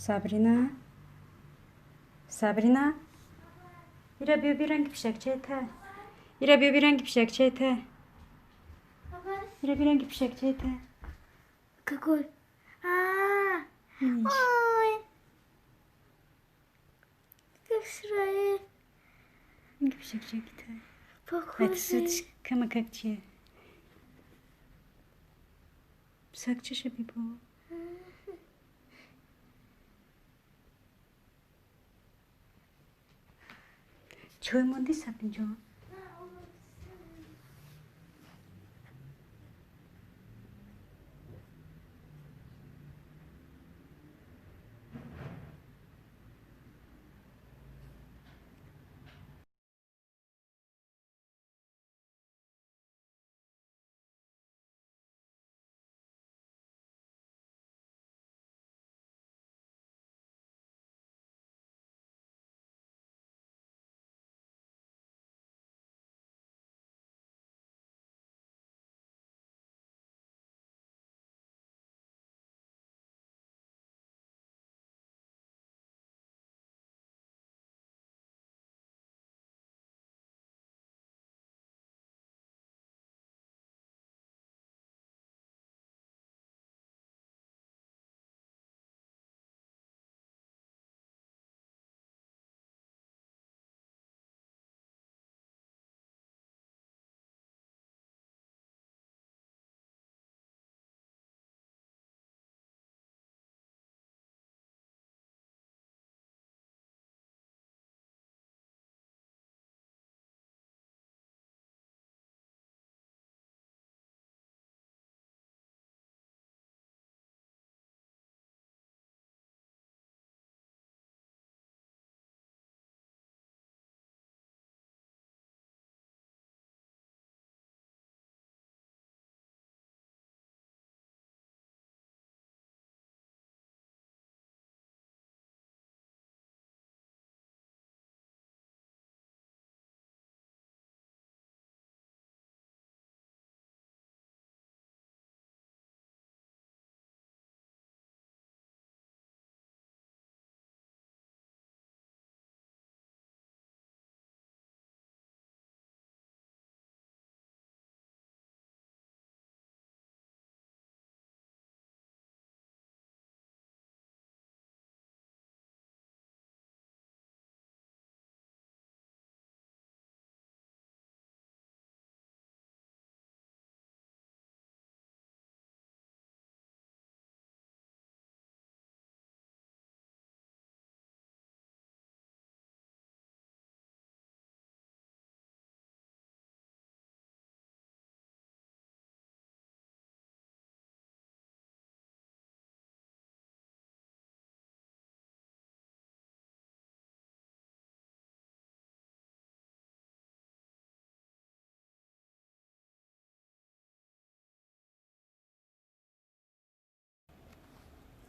Сабрина, Сабрина, ира биё биранги пишакчаи та. Ира биё биранги пишакчаи та. Ира биранги пишакчаи та. Какой? А, ой. Как Ранги пишакчаи та. Похожий. Камакак чия? Сакчаша бибо. Чой монди, Сабринҷон?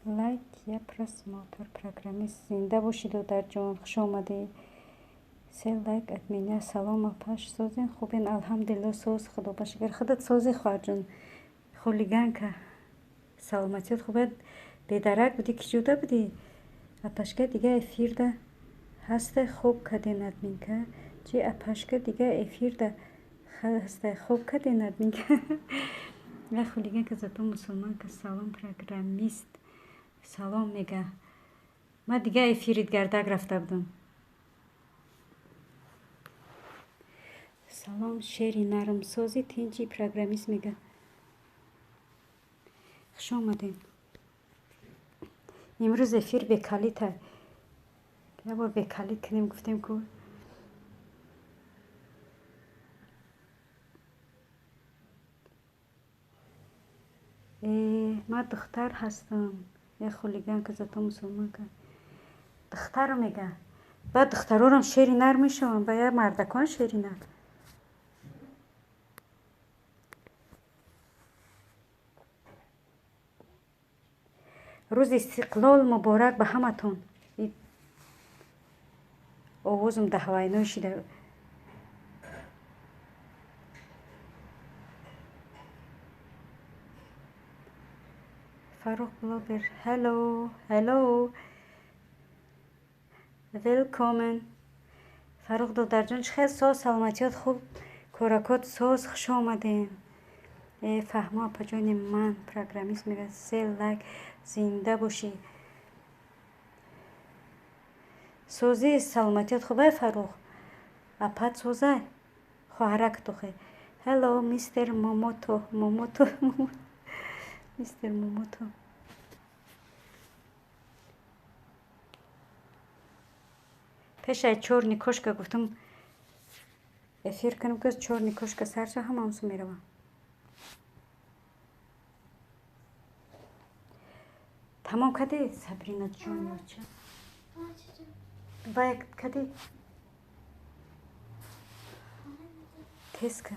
Лайк я просмотр. Программист, зинда бошӣ, додарҷон, хуш омадӣ. Се лайк от меня. Салом, апаш, созен, хубен? Алҳамдулилло, соз, худо ба шукр. Худат созӣ, хоҳарҷон? Хулиганка, саломатият хуб? Бедарак будӣ, ки ҷуда будӣ? Апашка, дига эфирда ҳаста, хоб карден, админка? Чи, апашка, дига эфирда ҳаста, хоб карден, админка? Хулиганка, зато мусулманка. Салом, программист, салом мега. Ман дига эфирит гардак рафта будам. Салом, шери нармсози, тинҷи, программист мега. Хуш омадем. Имрӯз эфир бекалита. Як бор бекалит кунем, гуфтем ку. Э, ман духтар ҳастам. Я хулиганка, зато мусулманка. Духтару мега. Баъд духтарорам шери нар мешаванд, ба я мардакон шери нар. Рӯзи истиқлол муборак ба ҳаматон. Овозум даҳвайной шида. Фаррух блогер, hello, hello. Willkommen. Фаррух додарҷон, чӣ хел соз, саломатиёт хуб, коракот соз, хуш омадем. Э, фаҳмо апаҷони ман, программист мегӯяд, се лайк, зинда бошӣ. Созӣ, саломатиёт хуб, ай Фаррух? Апат созай? Хоҳарак тухе. Hello, мистер Момото, Момото, мистер Момото. Пешай чёрный кошка гуфтам эфир кунам, ки чёрный кошка сар шава, ҳамаамсу меравам. Тамом кардӣ, Сабрина ҷон, ё чӣ? Вай кардӣ? Тез ка.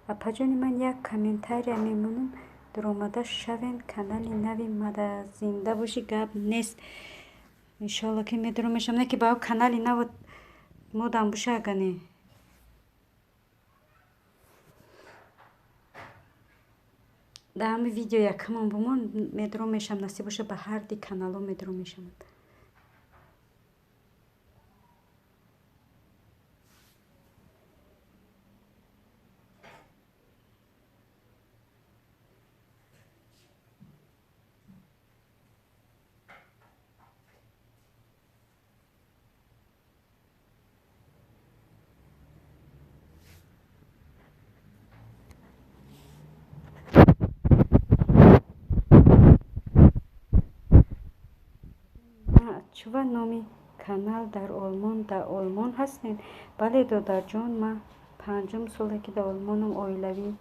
Апаҷони ман, як комментария мемонам, дуромада шавен канали нави мада. Зинда бошӣ, гап нест. Иншоалло ки медуром мешавам, не ки ба канали наво модам буша агане. Дар ҳами видео якамон бумон, медуром мешавам, насиб боша, ба ҳар ди каналҳо медуром мешавам. Чува номи канал дар Олмон, дар Олмон ҳастем? Бале, додарҷон, ман панҷум соле ки дар Олмонам, оилавӣ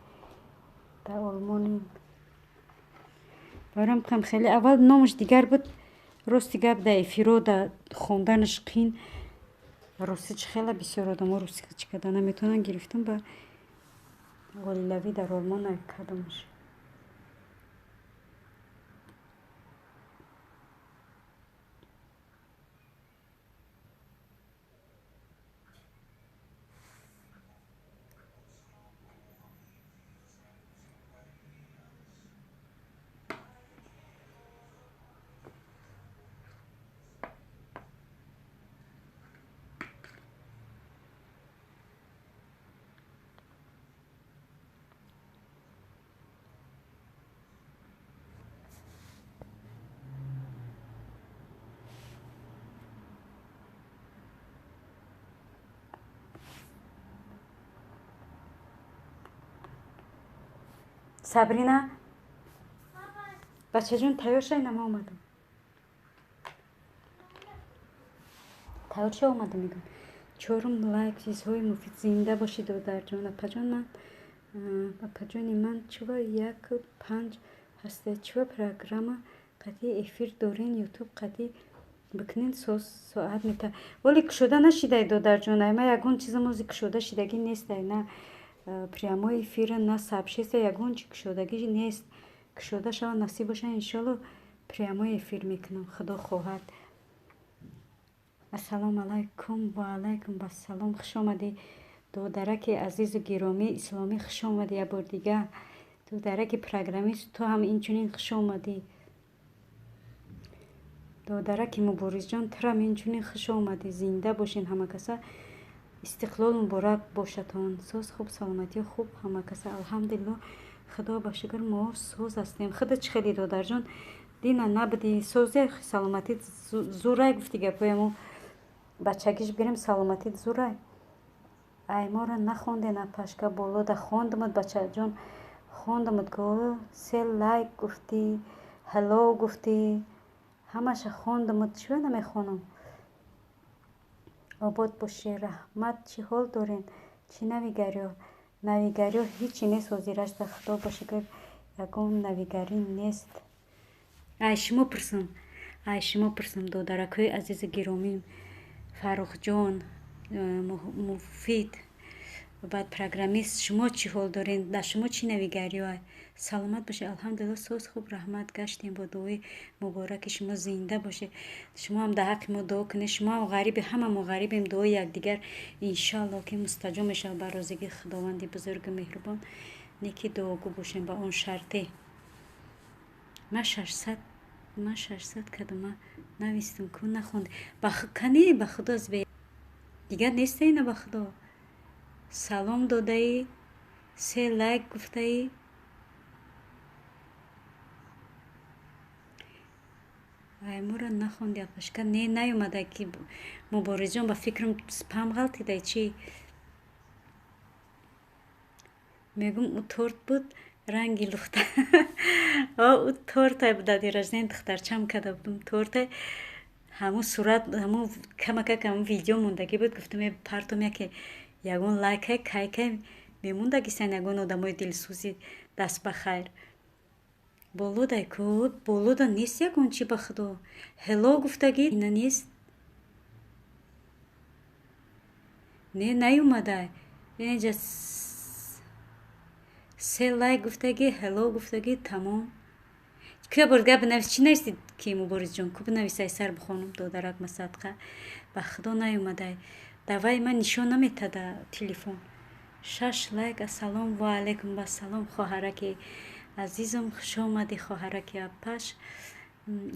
дар Олмонем. Барам кам хеле аввал номаш дигар буд, рости гап, дар эфиро да хонданаш қин. Рости чӣ, хела бисёр одамо русӣ чӣ карда наметавонанд, гирифтам ба оилавӣ дар Олмон кардамаш. Сабрина, бачаҷон, тайёр шай, нама омадам. Тайёр ша, омадам, мегӯям. Чорум лайк, чизҳои муфид, зинда бошӣ, додарҷон. Апаҷон ман, апаҷони ман, чува як панҷ ҳаста, чува программа қатъи эфир дорен, ютуб қатъи бикунен, соат мета. Вале кушода нашидай, додарҷон, ай ма ягон чизам ози кушода шидагӣ нестай, на прямой эфира, на сообщество, ягон чи кушодагӣ нест. Кушода шава, насиб боша, иншоалло прямой эфир мекунам, худо хоҳад. Ассалому алайкум, ва алайкум ассалом, хуш омадӣ, додараки азизу гиромӣ исломӣ, хуш омадӣ як бор дига. Додараки программист, ту ҳам инчунин хуш омадӣ. Додараки Муборизҷон, турам инчунин хуш омадӣ. Зинда бошен ҳама каса. Истиқлол муборак бошатон. Соз, хуб, саломатӣ хуб ҳама каса. Алҳамдулилло, худо ба шукр, мо соз ҳастем. Худат чӣ хеле, додарҷон? Дина набудӣ, созе, саломатит зурай, гуфти гапҳояму бачагиш бигирем, саломатит зурай. Ай моро нахонден, апашка, болода хондамад, бачаҷон, хондамад, го се лайк гуфтӣ, ҳалло гуфтӣ, ҳамаша хондамад, чиро намехонам? Обод бошӣ, раҳмат, чӣ ҳол дорен? Чӣ навигариё? Навигариё ҳичи нест ҳозирашда, худо ба шукр, ягон навигарӣ нест. Ай шумо пурсам, ай шумо пурсам, додаракҳои азизу гиромӣ, Фаррухҷон, Муфид, Баъд программист шумо чӣ ҳол дорен? Дар шумо чӣ навигариё? Саломат бошед, алҳамдулилло, соз хуб, раҳмат. Гаштем бо дуои мубораки шумо, зинда бошед. Шумо ҳам дар ҳаққи мо дуо кунед. Шумо ҳам ғариби, ҳама мо ғарибем, дуои якдигар иншоалло ки мустаҷоб мешавад ба розигии Худованди бузургу меҳрубон. Неки дуогӯ бошем ба он шарте. Ман 600 кадома навистам, ку нахонд. Кани ба худо дигар неста ина ба худо. Салом додаӣ, 3 лайк гуфтаӣ. Аймура нахонди апашка. Не, наёмада ки Муборизҷон, ба фикрам спам ғалтидай чӣ? Мегум ӯ торт буд ранги лухта. Ӯ тортай буда дирожден духтарчам када будум тортай. Ҳамун сурат, ҳамун камакак ҳамун видео мондагӣ буд, гуфтам партом яке ягон лайкай кайкай мемондагисан ягон одамои дилсӯзи даст ба хайр. Болодай ку, болода нест ягон чи ба худо. Ҳело гуфтагӣ ина нест. Не, наёмадай. Инҷа 3 лайк гуфтагӣ, ҳело гуфтагӣ, тамом. Куя бор дигар бинавис, чӣ нависти ки Муборизҷон? Ку бинависай сар бихонум, додарак масадқа. Ба худо наёмадай. Давай ман нишон наметада телефон. 6 лайк. Ассалом ва алайкум вассалом, хоҳараки азизам, хуш омадӣ хоҳараки апаш.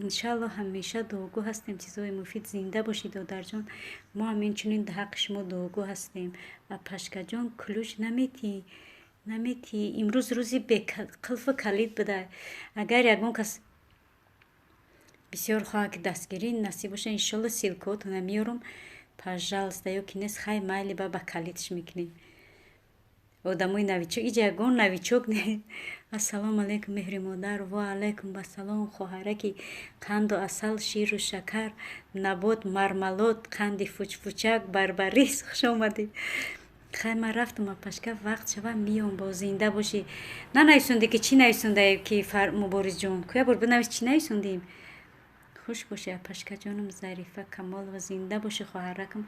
Иншаалло ҳамеша дуогӯ ҳастем, чизҳои муфид. Зинда бошӣ додарҷон. Мо ҳам инчунин дар ҳаққи шумо дуогӯ ҳастем. Апашкаҷон, ключ наметӣ? Наметӣ. Имрӯз рӯзи беқилфу калид буда. Агар ягон кас бисёр хоҳад ки дастгирӣ насиб боша, иншоалло ссылкаотона меёрам. Пожалуйста, ё ки нест, хай майли ба калидш мекунем. Одамои новичок, иҷа ягон новичок не. Ассалому алайкум, меҳри модар. Ва алайкум вассалом, хоҳараки қанду асал, ширу шакар, набот, мармалот, қанди фучфучак, барбарис, хуш омадӣ. Хай ман рафтам апашка, вақт шава миём, бо зинда бошӣ. Нанависонди ки чӣ нависондаe ки Муборизҷон? Ку як бор бинавис чӣ нависондем? Хуш бошӣ апашкаҷонам Зарифа Камолова, зинда бошӣ хоҳаракам.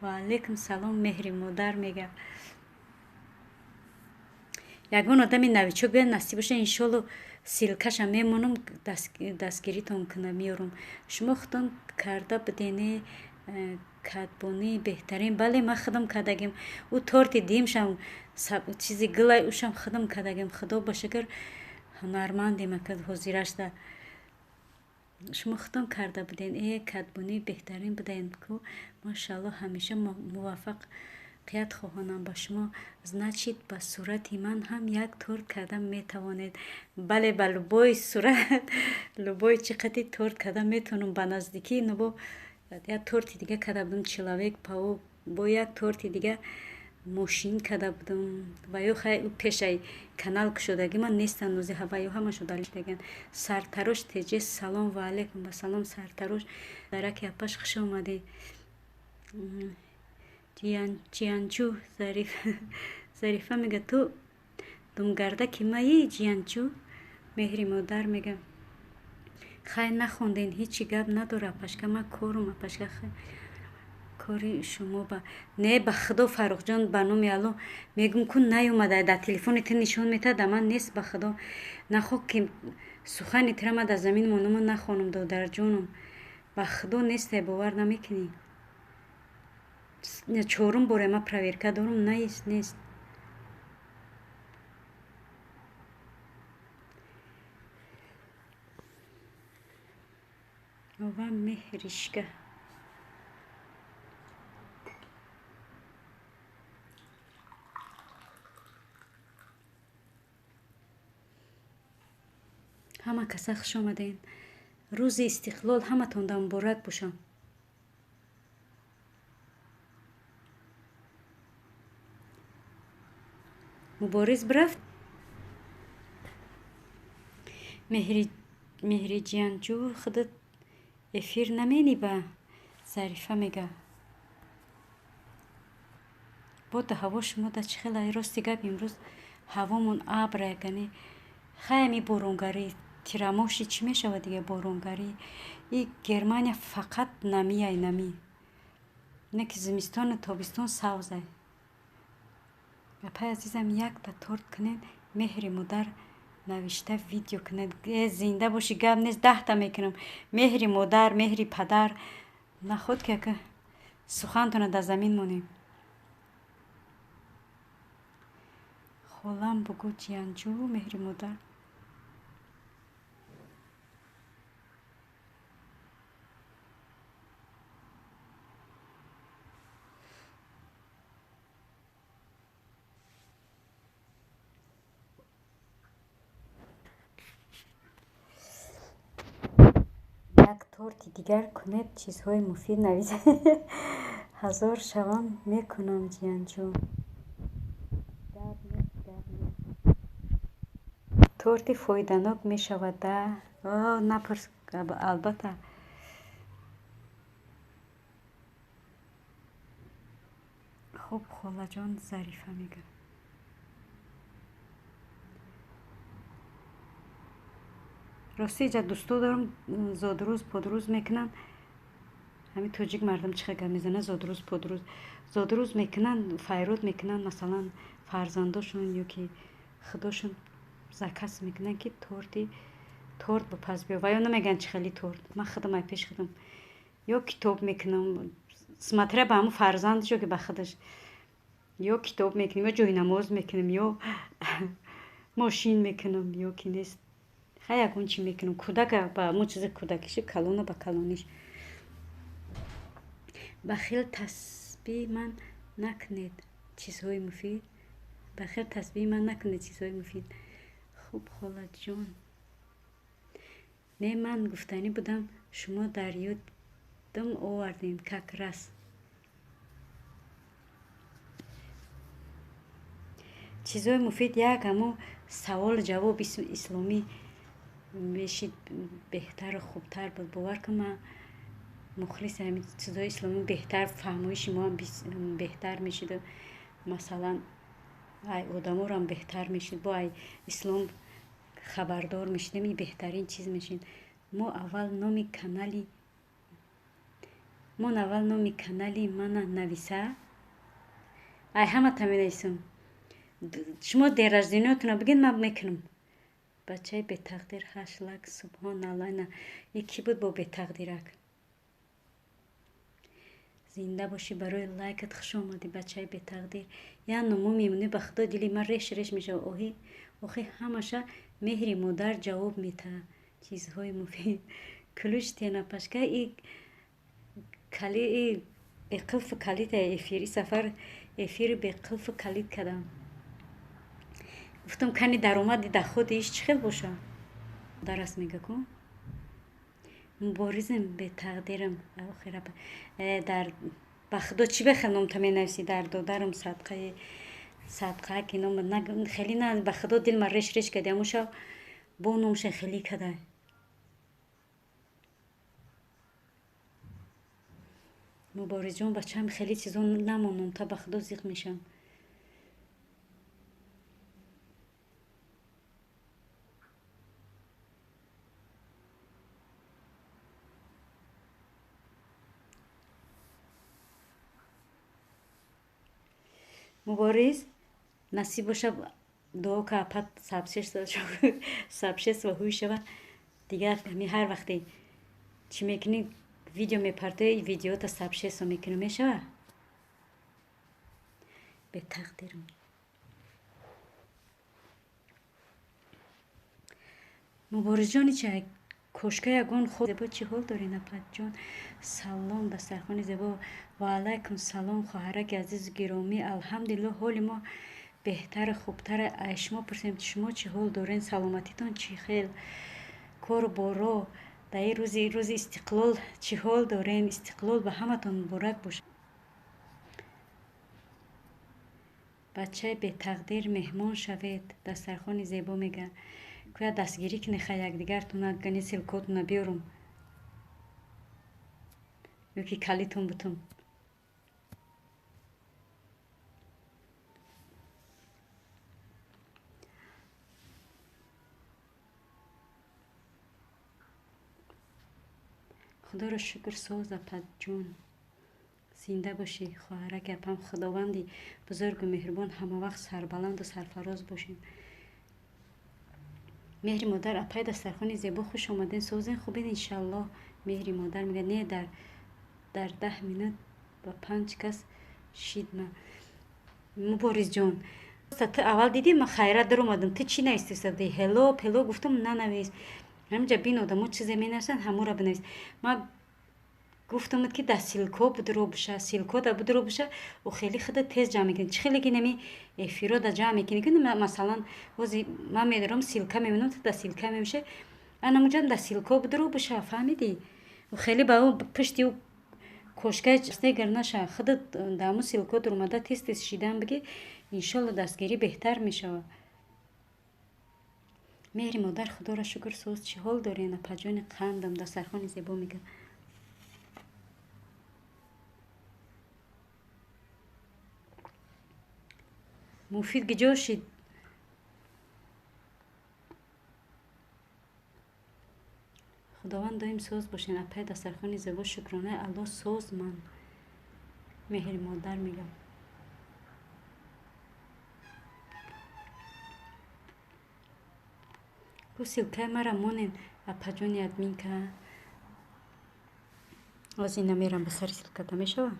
Ва алайкум салом, меҳри модар мега. Ягон одами новичок биёд, насиб боша, иншоалло ссылкаша мемонам, дастгиритон кунам, меёрам. Шумо худтон карда будене кадбонии беҳтарин. Бале, ман худам кардагим. Ӯ торти димшам, чизи гулай ӯшам худам кардагим. Худо ба шукр ҳунармандем ака ҳозирашда. Шумо худтон карда буден. Кадбонии беҳтарин буден ку. Машаалло, ҳамеша муваффақият хоҳонам ба шумо. Значит, ба сурати ман ҳам як торт карда метавонед. Бале, ба любой сурат, любой чӣ қадри торт карда метавонам. Ба наздикӣ нобо як торти дига карда будам, человек паук, бо як торти дига мошин карда будам. Ва ё хай ӯ пешаи канал кушодагӣ ман нестан нози ва ё ҳамашо далиштаган. Сартарош теҷе, салом ва алайкум вассалом, сартарош. Дараки апаш, хуш омадӣ. Ҷиянчу Зариф Зарифа мега, ту думгардаки маи Ҷиянчу? Меҳри модар мега. Хай нахонден, ҳечи гап надора апашка, ман корум апашка, хай кори шумо ба. Не, ба худо Фаррухҷон, ба номи Алло мегум ку наёмада, дар телефони ту нишон метаҳад, да ман нест ба худо. Нахоҳ ки сухани тура ман дар замин монуму нахонам, додарҷонам. Ба худо несте, бовар намекунӣ. Чорум боре ман проверка дорам, нест, нест. Ова меҳришка. Ҳама каса хуш омадем. Рӯзи истиқлол ҳаматонда муборак бошам. Мубориз бирафт. Меҳриҷиянҷӯ худат эфир намени ба? Зарифа мега. Бода ҳаво шумо да чӣ хела? Рости гап, имрӯз ҳавомон абра ягане. Хай ами боронгарӣ, тирамоҳши чӣ мешавад дига боронгарӣ? И Германия фақат намияй намӣ. Не ки зимистону тобистон савзай. Апай азизам, якта торт кунед, меҳри модар навишта видео кунед. Зинда бошӣ, гап нест, 10та мекунам. Меҳри модар, меҳри падар. Наход ки ака сухантона дар замин монем. Холам бугӯ ҷиянҷӯ, меҳри модар. Як торти дигар кунед, чизҳои муфид нависед. 1000 шавам мекунам, ҷиянҷӯ. Гап нест, гап нест. Торти фоиданок мешавад, да? О, напурс, албатта. Хуб, холаҷон, Зарифа мегӯяд. Рости иҷа дӯсто дорам, зодрӯз подрӯз мекунанд. Ҳамин тоҷик мардум чӣ хел гап мезанад, зодрӯз подрӯз. Зодрӯз мекунанд, файрод мекунанд, масалан, фарзандошон ё ки худошон заказ мекунанд, ки торт бипаз биё. Ва ё намегӯянд чӣ хели торт. Ман худам ай пеш худам ё китоб мекунам, смотря ба ҳамун фарзандаш ё ки ба худаш. Ё китоб мекунем, ё ҷойнамоз мекунем, ё мошин мекунам, ё ки нест. Хай ягон чӣ мекунам. Кӯдака ба ҳамун чизи кӯдакиши, калона ба калониш. Бахил тасбиҳ ман накунед чизҳои муфид. Бахил тасбиҳ ман накунед чизҳои муфид. Хуб, холаҷон. Не, ман гуфтанӣ будам, шумо дар ёдам овардем, как раз. Чизҳои муфид як ҳамун савол ҷавоб исломӣ мешид, беҳтару хубтар буд. Бовар кун, ман мухлиси ҳамин чизҳои исломӣ, беҳтар фаҳмоиши моам беҳтар мешид. Масалан, ай одаморам беҳтар мешид, бо ай ислом хабардор мешидем, ин беҳтарин чиз мешид. Мо аввал номи канали мо аввал номи канали мана нависа. Ай ҳамата менависам. Шумо день рождениятонро бигӯед, ман мекунам. Бачаи бетақдир 8 лак, субҳоналлоҳ. Ина ин кӣ буд бо бетақдирак? Зинда бошӣ, барои лайкат хуш омадӣ, бачаи бетақдир. Як нумӯ мемонӣ, ба худо дили ман реш реш мешавад. Оҳи, охи ҳамаша меҳри модар ҷавоб метаҳад. Чизҳои муфид. Ключ тенапашка и кали и беқилфу калита эфири сафар эфири беқилфу калид кардам. Гуфтам кани даромади даходи иш чӣ хел боша? Дарас мега ку? Муборизм бетақдирам. Охира дар ба худо чӣ бехел номта менависӣ? Дар додарам садқаи садқа ки ном хеле на, ба худо дил ман реш реш кардӣ. Ҳамун шав бо номша хеле кадай. Муборизҷон, бачаам, хеле чизо намонам, та ба худо зиқ мешавам. Мубориз, насиб боша, дуо ка апат сабшество ҳуй шава. Дигар ҳами ҳар вақте чӣ мекунӣ, видео мепартои, видеота сабшество мекунӣ, мешава? Бетақдирам. Муборизҷони ча кошка ягон худ зебо чӣ ҳол дорӣ, напатҷон? Салом, дастархони зебо. Ва алайкум салом, хоҳараки азизу гиромӣ. Алҳамдулиллоҳ, ҳоли мо беҳтару хубтар. Ай шумо пурсем, шумо чӣ ҳол дорен? Саломатитон чӣ хел? Кору боро дар ин рӯзи истиқлол чӣ ҳол дорен? Истиқлол ба ҳаматон муборак бошад. Бачаи бетақдир, меҳмон шавед, дастархони зебо мега. Кӯя дастгирӣ кунед хай якдигартона, гани силкотона биёрум. Ё ки калитон бутум. Худоро шукр, соз, апаҷон. Зинда бошӣ, хоҳараки апам. Худованди бузургу меҳрубон ҳамавақт сарбаланду сарфароз бошем. Меҳри модар, апай дастархони зебо, хуш омаден. Созен, хубед, иншаллоҳ. Меҳри модар мега, не, дар 10 минут ба панҷ кас шидма. Муборизҷон, ту аввал дидӣ, ман хайрат даромадам, ту чӣ навистиста? Ҳело пело гуфтам, нанавис. Ҳаминҷа бин, одамо чизе менависанд, ҳамура бинавис. Ман гуфтамад, ки дар ссылка будро боша, ссылка да будро боша, о хеле худа тез ҷамъ мекунӣ. Чӣ хеле ки нами эфиро да ҷамъ мекунӣ, ки масалан, ҳози ман медорам, ссылка мебинам, ту дар ссылка мемеша, анамуҷам дар ссылка будро боша, фаҳмидӣ? Хеле ба пушти ӯ кошкаи снегар наша, худат дар ҳамун ссылка дуромада, тез тез шидан бигӣ, иншолло, дастгирӣ беҳтар мешавад. Меҳри модар, худоро шукр, соз. Чӣ ҳол дорен, апаҷони қандам? Дастархони зебо мега. Муфид гиҷо шид? Худованд доим соз бошен. Апай дастархони зебо, шукронаи Аллоҳ, соз ман. Меҳри модар мегам. Ку ссылка и мара монен, апаҷони админка. Оз ина мерам ба сари ссылка та, мешава?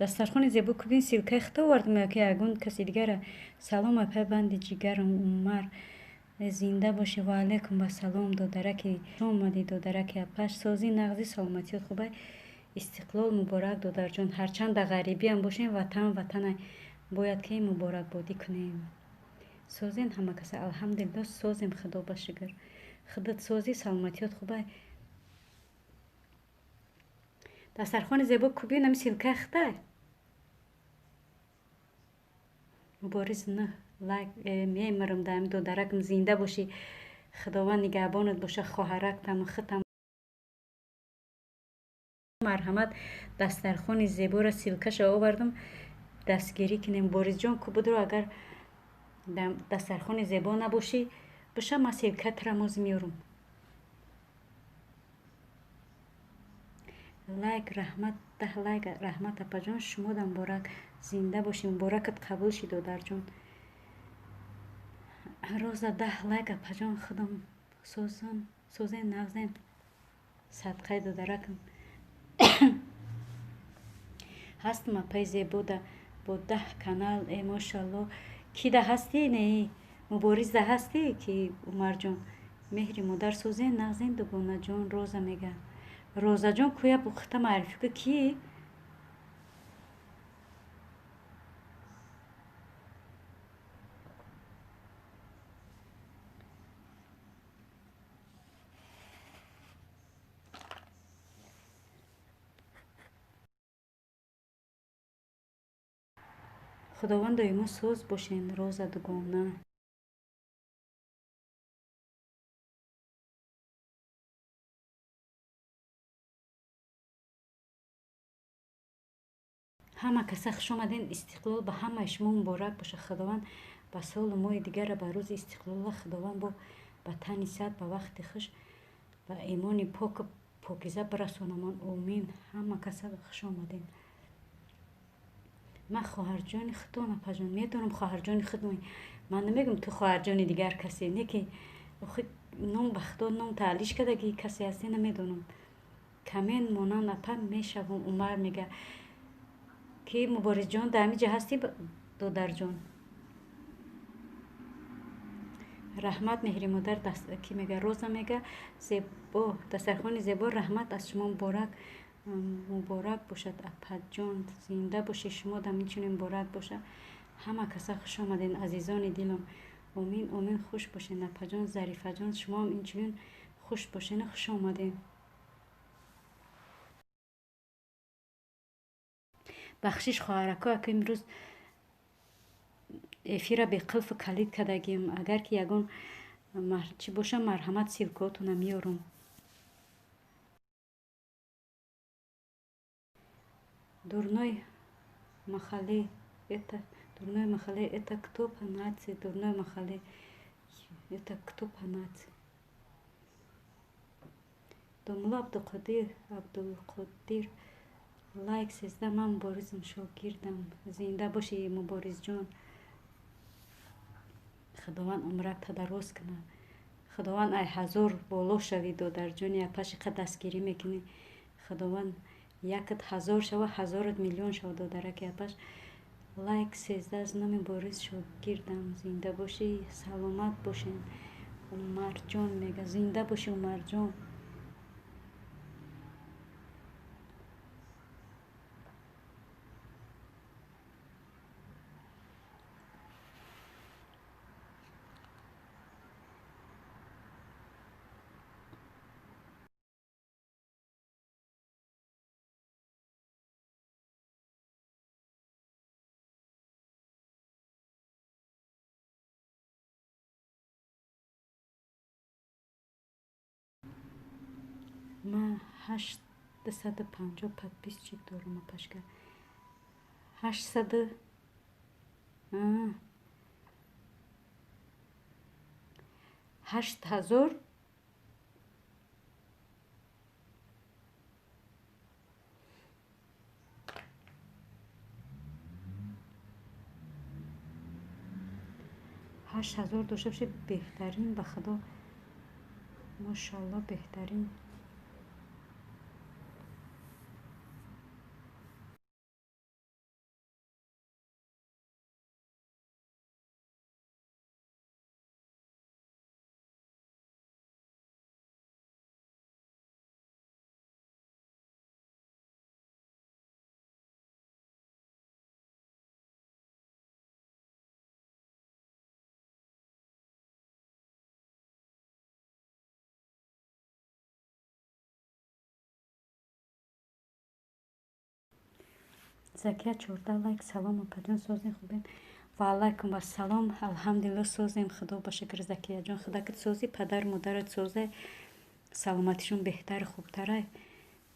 Дастархони зебо, кубин, ссылка и худо овардам ё ки ягон каси дигара? Салом, апай банди ҷигарам Умар, зинда бошӣ. Ва алайкум вассалом, додараки, омадӣ, додараки апаш. Созӣ, нағзӣ, саломатиёт хубай? Истиқлол муборак, додарҷон. Ҳарчанд дар ғарибиам бошем, ватан ватана, бояд ки муборакбодӣ кунем. Созен ҳама каса? Алҳамдулилло, созем, худо ба шукр. Худат созӣ, саломатиёт хубай? Дастархони зебо, кубин, ами ссылка и худай. Мубориз, на лайк мемирам даами додаракам. Зинда бошӣ, худованд нигаҳбонат боша, хоҳарактам, худам. Марҳамат, дастархони зеборо ссылка ша овардам, дастгирӣ кунем. Борисҷон, ку будро, агар дастархони зебо набошӣ, боша, ман ссылка тра моз меёрам. Лайк, раҳмат, 10 лайк, раҳмат, апаҷон, шумода муборак. Зинда бошӣ, муборакат қабул шид, додарҷон. Роза, 10 лайк, апаҷон, худам созон, созен, нағзен, садқаи додаракам. Ҳастам, апаи зебода, бо 10 канал. Э, мошалло, ки да ҳастӣ? Не, муборизда ҳастӣ ки, Умарҷон? Меҳри модар, созен, нағзен, дугонаҷон, Роза мега. Розаҷон, кӯя бухта маърифӣ ку, ки худованд доимо соз бошен. Роза дугона. Ҳама каса хуш омаден. Истиқлол ба ҳамаи шумо муборак боша. Худованд ба солу моҳи дигара, ба рӯзи истиқлола, худованд бо ба тани сиҳат, ба вақти хуш, ба имони поку покиза бирасонамон, омин. Ҳама каса хуш омадем. Ман хоҳарҷони худон, апаҷон, медонам, хоҳарҷони худ. Ман намегӯм, ту хоҳарҷони дигар касе не, ки ном ба худо ном таълиш кардаги касе ҳастӣ, намедонам. Камен монанд, апа, мешавам. Умар мега, ки Муборизҷон, дар ҳамин ҷа ҳастӣ, додарҷон? Раҳмат меҳри модар ки мега Роза мега зебо дастархони зебо раҳмат аз шумо муборак муборак бошад апаҷон зинда бошед шумо дам инчунин муборак бошад. Ҳама каса хуш омадед азизони дилом. Омин омин хуш бошед апаҷон Зарифаҷон шумоам инчунин хуш бошед хуш омадед. Бахшиш хоҳарако ака имрӯз эфира беқилфу калид кардагим. Агар ки ягон чӣ боша марҳамат ссылкаотона меёрам. Дурной махалле это дурной махалле это кто по нации? Дурной махалле это кто по нации? Домулло Абдулқодир лайк 13 ман Муборизм шогирдам. Зинда бошӣ Муборизҷон. Худованд умрат тадароз кунад. Худованд ай ҳазор боло шавӣ додарҷони апаши қа дастгирӣ мекунӣ. Худованд якат ҳазор шава ҳазорат миллион шава додараки апаш. Лайк 13 аз номи Борис шогирдам. Зинда бошӣ саломат бошед. Умарҷон мега зинда бошӣ Умарҷон. Ман 850 подписчик дорам апашка. 800 8000 8000 дошта бошед беҳтарин ба худо мошалло беҳтарин. Закия 14 лайк салом апаҷон созем хубем. Ва алайкум ассалом алҳамдулилло созем худо ба шукр Закияҷон худакат созӣ падар модарат созе саломатишон беҳтар хубтарай.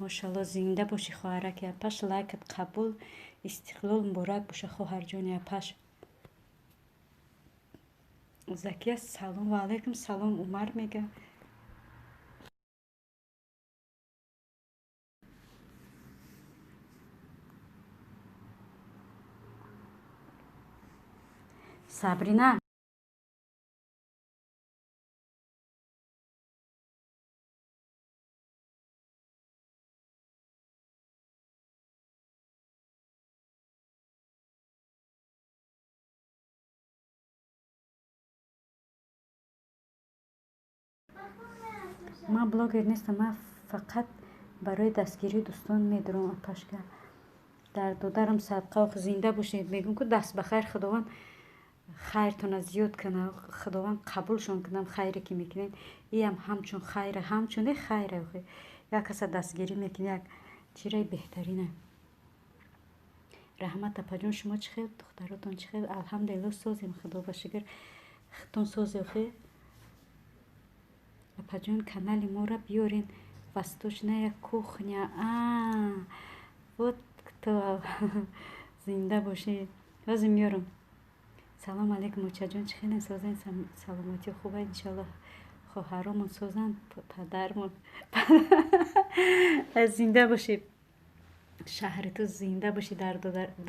Мошалло зинда бошӣ хоҳараки апаш лайкат қабул истиқлол муборак боша хоҳарҷони апаш. Закия салом ва алайкум салом Умар мега. Сабрина ман блогер нестам, ман фақат барои дастгирии дӯстон медурам апашка. Дар додарам садқа зинда бошед мегӯм ку даст ба хайр худованд хайртона зиёд кунад худованд қабулшон кунам хайре ки мекунед иам ҳамчун хайра ҳамчун хайра як каса дастгирӣ мекунед як чираи беҳтарина. Раҳмат апаҷон шумо чӣ хел духтаротон чӣ хел алҳамдулилло созем худо ба шукр худтон созе охе. Апаҷон канали моро биёрен восточная кухня. Вот кто зинда бошед ҳозир меёрам. Салом алейкум очаҷон чӣ хелен созен саломатӣ хуба иншалло хоҳаромон созанд падармон зинда бошед шаҳри ту зинда бошӣ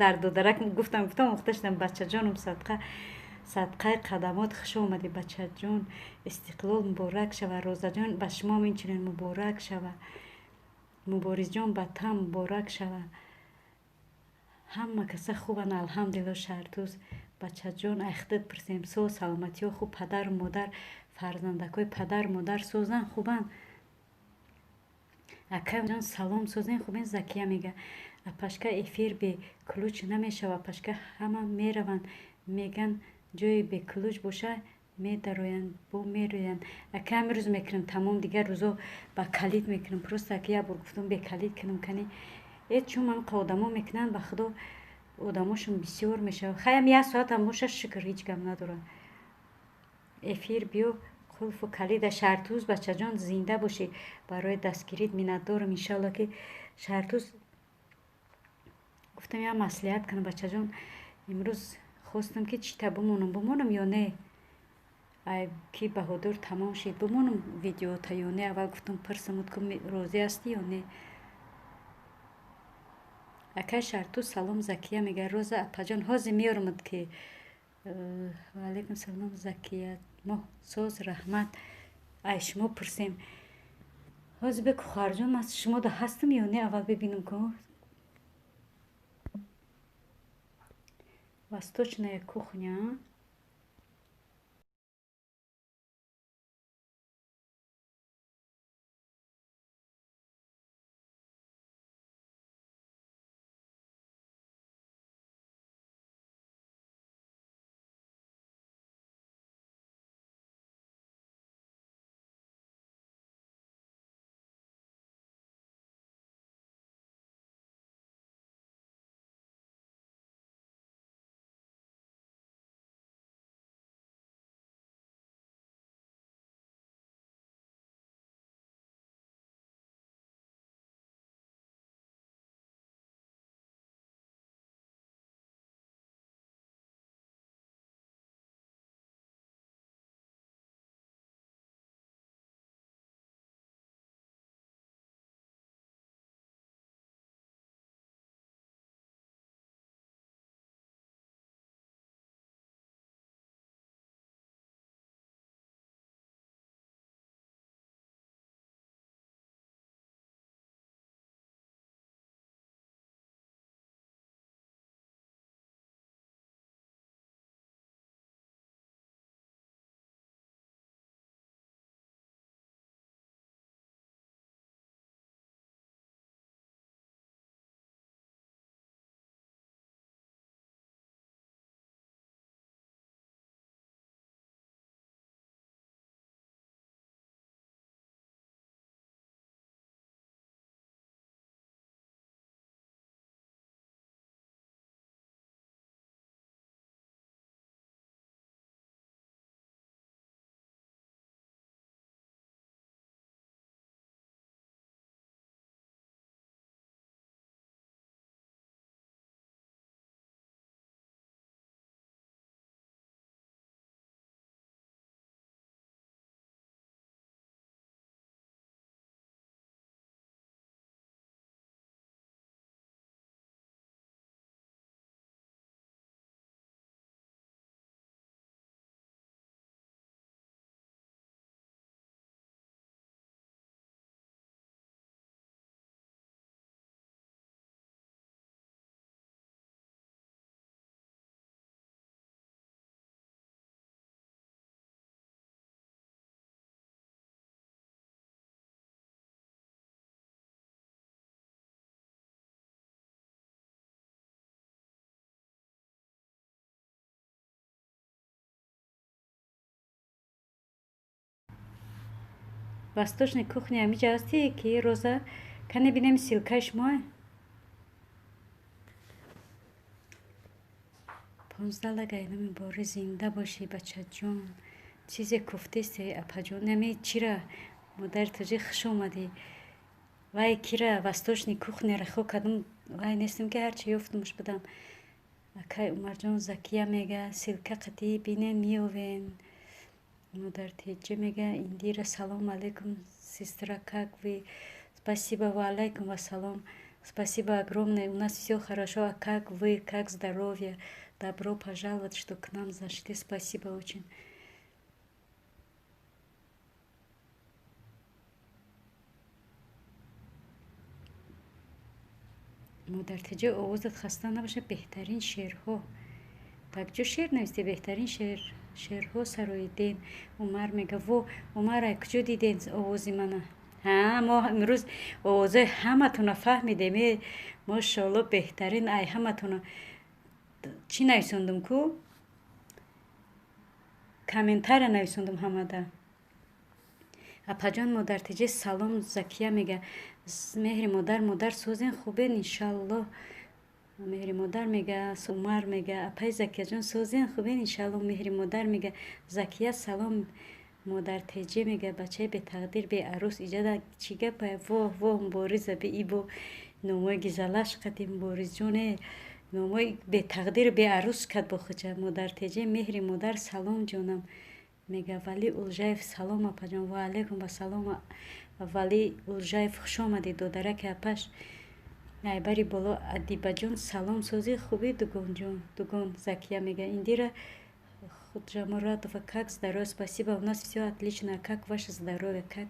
дар додарак гуфтам гуфтам омӯхта шудам бачаҷоном садқа садқаи қадамот хуш омадӣ бачаҷон истиқлол муборак шава Розаҷон ба шумоам инчунин муборак шава Муборизҷон ба там муборак шава. Ҳама каса хубанд алҳамдулилло шаҳртуз Бачаҷон, айхдат пурсем, соз, саломатиҳо хуб, падару модар, фарзандакҳои падару модар созан, хубанд? Акайҷон, салом, созен, хубен? Закия мега. Апашка, эфир бе ключ намешава. Апашка, ҳама мераванд, меган ҷое бе ключ боша, медароянд, бо мероянд. Ака, ҳамин рӯз мекунам, тамом, дигар рӯзо ба калид мекунам. Просто ака, як бор гуфтам, бе калид кунам, кани э чун ман одамо мекунанд, ба худо, одамошон бисёр мешавад. Хаям як соатам боша, шукр, ҳеҷ гап надорад. Эфир биё, қулфу калида. Шартуз, бачаҷон, зинда бошӣ, барои дастгирит миннатдорам. Иншалло, ки шартуз гуфтам, як маслиҳат кунам, бачаҷон. Имрӯз хостам, ки чита бимонам, бимонам ё не? Ай ки Баҳодур тамом шид, бимонам видеота ё не? Аввал гуфтам, пурсамуд, ки розӣ ҳастӣ ё не. Акай Шартуз, салом, Закия мега. Роза апаҷон, ҳозир меёрамад, ки ваалайкум салом, Закия, моҳ соз, раҳмат. Ай шумо пурсем ҳозир, беку, хоҳарҷон, ман шумо да ҳастам ё не, аввал бибинам ку. Восточная кухня. Восточной кухня ҳамиҷа ҳастӣ, ки Роза? Кане бинем, ссылкаи шумо. 15 лайк айнами бори. Зинда бошӣ, бачаҷон. Чизе куфтесте, апаҷон, нами чира? Модари тоҷик, хуш омадӣ. Вай кира, восточный кухняра хо кадом вай нестем, ки ҳарчи ёфтумш будам. Акай Умарҷон, Закия мега, ссылка қатӣ бинем, меёвем. Модар Теҷа мега. Индира, салом алейкум, сестра, как вы? Спасибо, ва алайкум вассалом, спасибо огромное, у нас все хорошо, а как вы, как здоровье? Добро пожаловать, что к нам зашли, спасибо очень. Модар Теҷа, овозат хаста набошад, беҳтарин шеърҳо. Так ҷо шеър нависте, беҳтарин шеърҳо сароиден. Умар мега: во, Умар, ай куҷо диден овози мана? Ҳа, мо имрӯз овозои ҳаматона фаҳмидем. Э, мошоалло, беҳтарин ай ҳаматона. Чӣ нависондум ку? Комментария нависондум ҳамада. Апаҷон, модартиҷе, салом. Закия мега: меҳри модар, модар, созен, хубен, иншаллоҳ. Меҳри модар мега, Умар мега: апаи Закияҷон, созен, хубен, иншаллоҳ. Меҳри модар мега: Закия, салом. Модартеҷе мега: бачаи бетақдир, беарӯс, иҷада чӣ гапа? Воҳ, воҳ, Мубориза биибо номои гизалаш қати. Муборизҷоне, номои бетақдиру беарӯс кад бо хуча. Модартеҷе, меҳри модар, салом, ҷонам, мега. Вали Улжаев: салом, апаҷон. Ва алайкум вассалом, Вали Улжаев, хуш омадед, додараки апаш. Айбари боло. Адибаҷон, салом, созӣ, хубӣ, дугонҷон, дугон. Закия мега: Индира Худжамуратова, как здоровье? Спасибо, у нас все отлично. А как ваше здоровье? Как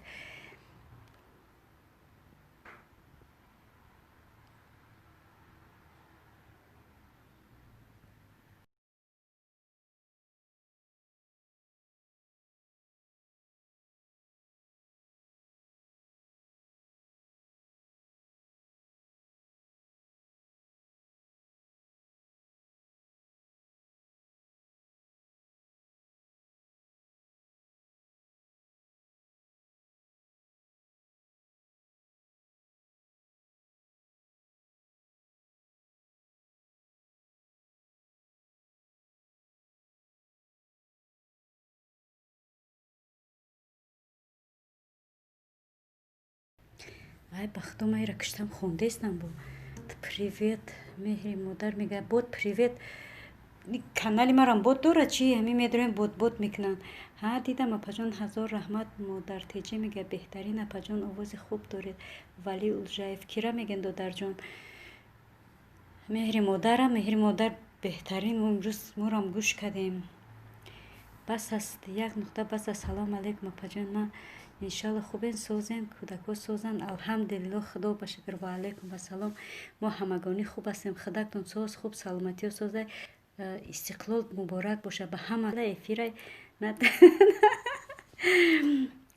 ай, ба худо, ман ира киштам, хондаистам. Бо привет. Меҳри модар мега: бот, привет. Канали марам бот дорад чи? Ҳамин медорем, бот бот мекунанд. Ҳа, дидам, апаҷон, ҳазор раҳмат. Модартеҷе мега: беҳтарин, апаҷон, овози хуб доред. Вали Улжаев, кира мегӯянд, додарҷон? Меҳри модарам, меҳри модар беҳтарин. Имрӯз морам гӯш кардем. Бас аст, як нуқта бас аст. Салом алейкум, апаҷон, ман иншалло хубен, созен, кӯдакҳо созанд, алҳамдулилло, худо ба шукр. Ва алайкум вассалом, мо ҳамагонӣ хуб ҳастем, худатон соз, хуб, саломатиё созай. Истиқлол муборак боша ба ҳама. Эфирай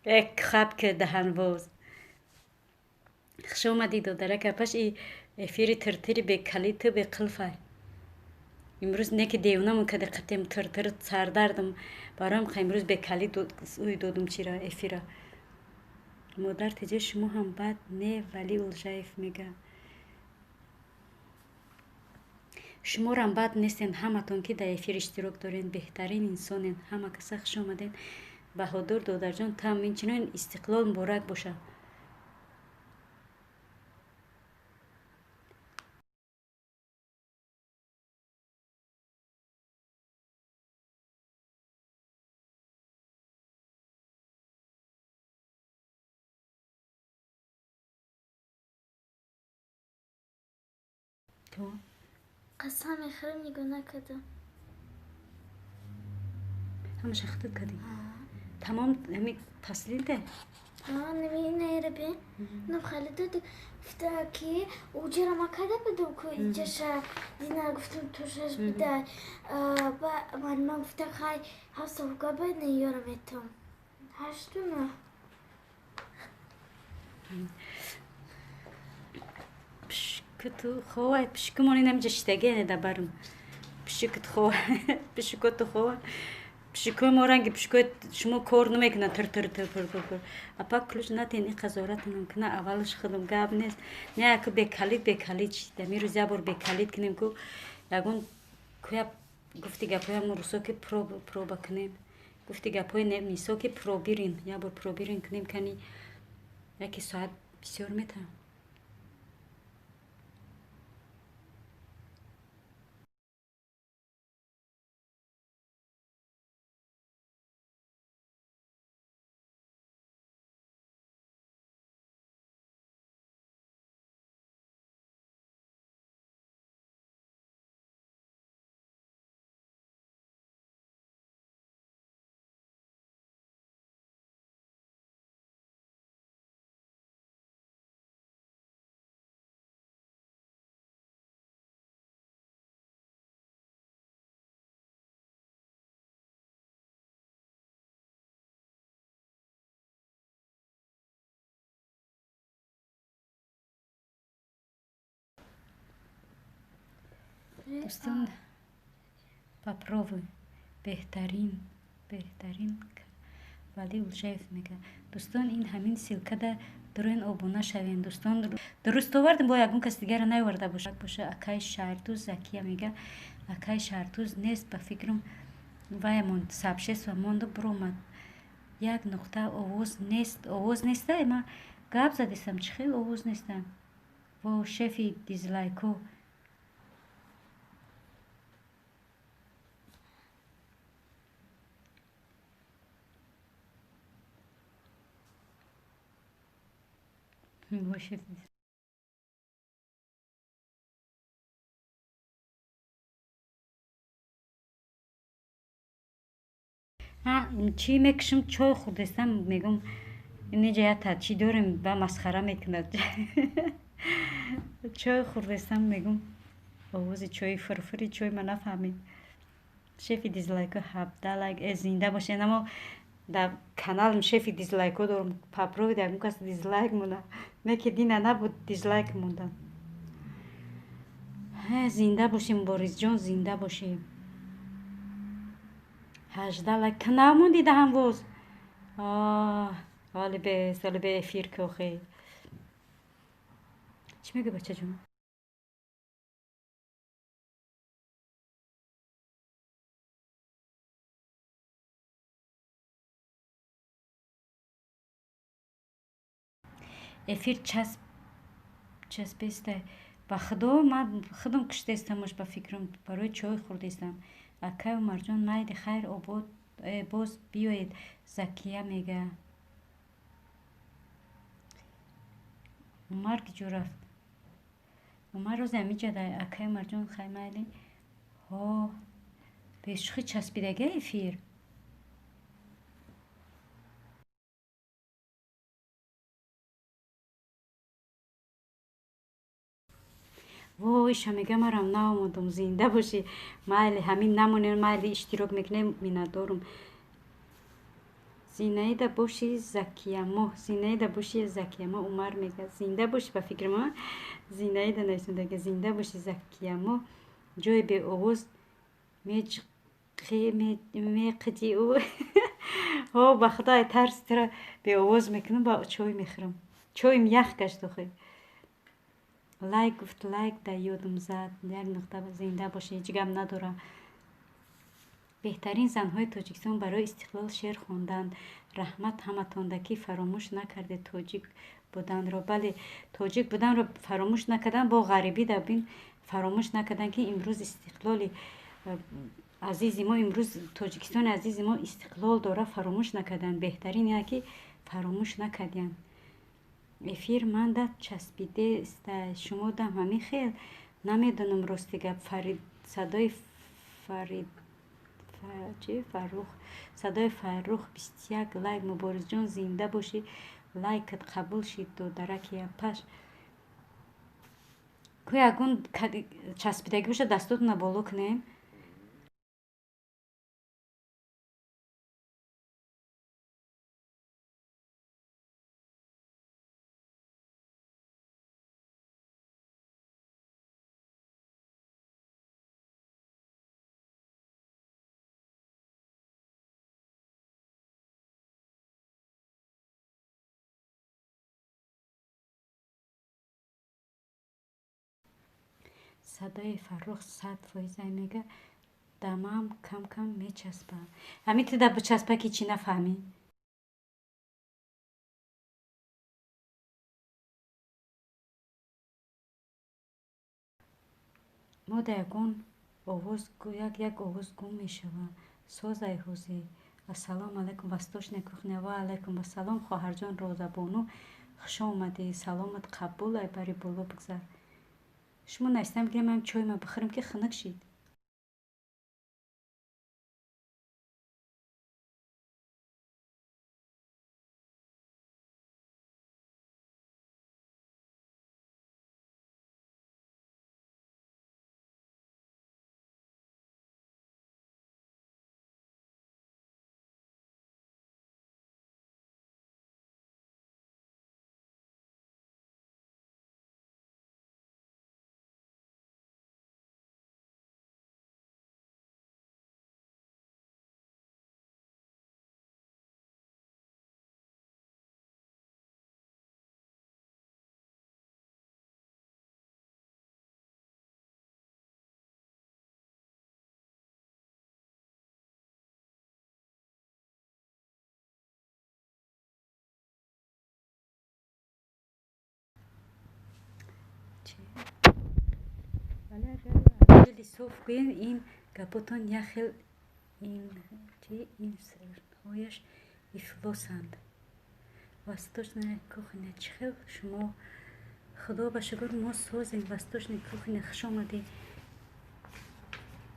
эк хаб ки даҳанбоз. Хуш омадӣ, додарак апаш. И эфири тиртири бекалиту беқилфай имрӯз не ки девонамон каде қатем тиртир сардардам бароям. Ха, имрӯз бекалит ӯй додум чира эфира. Модар теҷа, шумо ҳам бад не. Вали Улжаев мега: шуморам бад нестен, ҳаматон ки дар эфир иштирок дорен, беҳтарин инсонен. Ҳама каса хуш омаден. Баҳодур додарҷон, там инчунин истиқлол муборак боша. То Қасам мехӯрам, нигоҳ накардам. Ҳамаша худат кардӣ, тамом, ҳами таслилде. Нера бин, нам хеле дод, гуфта ки уҷара ма карда будам ку иҷаша дина гуфтам тушаш бидай. Ба ман гуфта хай ҳафт ба неёра метам ҳашту на. Пишкуту ховай, пишкумон инамиҷа шиштагине да барм. Пишикут хова, пишикоту хова. Пишикои мо ранги пишикои шумо кор намекунад, тир тир тир пир пир пир. Апа, ключ натен, и қазоратонам куна аввалаш худам, гап нест. Не, аку бекалит, бекалит шида. Мирӯз як бор бекалит кунем ку ягон куя гуфти гапҳои мо русо ки проба кунем. Гуфти гапҳои нисо ки пробирин, як бор пробирин кунем, кани яке соат бисёр метавон. Дӯстон, попробуй. Беҳтарин, беҳтарин. Вали Улжаев мега. Дӯстон, ин ҳамин ссылкада дуруин обуна шавем. Дӯстон, дуруст овардем, бо ягон кас дигара наоварда бошад. Боша, акай Шаҳрдуз Закия мега. Акай Шаҳрдуз нест, ба фикрам ваямон сообщество монду биромад. Як нуқта овоз нест. Овоз неста? Ма гап задистам, чӣ хел овоз неста? Во шефи дизлайко. Во шеф. Чӣ мекушам, чой хӯрдестам, мегум инҷа як чӣ дорем, ба масхара мекунад. Чой хӯрдестам, мегум овози чои фирфири чой ма нафаҳмид. Шефи дизлайко 17 лайк. Э, зинда бошед. Амо дар каналам шефи дизлайко дорам. Попробуйд ягон кас дизлайк монда. Не ки дина набуд дизлайк монда. Зинда бошем, Борисҷон, зинда бошем. 18 лайк. Намонди даҳам воз. Ҳоли бес, ҳоли бе эфир ки охи. Чӣ мегӯй, бачаҷон? Эфир часпеста. Ба худо ман худам куштестамаш, ба фикрам барои чой хӯрдестам. Акай Умарҷон, майли, хайр, обод, боз биёед, Закия мега. Умар киҷо рафт? Умар рози ҳамиҷа да. Акай Умарҷон, хай, майли. Ҳо, бешӯхӣ часпидага эфир. Вой, иша мега, марам наомадам. Зинда бошӣ. Майли, ҳамин намонем, майли, иштирок мекунем, миннатдорум. Зинаида боши, Закиямо. Зинаида боши, Закиямо. Умар мега. Зинда бошӣ, ба фикри ма. Зинаида нависондага. Зинда боши, Закиямо. Ҷои беовоз меқиҷи ӯ. Ҳо, ба худо, ай тарси тура беовоз мекунам, ба чой мехӯрам. Чоим ях гашт охи. Лайк гуфт, лайк да ёдам зад. Як нуқта, зинда бошӣ, ҳеҷ гап надорам. Беҳтарин занҳои Тоҷикистон барои истиқлол шеър хонданд. Раҳмат ҳаматонда, ки фаромӯш накардед тоҷик буданро. Бале, тоҷик буданро фаромӯш накардан, бо ғарибӣ да бин фаромӯш накардан, ки имрӯз истиқлоли азизи мо, имрӯз Тоҷикистони азизи мо истиқлол дора, фаромӯш накардан. Беҳтарин яке ки фаромӯш накардиянд. Эфир манда часпидеста, шумо дам ҳамин хел? Намедонам, рости гап. Фарид, садои Фарид чи Фаррух, садои Фаррух 21 лайк. Муборизҷон, зинда бошӣ, лайкат қабул шид, додараки апаш. Ку ягон часпидагӣ боша, дастотона боло кунем. Садои Фаррух 100% мега. Дамам кам кам мечаспа. Ҳамин ту да бичаспа, ки чӣ нафаҳмӣ. Мо да ягон овоз, як як овоз гум мешавад. Созай ҳозӣ. Ассалому алайкум, восточная кухня. Ва алайкум ассалом, хоҳарҷон Розабону, хуш омадӣ. Саломат қабул, ай бари боло бигзар. Шумо навистам, бигирем, ман чойма бихӯрем, ки хунук шид. Вале агар дили соф гӯем, ин гапотон як хел ин чи инҳояш ифлосанд. Восточная кухня чӣ хел шумо? Худо ба шукр, мо созем. Восточная кухня, хуш омадед.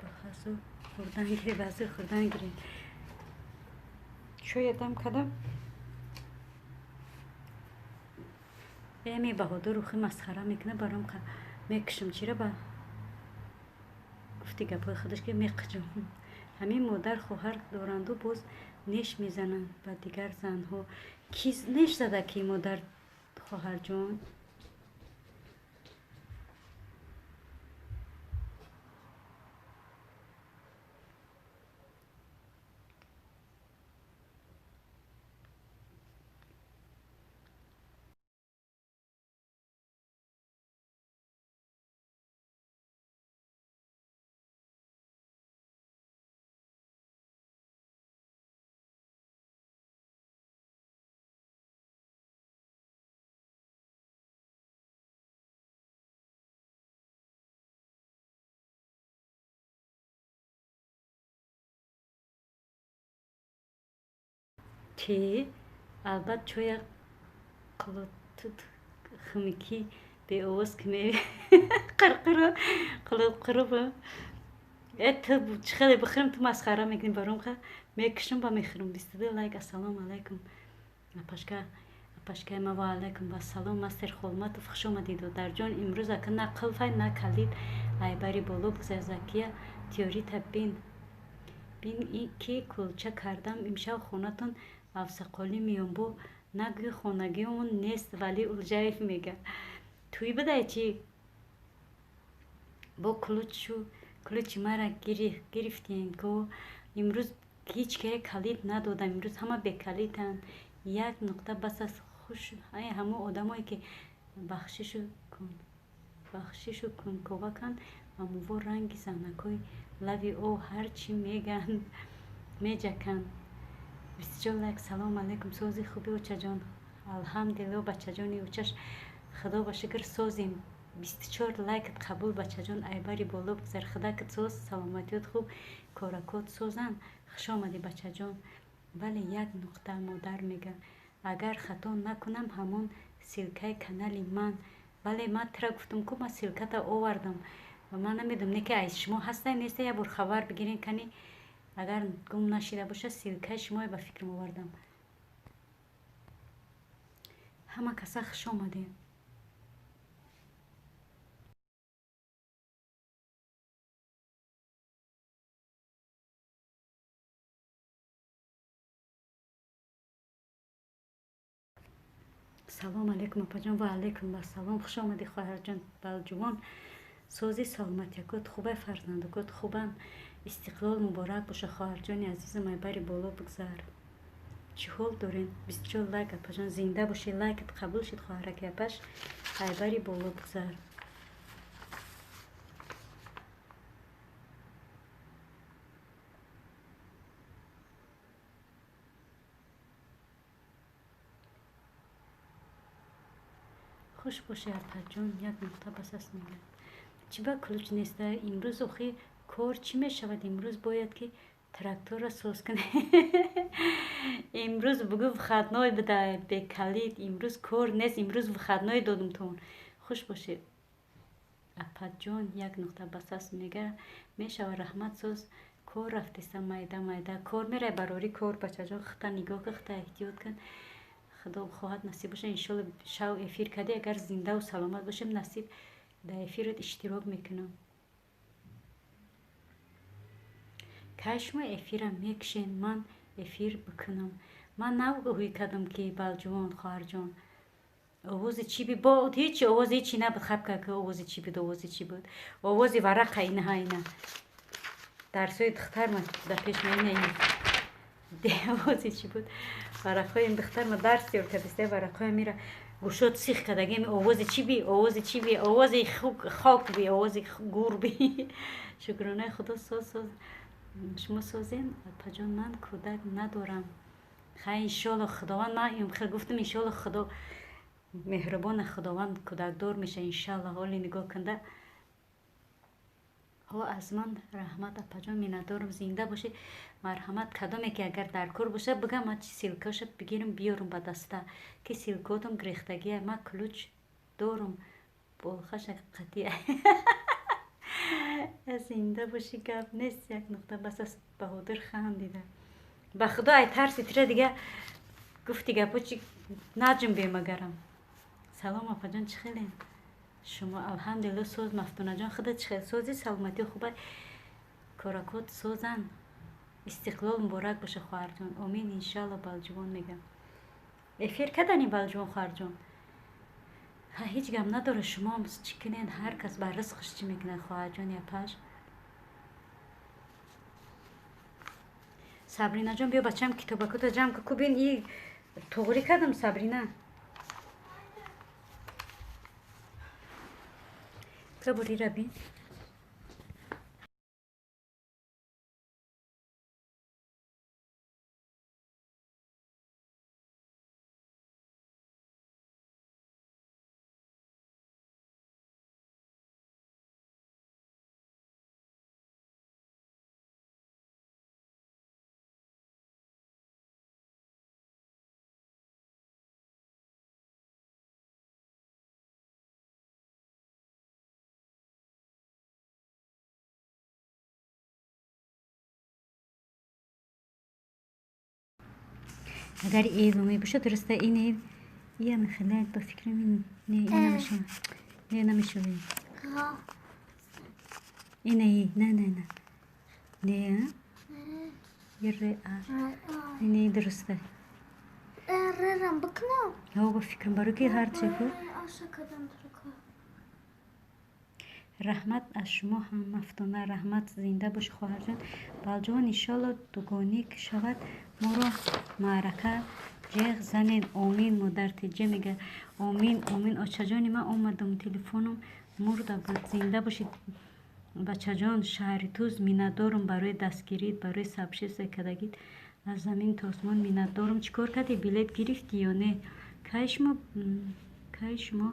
Баҳазур хӯрдан гиред, баҳазур хӯрдан гиред. Чоя дам кардам. Эми Баҳодур рухи масхара мекунад, баром мекушам. Чира ба гуфти гапҳои худаш ки меқиҷам. Ҳамин модар хоҳар доранду боз неш мезананд ба дигар занҳо. Ки неш зада ки модар хоҳарҷон? Чӣ? Албат чоя қулутут химикӣ беовоз ки ме қирқиро қулуққиро э ту чӣ хеле бихӯрем, ту масхара мекунӣ баром, ха мекушам ба мехӯрам. 22 лайк. Ассалому алайкум, апашка, апашкаи ма. Ва алайкум вассалом, мастер Холматов, хуш омадед, додарҷон. Имрӯз ака на қулфай, на калид. Айбари боло бигзар. Закия теорита бин бин ки кулча кардам. Имшаб хонатон авсақолӣ меём, бо нагӯи хонагиёмон нест. Валӣ Улҷаев мега тӯй бидай чӣ бо ключу ключи мара гирифтем ко. Имрӯз ҳеҷ кае калид надодам, имрӯз ҳама бекалиданд. Як нуқта бас аст. Хуш ай ҳамон одамое ки бахшишу кунковаканд ва муво ранги занакҳои лави о ҳарчи меган меҷаканд. 24 лайк. Салому алайкум, сози хуби, очаҷон? Алҳамдулилло, бачаҷони очаш, худо ба шукр, созем. 24 лайкат қабул, бачаҷон. Айбари боло бигзар. Худакат соз, саломатиёт хуб, коракот созанд. Хуш омадӣ, бачаҷон. Вале як нуқта модар мега, агар хато накунам, ҳамон ссылкаи канали ман. Вале ман тира гуфтам ку, ман ссылката овардам ва ман намедонам, не ки аз шумо ҳастай, нестай. Як бор хабар бигирен кани, агар гум нашида бошад, ссылкаи шумое ба фикрам овардам. Ҳама каса хуш омадед. Салом алейкум, апаҷон. Ва алейкум ассалом, хуш омадӣ, хоҳарҷон Балҷувон. Сози, саломатиякот хубай, фарзандакот хубанд? Истиқлол муборак боша, хоҳарҷони азизам. Айбари боло бигзар. Чӣ ҳол дорем? 24 лайк, апаҷон, зинда бошӣ. Лайкат қабул шуд, хоҳараки апаш. Айбари боло бигзар. Хуш бошӣ, апаҷон. Як нуқта бас аст мегӯяд. Чӣ ба ключ неста имрӯз? Охи кор чӣ мешавад? Имрӯз бояд ки тракторро соз кунем. Имрӯз бугӯ выходной буда, бекалид. Имрӯз кор нест, имрӯз выходной додум тон. Хуш бошед, апаҷон. Як нуқта бас аст мега, мешавад, раҳмат. Соз, кор рафтеста, майда майда кор мерай, барори кор. Бачаҷон, хита нигоҳ кун, хита эҳтиёт кун. Худо хоҳад, насиб боша, иншолло шав эфир кардӣ. Агар зиндаву саломат бошем, насиб, дар эфират иштирок мекунам. Кай шумо эфира мекушен, ман эфир бикунам? Ман нав ҳуй кардам ки Балҷувон хоҳарҷон, овози чӣ би? Бо ҳечи овози ҳечи набуд. Хаб ка, овози чӣ буд? Овози чӣ буд? Овози варақа инаҳа, ина дарсои духтарма дар пеш ма, ина ин овози чӣ буд? Варақҳои ин духтарма дарс тиёр кардиста, варақҳои мира гӯшот сих кардагем. Овози чӣ би? Овози чӣ би? Овози хок би, овози гур би. Шукронаи Худо, соз, соз. Шумо созен, апаҷон? Ман кӯдак надорам. Хай, иншолло, Худованд, ман хел гуфтам, иншолло, Худо меҳрубона, Худованд кӯдакдор меша, иншалло. Ҳоли нигоҳ кунда. О, аз ман раҳмат, апаҷон, миннатдорам, зинда бошед. Марҳамат, кадоме ки агар дар кор боша, бигам, ма чи ссылкаша бигирам, биёрам ба даста, ки ссылкотам гирехтагия. Ма ключ дорум, болхаша қатъия. Зинда бошӣ, гап нест, як нуқта бас аст. Баҳодир хандида. Ба худо, ай тарси тира дига гуфти гапо чи наҷунбем агарам. Салом, апаҷон, чӣ хелем шумо? Алҳамдулилло, соз. Мафтунаҷон, худат чӣ хел, сози? Саломатӣ хуба, коракот созанд? Истиқлол муборак боша, хоҳарҷон. Омин, иншалло. Балҷувон мегам, эфир кардани, Балҷувон хоҳарҷон. Ҳеҷ гап надора, шумоам чӣ кунед, ҳар кас ба ризқаш чӣ мекунад, хоҳарҷон. Япаш Сабринаҷон, биё, бачам, китобакута ҷамъ ку, бин, и туғрӣ кардам, Сабрина. Кабурира бин. Агар эво мебошад, дуруста, ин ия мехелак, ба фикрам, ин не, ин намешавад, не, намешавад. Ина и, не, не, не, не, ре а, не, дуруста. Рерам бикунам? Ҳо, ба фикрам, барои ки ҳарчи ку. Раҳмат аз шумо ҳам, Мафтуна, раҳмат, зинда боши, хоҳарҷон. Балҷувон, иншолло, дугоник шавад, моро маърака ҷеғ занед. Омин, модар теҷа мега. Омин, омин. Очаҷони ман, омадам, телефоном мурда буд. Зинда бошед, бачаҷон. Шаҳри Туз, миннатдорум барои дастгирит, барои сообщество кардагит, аз замин то осмон миннатдорум. Чӣ кор кардӣ, билет гирифтӣ ё не? Кай шумо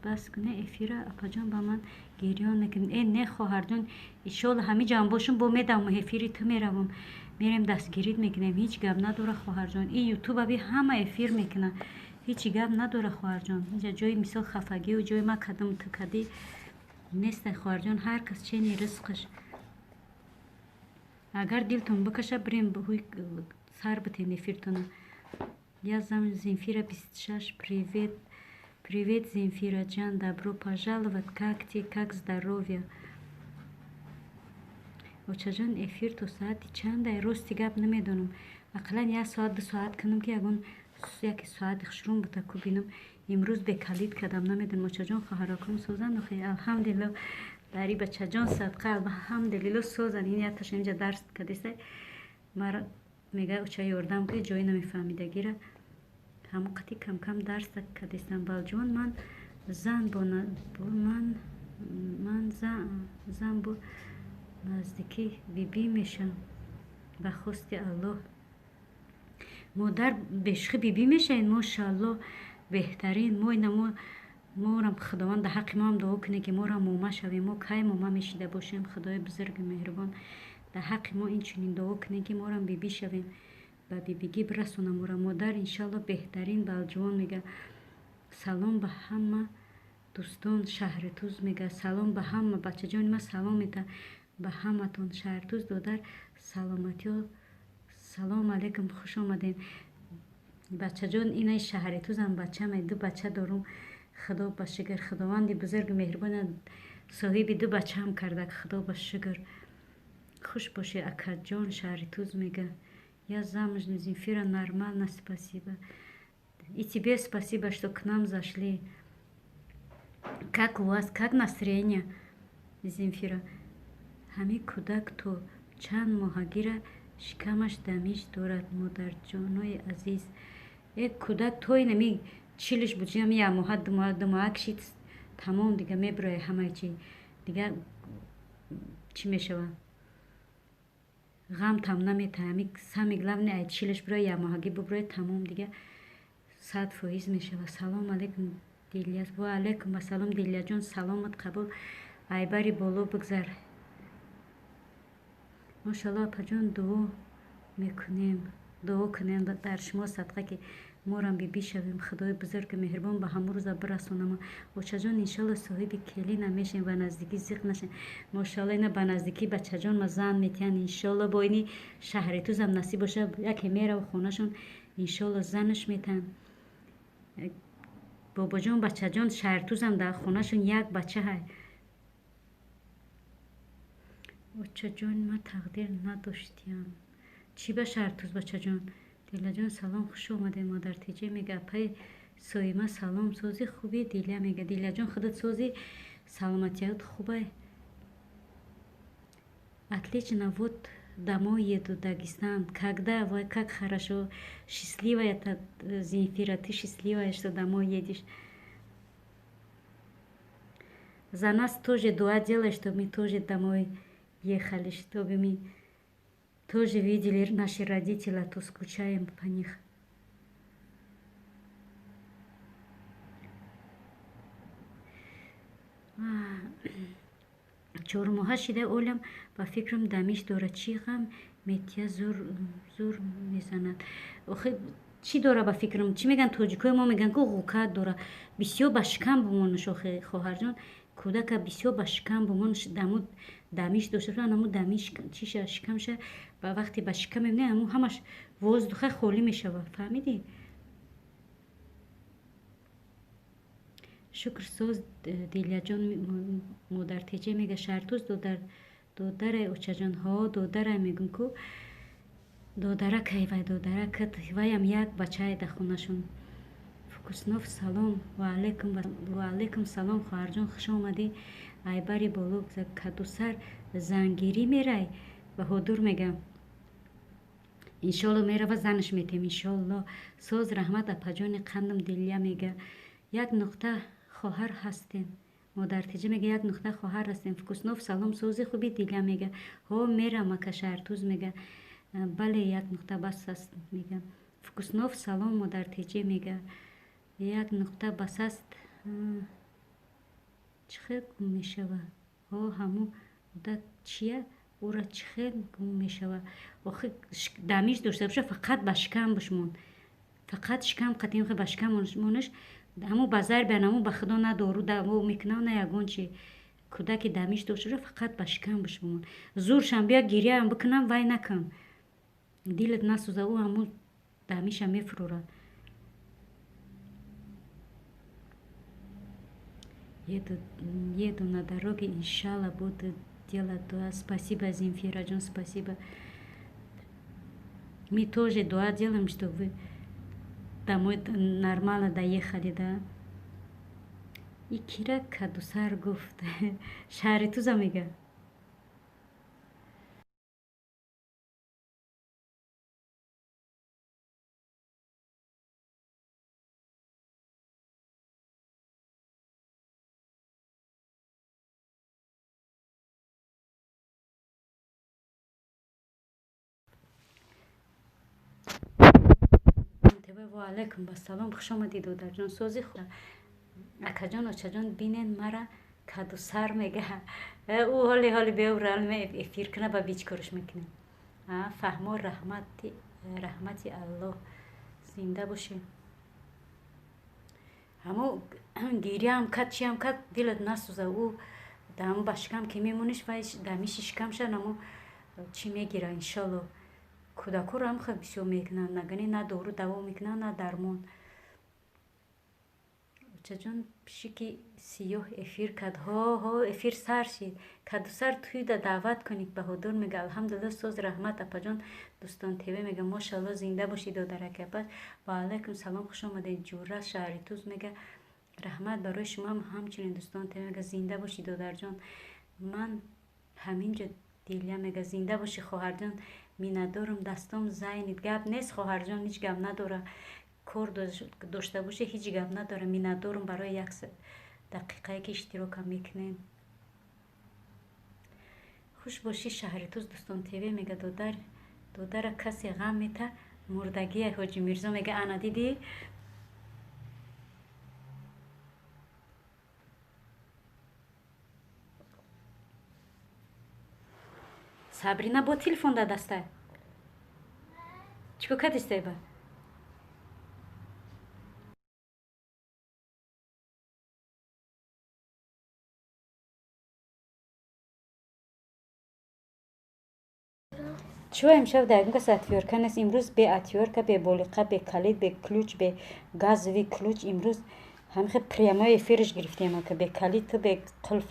бас куне эфира, апаҷон, ба ман гирён мекунед. Э, не, хоҳарҷон, иншолло, ҳамин ҷамъ бошум, бо медавам, эфири ту меравам, мерем, дастгирит мекунем. Ҳеҷ гап надора, хоҳарҷон. Ин ютубаби ҳама эфир мекунад, ҳеҷ гап надора, хоҳарҷон. Инҷа ҷои мисол хафагию ҷои ма кадам, ту кадӣ неста, хоҳарҷон. Ҳар кас чени ризқаш. Агар дилтон бикаша, бирем, сар битен эфиртона. Я зам Земфира 26. Привет, привет, Земфираҷан, добро пожаловать. Как ты, как здоровье? Очаҷон, эфир то соати чандай? Рости гап, намедонам. Ақаллан як соат, 2 соат кунам, ки ягон яке соати хушрум бута ку бинам. Имрӯз бекалид кардам, намедонам. Очаҷон, хоҳаракум созанд? Охи, алҳамдулилло, дари бачаҷон садқа, алҳамдулилло, созанд. Ин якташ инҷа дарс кардеса, мара мега, оча, ёрдам ки, ҷои намефаҳмидагира ҳамон қати камкам дарс кардестам. Балҷувон, ман зан бо ман зан бо наздикӣ бибӣ мешам, ба хости Аллоҳ. Модар, бешухӣ бибӣ мешавед? Мошаалло, беҳтарин. Мо инамо морам, Худованд дар ҳаққи моам дуо кунед, ки морам мома шавем. Мо кай мома мешида бошем? Худои бузурги меҳрубон дар ҳаққи мо инчунин дуо кунед, ки морам бибӣ шавем, ба бибигӣ бирасонам мора. Модар, иншалло, беҳтарин. Балҷувон мега, салом ба ҳама дӯстон, шаҳри Туз мега. Салом ба ҳама бачаҷони ман, салом мета ба ҳаматон. Шаҳритуз додар, саломатиё. Салом алейкум, хуш омадем, бачаҷон. Инаи Шаҳритузам бачаме, ду бача дорум, Худо ба шукр. Худованди бузургу меҳрубона соҳиби ду бачаам кардак, Худо ба шукр. Хуш бошед, акаҷон. Шаҳритуз мега, я замужем. Земфира, нормально, спасибо. И тебе спасибо, что к нам зашли. Как у вас, как настроение, Земфира? Ҳамин кӯдак то чанд моҳагира шикамаш дамиш дорад, модарҷонои азиз? Э, кӯдак то инами чилиш буд, ами як моҳа, 2 моҳа, 2 моҳа кишид, тамом, дига мебирояд ҳамаи чи, дига чӣ мешавад, ғам там наметаҳ. Ами самый главный, ай чилиш бирояд, як моҳагӣ бубирояд, тамом, дига 100% мешавад. Салом алейкум, Дилия. Ва алейкум ассалом, Дилияҷон, саломат қабул, айбари боло бигзар. Мошалло апаҷон, дуо мекунем, дуо кунем дар шумо садқа, ки морам бибӣ шавем. Худои бузурги меҳрубон ба ҳамун рӯза бирасонама. Очаҷон, иншалло соҳиби келина мешем, ба наздикӣ зиқ нашем. Мошалло, ина ба наздикӣ бачаҷон ма зан метиҳанд, иншолло бо ини шаҳри Тузам насиб боша, яке мерав хонашон, иншолло занаш метаҳанд. Бобоҷон, бачаҷон, шаҳртузам дар хонашон як бача ҳай. Очаҷон, ма тақдир надоштиям. Чӣ ба шаҳртуз, бачаҷон? Дилаҷон, салом, хуш омадед. Модартиҷа мега, апаи Соима, салом, сози хуби? Диля мега, Дилаҷон, худат сози, саломатият хубай? Отлично, вот домой еду, Дагестан. Когда? Вой, как хорошо. Счастливая Земфира, ты счастливая, что домой едешь. За нас тоже дуа делай, чтобы мы тоже домой ехали, чтобы мы тоже видели наши родители, а то скучаем по них. Чормоҳа шида олам, ба фикрам дамиш дорад. Чӣ ғам метия, зур мезанад. Охи, чӣ дора ба фикрам? Чӣ меган тоҷикои мо, меган ку ғукат дора. Бисёр ба шикам бумонаш, охи, хоҳарҷон, кӯдака бисёр ба шикам бумонаш, даму дамиш дошта, наму дамиш чиша шикамша ба вақте ба шикам мебинӣ, ҳаму ҳамаш воздуха холӣ мешава. Фаҳмидӣ? Шукр, соз, Дилияҷон. Модартеҷа мега, Шаҳртуз додарай, очаҷон? Ҳо, додарай, мегум ку додаракай вай, додаракат ваям як бачае дар хонашон. Фукуснов, салом. Ваалайкум салом, хоҳарҷон, хуш омадӣ. Айбари боло кадусар зангирӣ мерай, Баҳодур мега. Иншолло мерава, занаш метем, иншолло. Соз, раҳмат, апаҷони қандам. Дилия мега, як нуқта хоҳар ҳастем. Модартиҷа мега, як нуқта хоҳар ҳастем. Фукуснов, салом, сози хуби? Дилия мега, ҳо, мерам, ака, Шаҳртуз мега. Бале, як нуқта бас аст, мега. Фукуснов, салом. Модартиҷа мега, як нуқта бас аст. Чӣ хел гум мешава? Ҳо, ҳамун одат чия? Ӯра чӣ хел гум мешава? Охи, дамиш дошта боша, фақат ба шикам бишмон, фақат шикам қатим, ба шикам монаш, ҳамун ба зарбиан, ҳамун ба худо на дору даво мекунам, на ягон чи. Кӯдаки дамиш дошта боша, фақат ба шикам бишмон. Зуршам бия, гиряам бикунам, вай накун, дилат насӯза, ӯ ҳамун дамиша мефурорад. Еду на дороге, иншалла, буду делать дуа. Спасибо, Земфираджон, спасибо. Мы тоже дуа делаем, чтобы вы домой нормально доехали, да. И кира кадусар гуфт? Шаҳри Туза мега. Ва алайкум ассалом, хуш омадӣ, додарҷон, сози? Акаҷон, очаҷон, бинен мара, кадусар мега. Ӯ ҳоли ҳоли беуралме эфир кина, ба бич корш мекунем. Фаҳмо, раҳмати, раҳмати Аллоҳ, зинда бошем. Ҳамо гиряам кад, чиам кад, дилат насӯза, ӯ даҳамо ба шикам ки мемониш, вай дамиши шикамша намо чӣ мегира, иншолло. Кӯдакҳоро ҳам хел бисёр мекунанд, нагани на дору даво мекунанд, на дармон. Очаҷон, пишики сиёҳ эфир кард. Ҳо, ҳо, эфир сар шид. Кадусар туйда даъват кунед, Баҳодур мега. Алҳамдулилла, соз, раҳмат, апаҷон. Дӯстон ТВ мега, мошалло, зинда бошӣ, додараки апа. Ва алайкум салом, хуш омадед, Ҷура, шаҳри Туз мега. Раҳмат барои шумоам ҳамчунин. Дӯстон ТВ мега, зинда бошӣ, додарҷон. Ман ҳаминҷо. Дилия мега, зинда бошӣ, хоҳарҷон, миннатдорам. Дастом зайнид. Гап нест, хоҳарҷон, ҳеҷ гап надора. Кор дошта бошӣ, ҳеҷ гап надора. Миннатдорам барои як дақиқае ки иштирокам мекунем. Хуш бошӣ, шаҳри Туз. Дӯстон ТВ мега, додар, додара касе ғам мета, мурдагия. Ҳоҷи Мирзо мега, ана дидӣ. Сабрина бо телефон дар дастай. Чӣ кор кардистай ба? Чиво имшаб дар ягон кас отвёртка нест? Имрӯз бе отвёртка, бе болиқа, бе калид, бе ключ, бе газовый ключ. Имрӯз ҳамихе прямой эфирш гирифтем, ака, бе калидту бе қулф.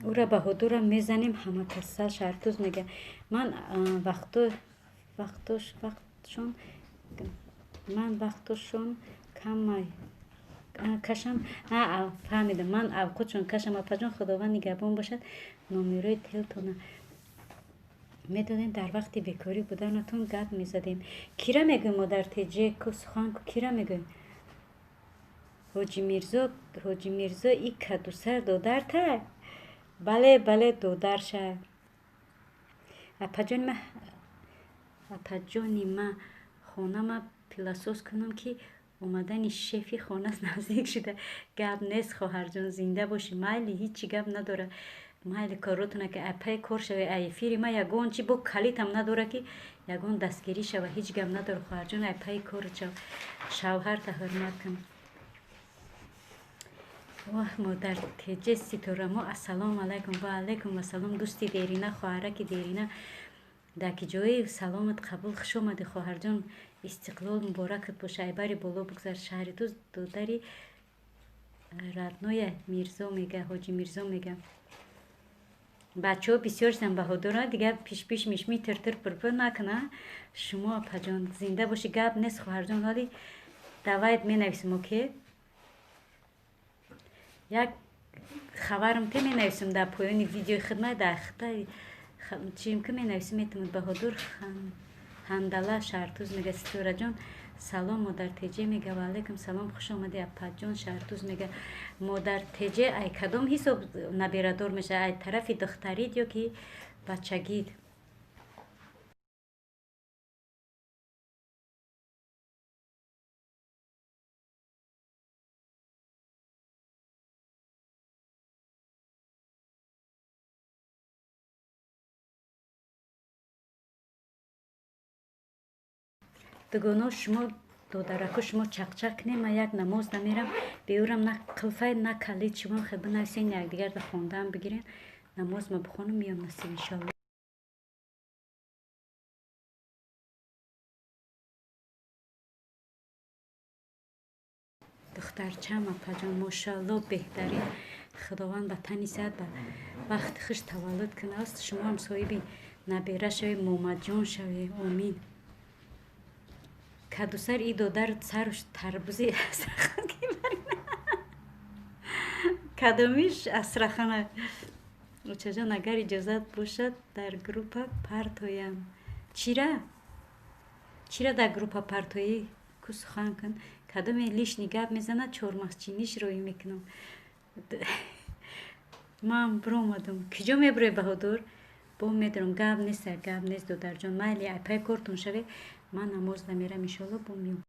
Ура Баҳодурам мезанем ҳамакасал. Шаҳртуз мега, ман вақтшон ман вақтушон камай кашам. Фаҳмидам, ман авқутшон кашам. Апаҷон, Худованд нигаҳбон бошад. Номерои телтона медодем, дар вақти бекорӣ буданатон гап мезадем. Кира мегӯем, модар теҷе ку сухан ку, кира мегӯем? Ҳоҷи Мирзо, Ҳоҷи Мирзо и кадусар додартай? Бале, бале, додарша. Апаҷони ма, апаҷони ма, хонама пылесос кунам, ки омадани шефи хона наздик шуда. Гап нест, хоҳарҷон, зинда бошӣ. Майли, ҳичи гап надора. Майли, коротона ки апай кор шава. Эфири ма ягон чи бо калитам надора, ки ягон дастгирӣ шава. Ҳеҷ гап надора, хоҳарҷон, апай кор шав. Шавҳарта ҳурмат кун. Оҳ, модар теҷе Ситорамо, ассалому алайкум. Ва алайкум ассалом, дӯсти дерина, хоҳараки дерина. Дар ки ҷои саломат қабул. Хуш омадӣ, хоҳарҷон, истиқлол муборакат боша. Айбари боло бигзар. Шаҳри туз додари родной Мирзо мега, Ҳоҷи Мирзо мега. Бачаҳо бисёр шудан, Баҳодура, дигар пишпиш, мишми, тиртир, пурпур накуна шумо. Апаҷон, зинда бошӣ. Гап нест, хоҳарҷон, ҳоли давайт менависем, окей? Як хабарам те менависем дар поёни видеои хидмат, дар хита чим ки менависем, метавонед. Баҳодур Ҳандала Шаҳртуз мега. Ситораҷон, салом. Модар теҷе мега, ва алайкум салом, хуш омадӣ, апаҷон. Шаҳртуз мега. Модар теҷе, ай кадом ҳисоб наберадор мешавад, ай тарафи духтарид ё ки бачагид? Дугоно, шумо додарако, шумо чақчақ кунем, ман як намоз намерам беурам, на қилфай, на калид. Шумо хел бинависен, якдигарда хондаам бигирен, намоз ма бихонам, меём, насиб, иншоалло. Духтарчам, апаҷон, мошоалло, беҳтарин. Худованд ба тани сиҳат, ба вақти хуш таваллуд кунад. Шумо ҳам соҳиби набера шавед, момаҷон шавед, омин. Кадусар и додар саруш тарбузи кадомиш Астрахана. Очаҷон, агар иҷозат бошад, дар группа партоям. Чира, чира дар группа партоӣ? Ку сухан кун. Кадоме лишний гап мезанад, чормағзчиниш роӣ мекунам. Ман биромадам. Киҷо мебурӣ, Баҳодур? Бо медорам. Гап нест, гап нест, додарҷон, майли, айпай кортон шаве. Ман намоз намерам, иншоалло, бо меём.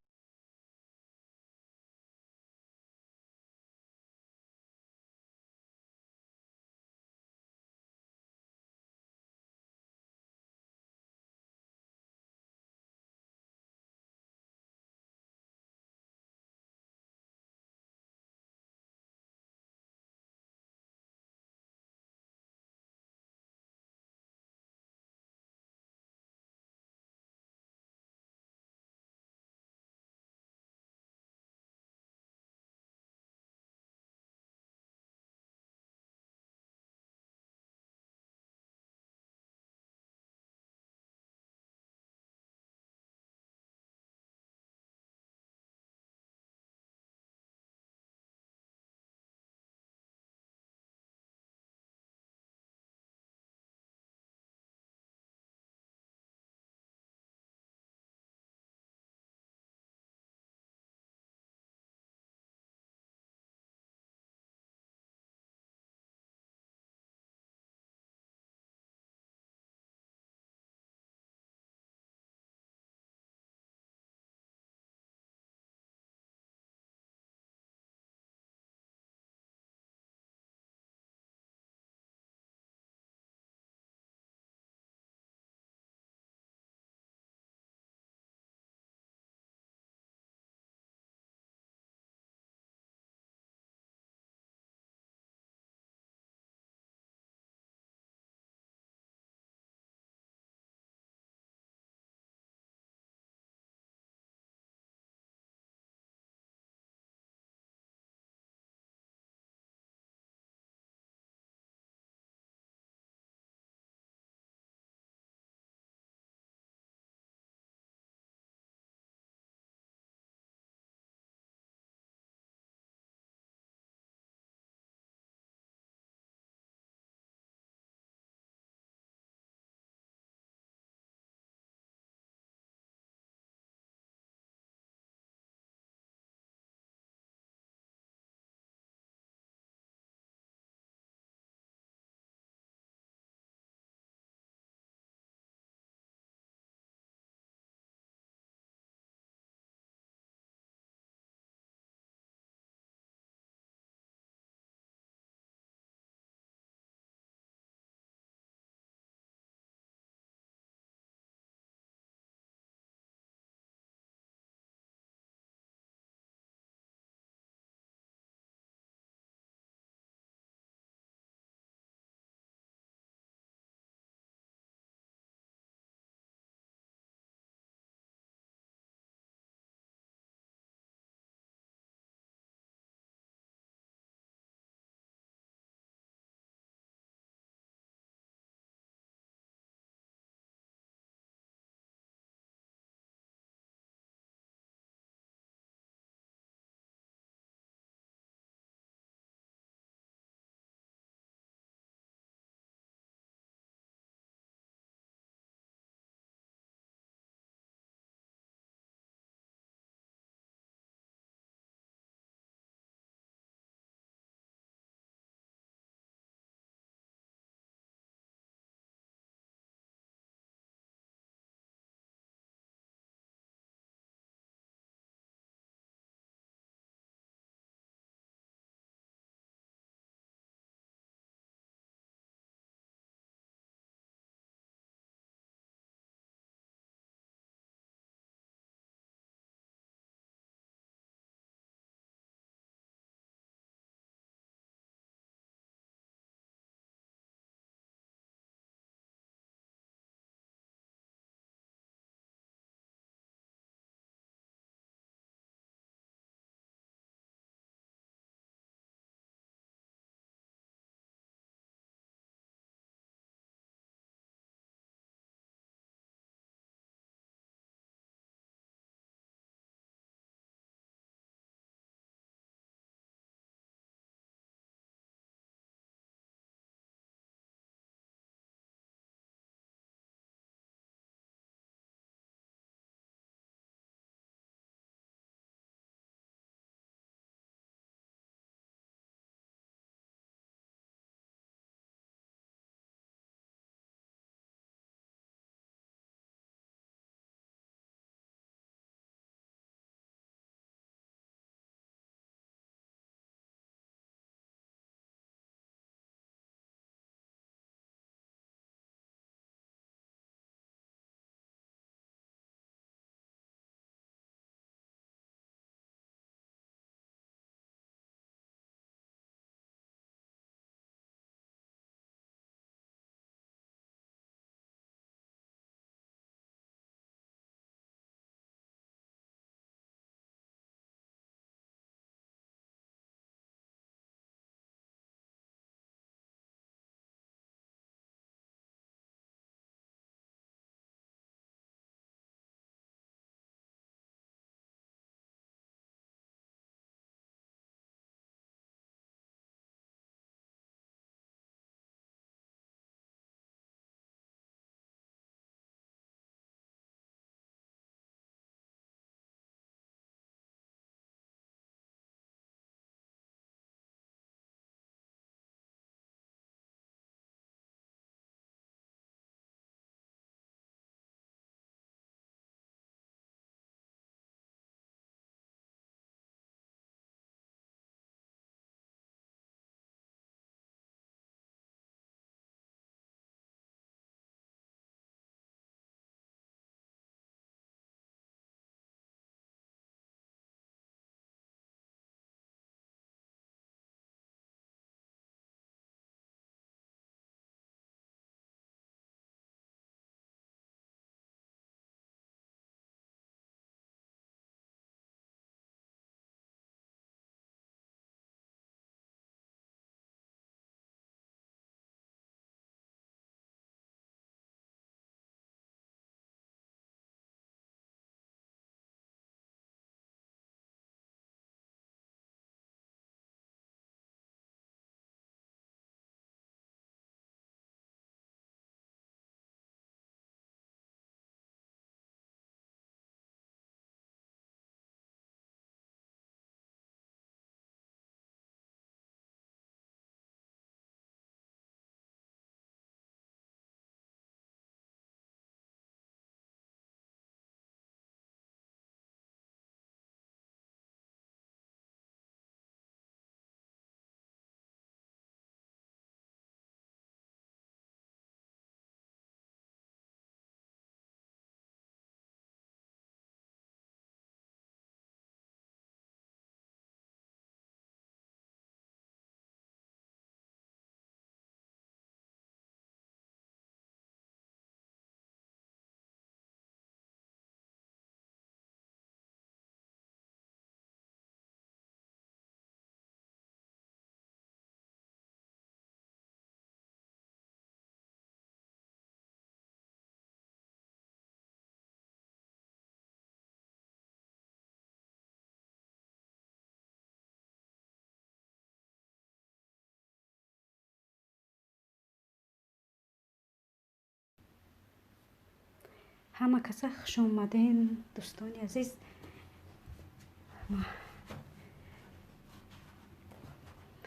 Ҳама каса хуш омаден, дӯстони азиз.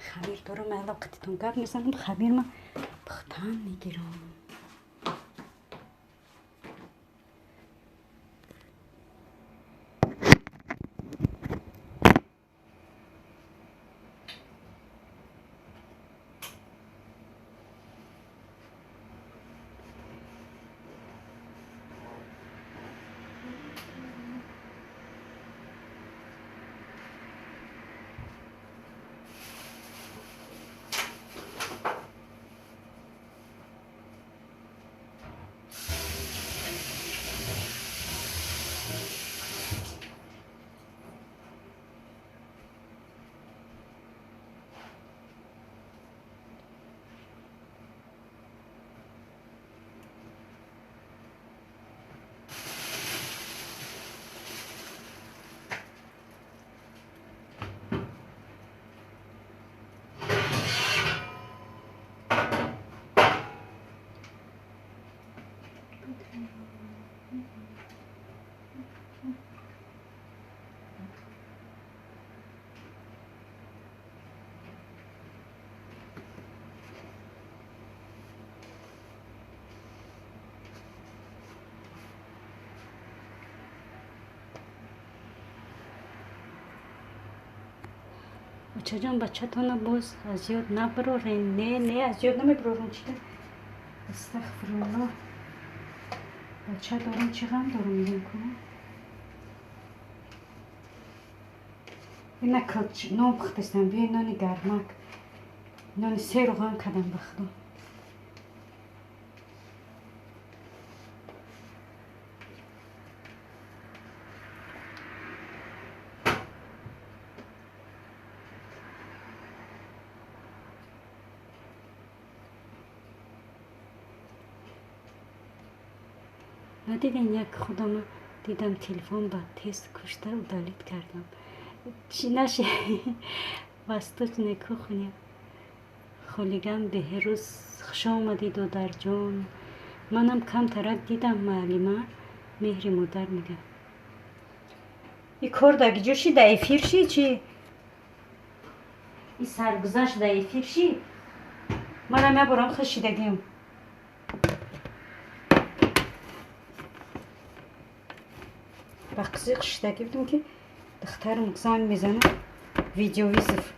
Хамир дорам, ала қатитон гап мезанам, хамирма пухтан мегирам. Очаҷон, бачатона боз аз ёд набарорен. Не, не, аз ёд намебарорам. Чида? Астағфируллоҳ. Бача дорам, чӣ ғам дорам мегӯям ку? Ина килч нон пухтастам, биёй нони гармак. Нони се руған кардам ба худо. Надиден як худама дидам телефон ба тест кушта удалить кардам. Чӣ наши восточная кухня. Хулиган Беҳрӯз, хуш омадӣ, додарҷон. Манам камтарак дидам муаллима меҳри модар мега. И кор дар ҷо ши, да эфир ши чи? И саргузашт да эфир ши? Манам я борам хушидагим. Ба қизиқ шиштагӣ будем ки духтарам занг мезана видеовызов.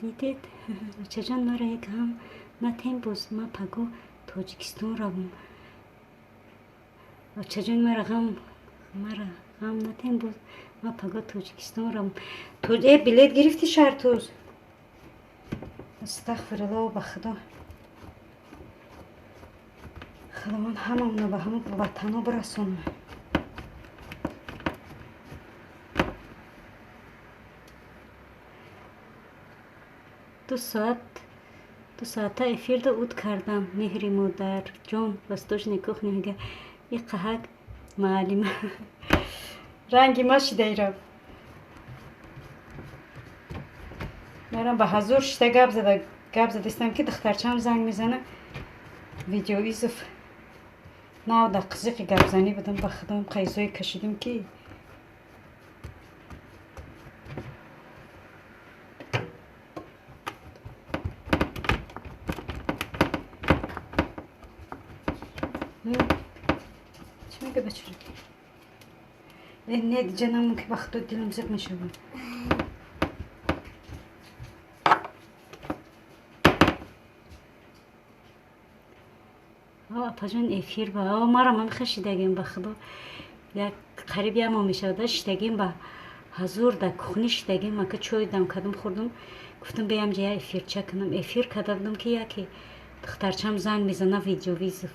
Дидед, очаҷон, мара як ҳам натем боз, ма паго Тоҷикистон равам. Очаҷон, мара ғам натем боз, ма паго Тоҷикистон равам. Билет гирифти шаҳртуз? Астағфируллоҳ, ба худо. Худованд ҳамамонро ба ҳамон ватанҳо бирасонад. Ду соата эфирда уд кардам. Меҳри модарҷон, восточная кухня мега. И қаҳак муаллима. Ранги ма шидаира. Марам ба ҳазур шида гап задистам ки духтарчам занг мезана видеовызов. Нав дар қизиқи гапзанӣ будам, ба худом қайзое кашидим ки чӣ мега бачаро? Не, диҷа намон ки ба худо дилам зиқ мешавад. Апаҷон, эфир ба марам ҳам шидагим ба худо. Як қариб як моҳ мешавад шидагим ба ҳазур дар кухни шидагим. Мака чой дам кардам, хӯрдам. Гуфтам биям ҷа як эфирча кунам. Эфир карда будам ки яке духтарчам занг мезана видеовызов.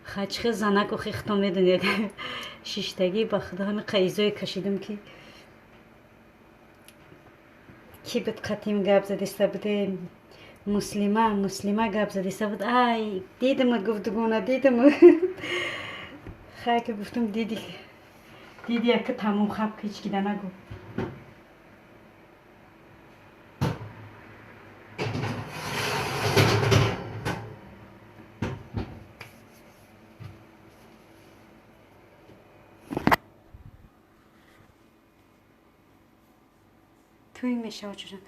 Хачхе занак охи хто медонед. Шиштагӣ ба худо ҳами қайзое кашидам ки ки буд қатим гап задиста буде. Муслима гап задиста буд. Ай, дидам, гуфт, дугона дидам. Хай ки гуфтам диди. Диди яка тамом хаб ҳеч кида нагу. Туй мешава чӯҷон.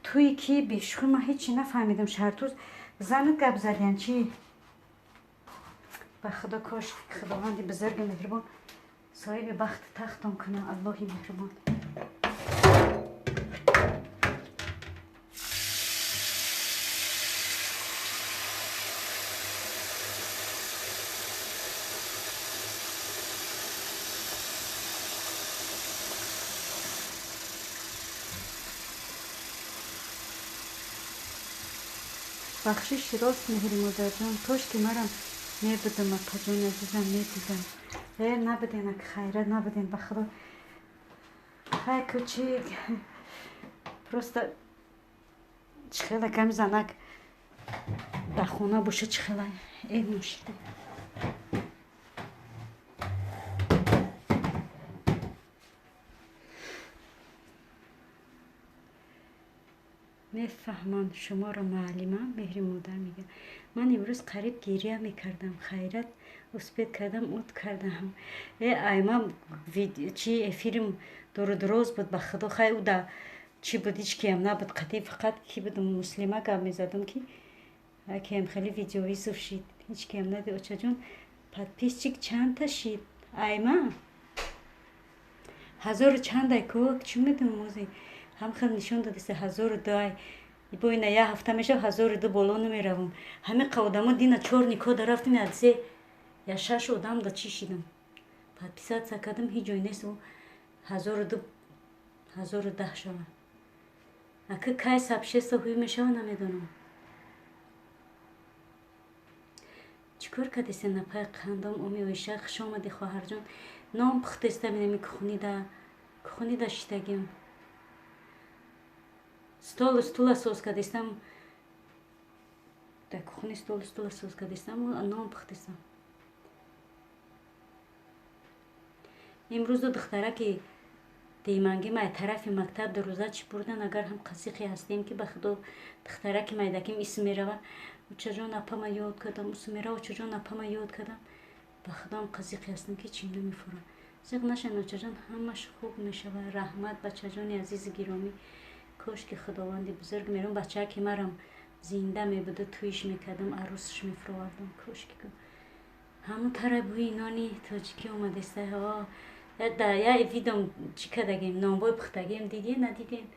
Туй ки бешухӣ ман ҳечи нафаҳмидам. Шаҳртуз занат гап задиян чӣ? Ба худо кош худованди бузурги меҳрубон соҳиби бахти тахтон кунад, Аллоҳи меҳрубон. Бахшиш рост меҳри модарҷон, кош ки марам мебудам, апаҷони азизам медидам. Э, набуден, ак хайра набуден, ба худо. Хай кучик. Просто чӣ хела ками занак дар хона боша, чӣ хела э нӯшида. Мефаҳмам шуморо муаллима, меҳри модар мегӯяд. Ман имрӯз қариб гиря мекардам. Хайрат успеть кардам, ут кардам. Э, ай ман чи эфирим дуру дуроз буд, ба худо. Хай ӯ да чӣ буд, ҳеч киям набуд, қатъи фақат ки будам, муслима гап мезадам, ки киям хеле видеовызов шид. Ҳеч киям нади. Очаҷон, подписчик чандта шид? Айма ҳазору чандай ку, чӣ медонам, ози ҳам хел нишон додиста 1002. Бо ина як ҳафта мешав, 1002 боло намеравам. Ҳамин қа одамо дина чор никоҳ да рафтем, як се я шаш одам да чӣ шидам. Подписаться кардам, ҳеҷ ҷой нест, 1002 1010 шава. Ака кай сообщество ҳуй мешава, намедонам. Чӣ кор кардеста напай қандом уми оиша, хуш омадӣ хоҳарҷон. Ном пухтеста минами кухнида шитагим. Столу стула соз кардестам. Дар кухни столу стула соз кардестам, ном пухтестам. Имрӯз ду духтараки дейманги май тарафи мактаб ду рӯза чӣ бурдан, агар ҳам қасиқе ҳастем ки ба худо духтараки майдаким исм мерава. Учаҷон апама ёд кардам, усм мерава, учаҷон апама ёд кардам. Ба худо ҳам қасиқе ҳастем ки чим намефурам. Зиқ нашан очаҷон, ҳамаш хуб мешава. Раҳмат бачаҷони азизи гиромӣ. Кош ки худованди бузург мерам бачаки марам зинда мебуду, туиш мекардам, арӯсш мефуровардам. Кош ки ҳамун тара бӯи нони тоҷикӣ омадеста. Я видом чӣ кардагем, нонбой пухтагем, дидем, надидем?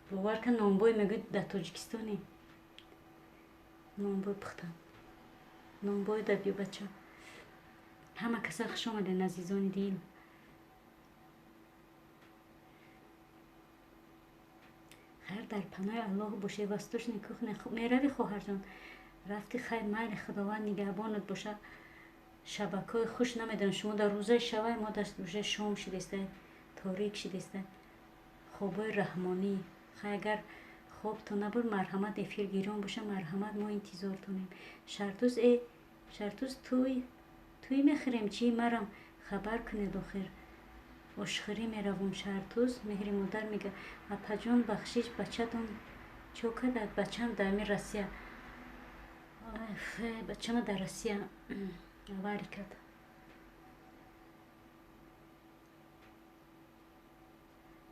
Бовар кун, нонбой мегӯяд дар Тоҷикистоне. Нонбой пухтам. Нонбой да бию бача. Ҳама каса хуш омаден, азизони дил. Хайр, дар паноҳи Аллоҳ бошед. Восточный кухня меравӣ хоҳарҷон? Рафти, хайр, майли, худованд нигаҳбонат боша. Шабакаҳои хуш намедонам, шумо дар рӯзаи шавай, мо дар рӯзаи шом шидеста, торик шидеста. Хобҳои раҳмонӣ. Хай агар хобто набуд, марҳамат, эфир гирён боша, марҳамат, мо интизортонем. Шартуз, э Шартуз, туй мехӯрем чӣ? Марам хабар кунед охир. Ошхӯрӣ меравам. Шартуз меҳри модар мега апаҷон бахшиш, бачатон чо кардад? Бачам дар ами Россия. Бачама дар Россия авария кард.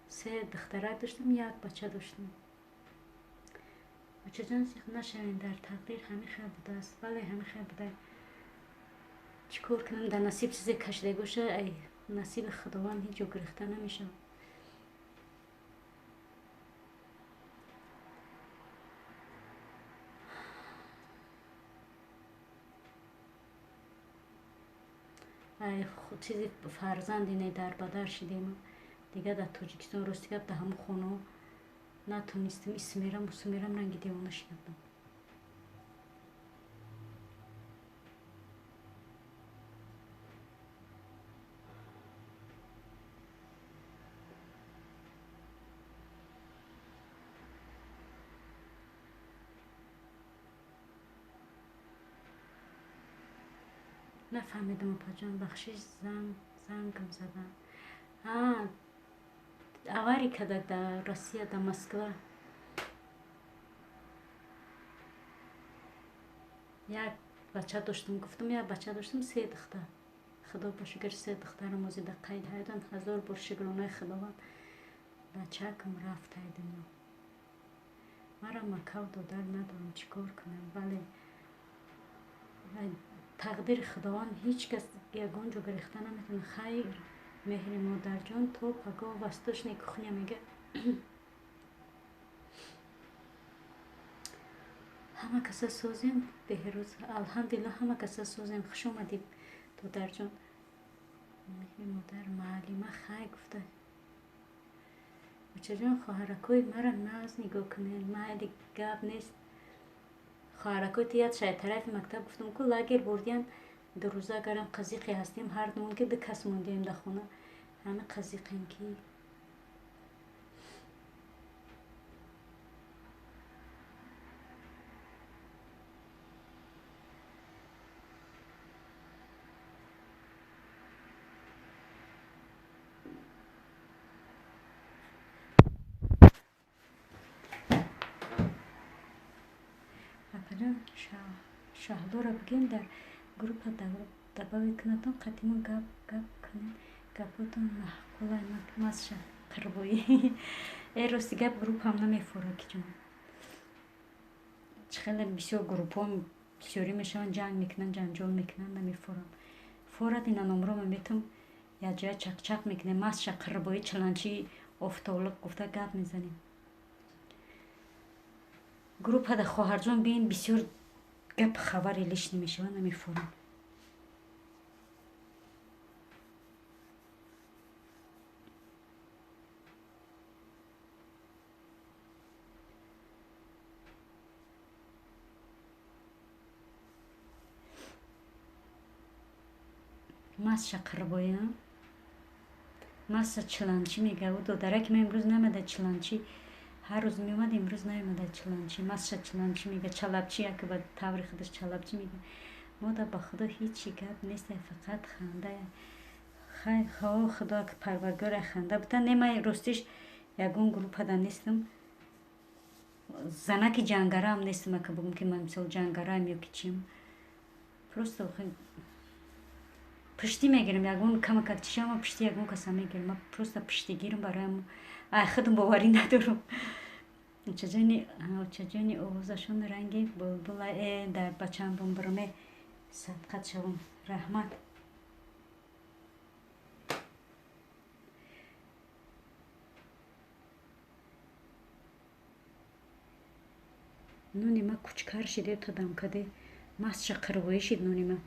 Се духтарак доштам, як бача доштам. Бачаҷон, зиқ нашавем, дар тақдир ҳамин хел будааст. Бале, ҳамин хел буда. Чӣ кор кунам, дар насиб чизе кашида боша, ай насиби худованд ҳеҷ ҷо гирифта намешавад. Чизи фарзанде не дар бадар шидем. Дигар дар Тоҷикистон рости гап дар ҳамон хонаҳо натонистем, исмерам, усмерам, ранги девона шида будам. Нафаҳмидам, опаҷон, бахшиш, зангам задан. Авария када дар Россия, дар Москва. Як бача доштам, гуфтам, як бача доштам, се духтар. Худо ба шукр, се духтарам ози дар қайд ҳайдан, ҳазор бор шукронаи Худованд. Бачакам рафт ай дунё. Мара макав додар надорам, чӣ кор кунам, вале тақдири Худованд ҳеҷ кас ягон ҷо гирифта наметавонад. Хайр, меҳри модарҷон, то пагоҳ восточная кухня мега. Ҳама каса созем, Беҳрӯз, алҳамдулиллоҳ, ҳама каса созем. Хуш омадӣ, додарҷон. Меҳри модар, маълима хай гуфта. Бачаҷон, хоҳаракҳои мара нағз нигоҳ кунед, майли, гап нест. Хоҳаракҳои ту як шай тарафи мактаб гуфтам, ку лагер бурдиян, ду рӯза агарам қазиқе ҳастем, ҳар думон ки ду кас мондием дар хона, ҳама қазиқем ки. Апаҷон, Шаҳлоро бигем, дар группа добавить кунатон, қатимон гап гап кунем, гапотон маъқулай, масша қирбоӣ. Э, рости гап, группаам намефора, ки ҷон. Чӣ хеле бисёр группҳо бисёрӣ мешаванд, ҷанг мекунанд, ҷанҷол мекунанд, намефорам. Форад, ина номрома метам, якҷоя чақчақ мекунем, масша қирбоӣ, чаланчи офтоблиқ гуфта гап мезанем. Группада, хоҳарҷон, бин, бисёр гап хабари лишний мешавад, намефорам. Масша қирбоя, масса чиланчӣ мега. Ӯ додараки ман имрӯз намеда чиланчӣ, ҳар рӯз меомад, имрӯз наомада чиланчӣ. Масша чиланчӣ мега, чалабчӣ, яке ба таври худаш чалабчӣ мега. Мода ба Худо ҳечи гап нест, фақат ханда. Хай, хо, Худо парвардгор ханда бута. Не, ман ростиш ягон группада нестам, занаки ҷангараам нестам, ака бугум ки ман мисол ҷангараам ё ки чим. Просто пуштӣ мегирам, ягон камакак чишама, пушти ягон каса мегирам. Ман просто пуштигирам, бароям ай худам боварӣ надорам. Очаҷони, овозашон ранги булбула. Э, дар бачаам бумбуруме, садқат шавам, раҳмат. Нуни ма кучкар шиде, тадам каде, масша қирвоӣ шид нуни ма.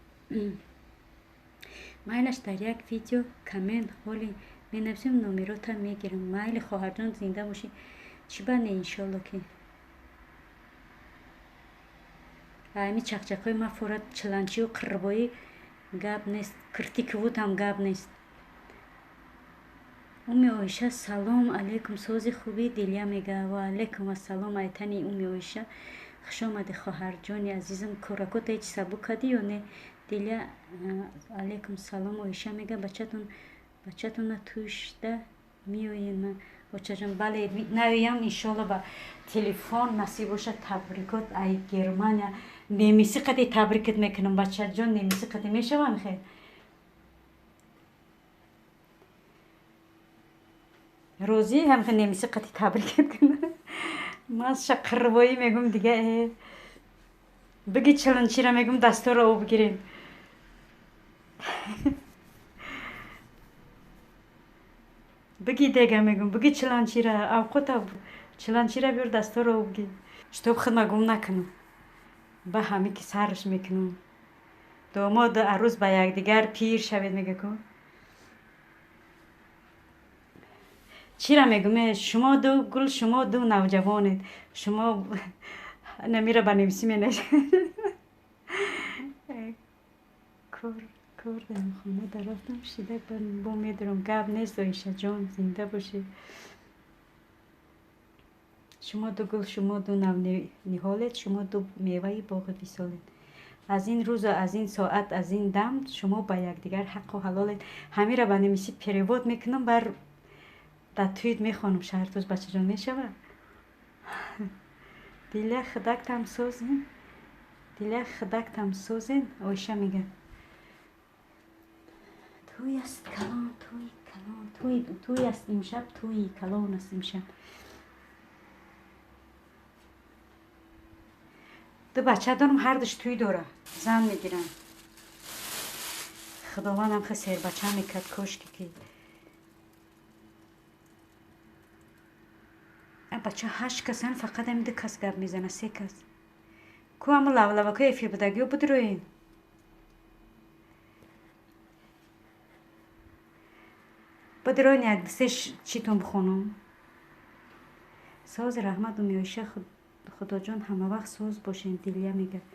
Майлаш, дар як видео коммент ҳоли менависем, номерота мегирам. Майли, хоҳарҷон, зинда бошӣ. Чӣ ба не, иншолло ки ами чақчақҳои ма форад, чиланчию қирбоӣ гап нест, киртиквутам гап нест. Уми Оиша, салом алейкум, сози хуби, Дилия мега. Ва алейкум ассалом, айтани Уми Оиша, хуш омадӣ, хоҳарҷони азизам. Коракота ҳеҷ сабук кардӣ ё не? Дилия, алейкум салом, Оиша мега, бачатона тӯшда меоем. Очаҷон, бале, наоям, иншолло, ба телефон насиб бошад. Табрикот ай Германия, немисӣ қади табрикат мекунам, бачаҷон, немисӣ қади мешавам хел. Розӣ ҳам хел немисӣ қади табрикат кунам. Масша қирвоӣ мегум дига, э. Биги чилинчира мегум, дастора об гирем. Биги дега мегум, биги чиланчира, авқота чиланчира биёр, дастора об гир. Чтоб худма гум накунам. Ба ҳами ки сарш мекунам. Домод арӯз ба якдигар пир шавед мега ку. Чира мегум, шумо ду гул, шумо ду навҷавонед. Шумо намира ба немисӣ менависед. Кор кор дар хона дарафтам, шида бо медурам. Гап нест, Оишаҷон, зинда бошед. Шумо ду гул, шумо ду навниҳолед, шумо ду меваи боғи висолед. Аз ин рӯзу аз ин соат, аз ин дам шумо ба якдигар ҳаққу ҳалолед. Ҳамира ба немисӣ перевод мекунам, бар дар туит мехонам. Шаҳртӯз бачаҷон мешавад? Диля худактам созен, Диля худактам созен, Оиша мегӯяд. Тӯй аст калон, тӯй калон, тӯй, тӯй аст имшаб, тӯи калон аст имшаб. Ду бача дорам, ҳардуш тӯй дора, зан мегиранд. Худовандам хе сербача мекард, кошки ки бача ҳашт касан, фақат ҳамин ду кас гап мезана, се кас. Ку ҳама лавлавакои эфир будагиё будроен. Будроен як се читон бихонам. Сози раҳмат Умиоиша, Худоҷон ҳамавақт соз бошен, Дилия мегӯяд.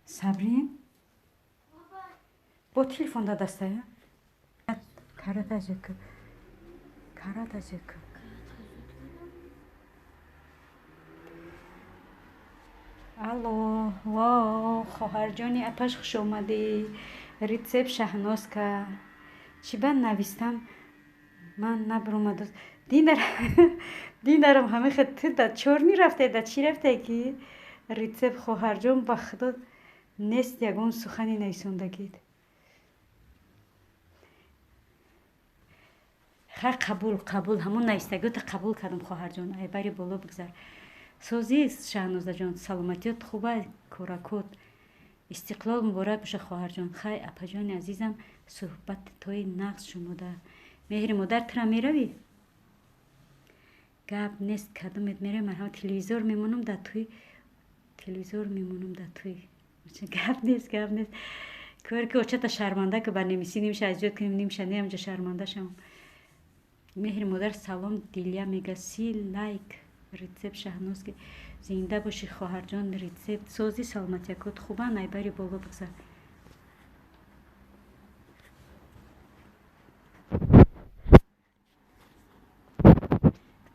Сабрин? Бо телефон да дастая? Карата зюк. Карата зюк. Алло, во, хоҳарҷони апаш, хуш омадӣ. Рецепт Шаҳнозка. Чӣ ба навистам? Ман набиромаду. Динар, динарам ҳамихе ту да чор мерафте, да чӣ рафте ки? Рецепт хоҳарҷон, ба худо нест ягон сухани нависондагид. Ха қабул, қабул, ҳамон навистагиёта қабул кардам, хоҳарҷон. Ай бари боло бигзар. Созӣ Шаҳнозаҷон, саломатиёт хуба, коракот. Истиқлол муборак боша, хоҳарҷон. Хай апаҷони азизам, суҳбатҳои нағз шумода. Меҳри модар тура меравӣ? Гап нест, кадомет меравӣ? Марҳама, телевизор мемонам дар туй, телевизор мемонам дар туй. Гап нест, гап нест. Кор ки очата шарманда ки ба немисӣ нимша аз ёд кунем, нимша не ҳамҷа шарманда шавам. Меҳри модар салом, Дилия мега, си лайк. Рецепт Шаҳнозки. Зинда бошӣ хоҳарҷон, рецепт сози, саломатиякот хуба, найбари боло бигзар.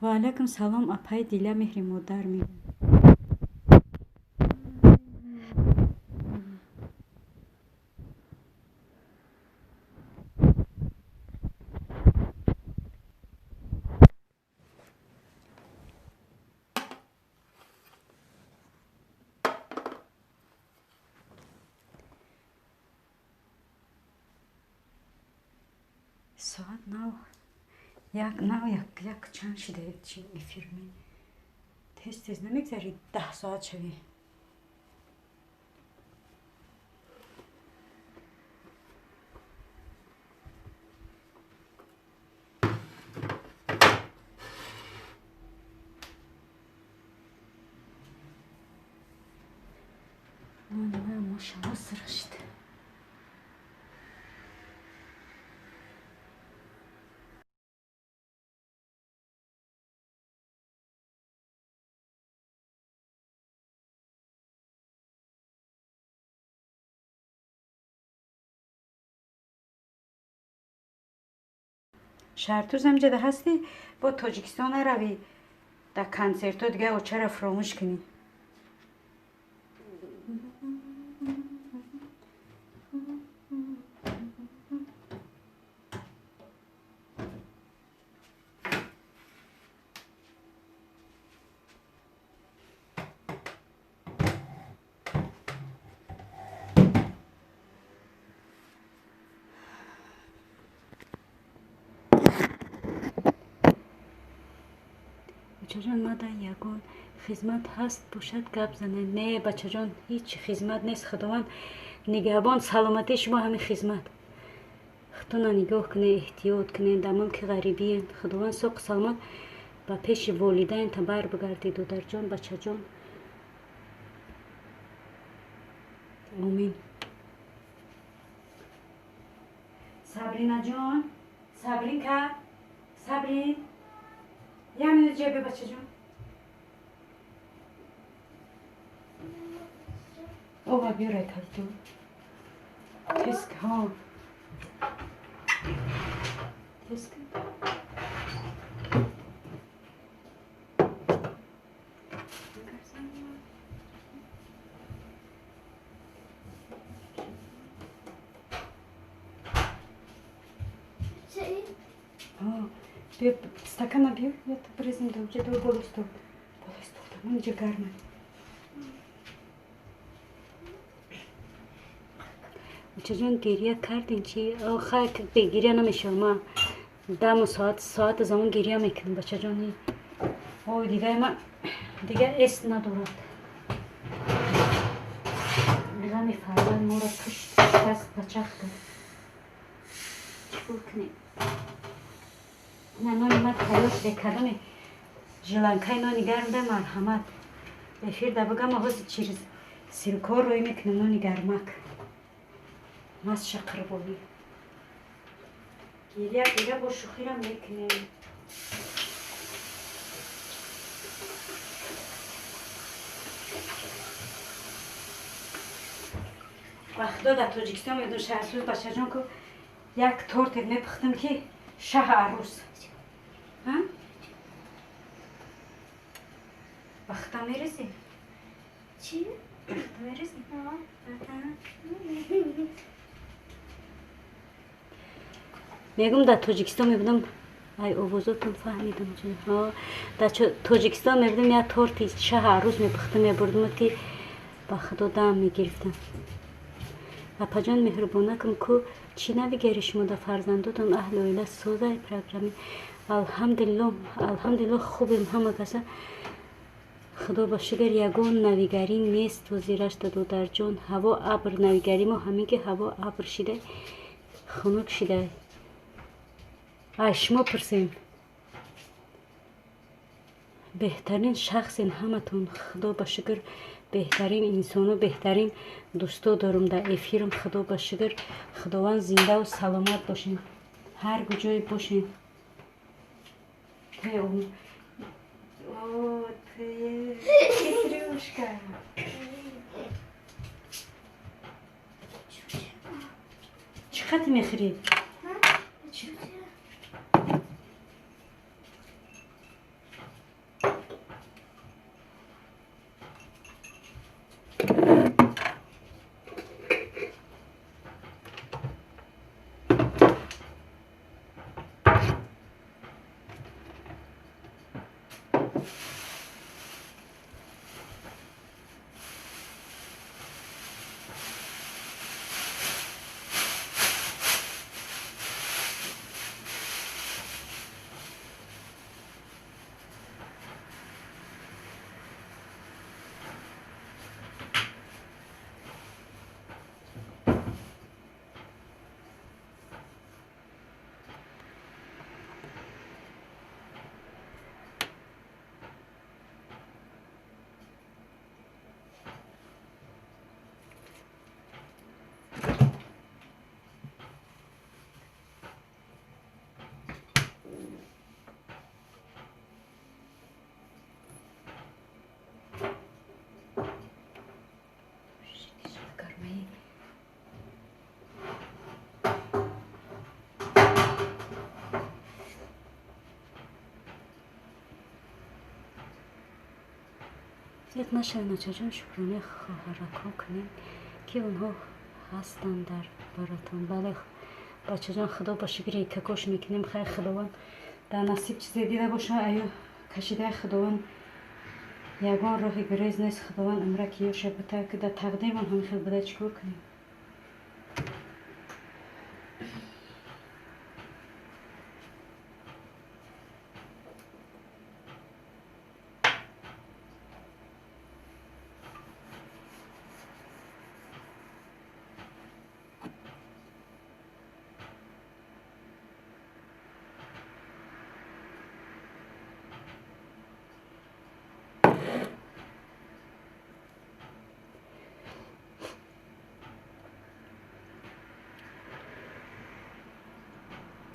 Ва алайкум салом, апаи Диля, меҳри модар мегӯяд. Соат нав як, нав як, як чанд шида чи эфир ми? Тез тез намегзари 10 соат шавӣ. Мошалло сирх шид. Шаҳртӯз ҳамҷода ҳастӣ? Бо Тоҷикистон наравӣ, дар консертҳо дига очара фуромӯш кунӣ. Бачаҷон, мада ягон хизмат ҳаст бошад, гап занед. Не, бачаҷон, ҳеҷ хизмат нест. Худованд нигаҳбон, саломатии шумо ҳамин хизмат. Худтона нигоҳ кунед, эҳтиёт кунед, дар мулки ғарибиен. Худованд соқу саломат ба пеши волидайнта бар бигардед, додарҷон, бачаҷон. Омин. Сабринаҷон, Сабринка, Сабрин. Я минут ҷебе, бачаҷон. Оба биёрай калту. Теск, ҳо. Теск. Биё стакана биё, я брезем да уҷа до боло стол. Боло стол там унҷа гарма. Учаҷон гирья кардин чи? Хай бегирья намешавам. Ма даму соат соат замон гирья мекунам бачаҷони. Ой, дига ма дига эс надорад. Ғами фарзанд моро кушт, шикаст, пачах кард. Чикор кунем? На нони ма тайёр шуда кадоме жиланкаи нони гарм да марҳамат. Эфир да бигам ҳозир через силкор рӯй мекунам нони гармак. Мас шақирбонӣ. Гирья гирья бо шӯхирам мекунем. Ба худо дар Тоҷикистон медон шаҳрсӯз бачаҷон ку як тортек мепухтам ки шаҳ арӯс. Ба худо мерезӣ? Чӣ? Ба худо мерезӣ? Мегум дар Тоҷикистон мебудам, ай овозотон фаҳмидам. Дар Тоҷикистон мебудам як торти шаҳ арӯз мепухтам, мебурдам ки ба худо дам мегирифтам. Апаҷон меҳрубонакам ку чӣ навигари шумо дар фарзандотон аҳли оила созай программи. Алҳамдулилло, алҳамдулилло хубем ҳама каса. Худо ба шукр ягон навигарӣ нест ҳозирашта додарҷон. Ҳаво абр навигарӣ мо ҳамин ки ҳаво абр шида хунук шида. Ай шумо пурсем. Беҳтарин шахсен ҳаматон. Худо ба шукр беҳтарин инсону беҳтарин дӯсто дорум дар эфирам. Худо ба шукр Худованд зиндаву саломат бошен. Ҳар куҷое бошен. О, ты хитрюшка. Чӣ хати мехӯрӣ? Зиқ нашавед начаҷон, шукронаи хоҳаракҳо кунем ки онҳо ҳастанд дар баротон. Бале бачаҷон, худо ба шукри какош мекунем. Хайр Худованд дар насиб чизе дида боша, аю кашидаи Худованд ягон роҳи гурез нест. Худованд умра ки ёша бута ки дар тақдирмон ҳамин хел буда чӣ кор кунем?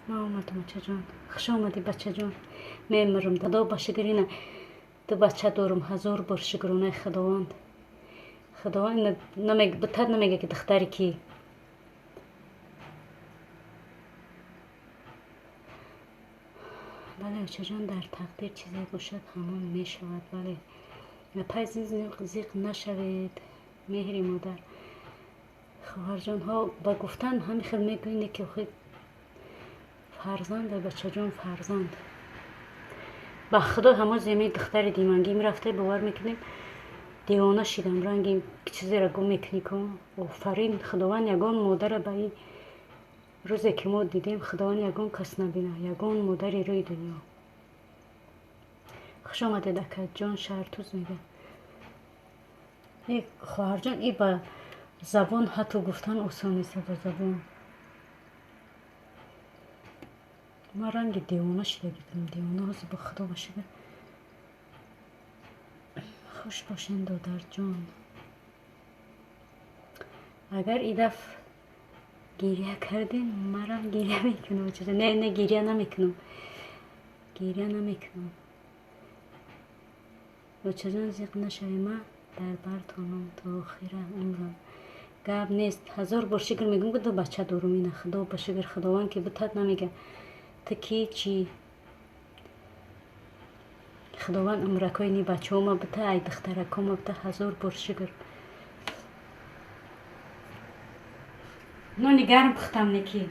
Ман омадам бачаҷон. Хуш омадӣ бачаҷон. Мемирам. Худо ба шукр ина ду бача дорум. Ҳазор бор шукронаи Худованд. Худованд битад намега ки духтари кӣ. Бале, очаҷон, дар тақдир чизе бошад, ҳамон мешавад. Бале, апай, зиқ нашавед, меҳри модар. Хоҳарҷонҳо, ба гуфтан ҳамин хел мегӯед, ки охи фарзанд, бачаҷон, фарзанд. Ба худо ҳамон земи духтари димангим рафта, бовар мекунем, девона шидам, ранги чизеро гум мекунӣ ку. Офарин, худованд ягон модара ба ин рӯзе ки мо дидем, худованд ягон кас набина, ягон модари рӯи дунё. Хуш омадед, акаҷон, шаҳртуз мега. Хоҳарҷон, и ба забон ҳатто гуфтан осон нест, ба забон. Ман ранги девона шида гирдам, девона ҳозир, ба худо ба шукр. Хуш бошен, додарҷон. Агар и даф гиря кардем, марам гиря мекунам. Не, не, гиря намекунам, гиря намекунам. Очаҷон, зиқ нашавед, ман дар бартонам то охира умрам. Гап нест, ҳазор бор шукр мегӯм, ки ду бача дорум. Ина худо ба шукр, худованд ки битад намега ту ки чӣ. Худованд умракои ни бачаҳома бита, ай духтаракома бита, ҳазор бор шукр. Нони гарм пухтам, неки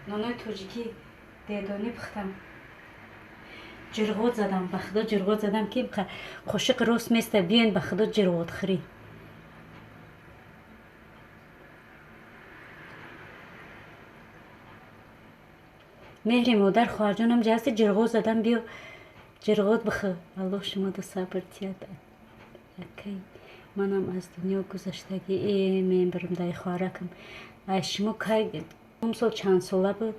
нонои тоҷикӣ дедонӣ пухтам. Ҷирғот задам, ба худо ҷирғот задам, ки қошиқ рост места. Биёен, ба худо ҷирғот хӯрӣ. Меҳри модар, хоҳарҷонам, ҷасти ҷирғот задам, биё ҷирғот бихӯр. Аллоҳ шумода сабр диҳад, акай, манам аз дунё гузаштагӣ. Э, мебарам дай хоҳаракам. Ай шумо кай сол чанд сола буд?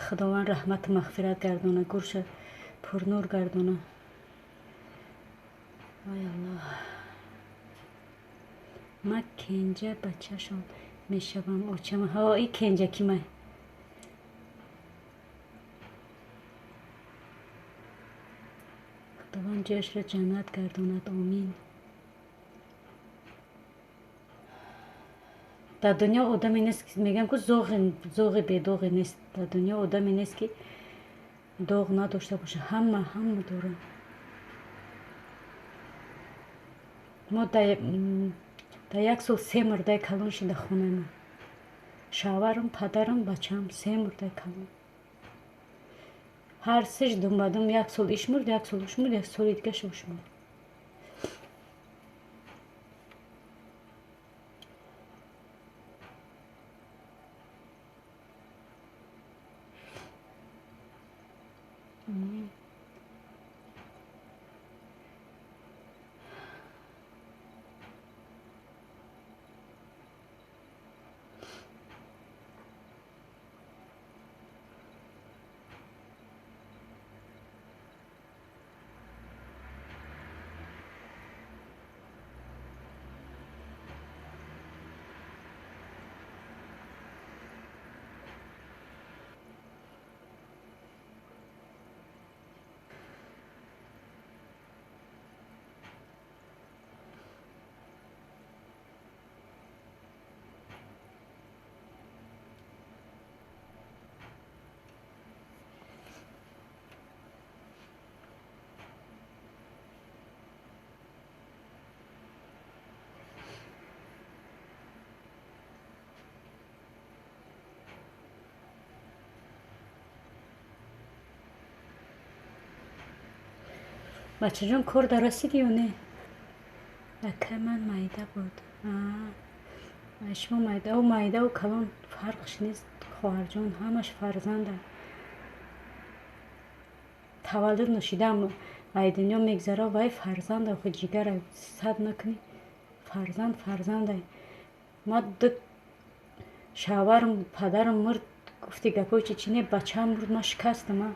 Худованд раҳмату мағфират гардона, гурша пурнур гардона. Ой Аллоҳ, ман кенҷа бачашон мешавам, очама. Ҳо, и кенҷа кимай? Худованд ҷояшро ҷаннат гардонад, омин. Дар дунё одаме нест, мегӯям ку, зоғи бедоғе нест. Дар дунё одаме нест, ки доғ надошта бошад. Ҳама, ҳама доранд. Мо дар як сол се мурдаи калон шуда хонаи мо: шавҳарам, падарам, бачаам, се мурдаи калон. Ҳар сеш думбадум, як сол иш мурд, як сол уш мурд, як соли дигаш уш мурд. Бачаҷон, кор дар расиди ё не? Акай ман майда буд. Шумо майдау, майдау калон фарқш нест, хоҳарҷон, ҳамаш фарзанда. Таваллуд ношидаам ай дунё мегзара, вай фарзанда, охи ҷигара сад накунӣ, фарзанд фарзанда. Ма ду шавҳарам, падарам мурд, гуфти гапҳои чи чи не, бачаам мурд, ман шикастам. Ма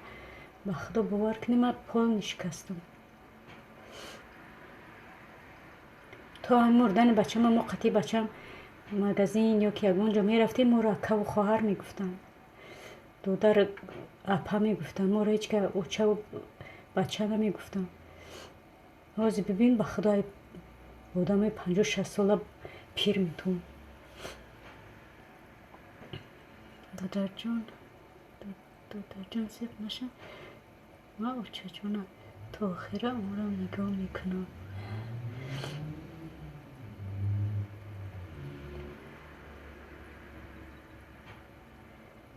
ба худо бовар кунӣ, ман полни шикастам. То ҳам мурдани бачама мо қатъи бачам магазин ё ки ягон ҷо мерафтем, моро акаву хоҳар мегуфтанд, додар, апа мегуфтанд, моро ҳеҷ ка очаву бача намегуфтанд. Ҳозир бибин, ба худои одамои 50-60 сола пир метун. Додарҷон, додарҷон, зиқ наша, ма очаҷона то охира умрам нигоҳ мекунам.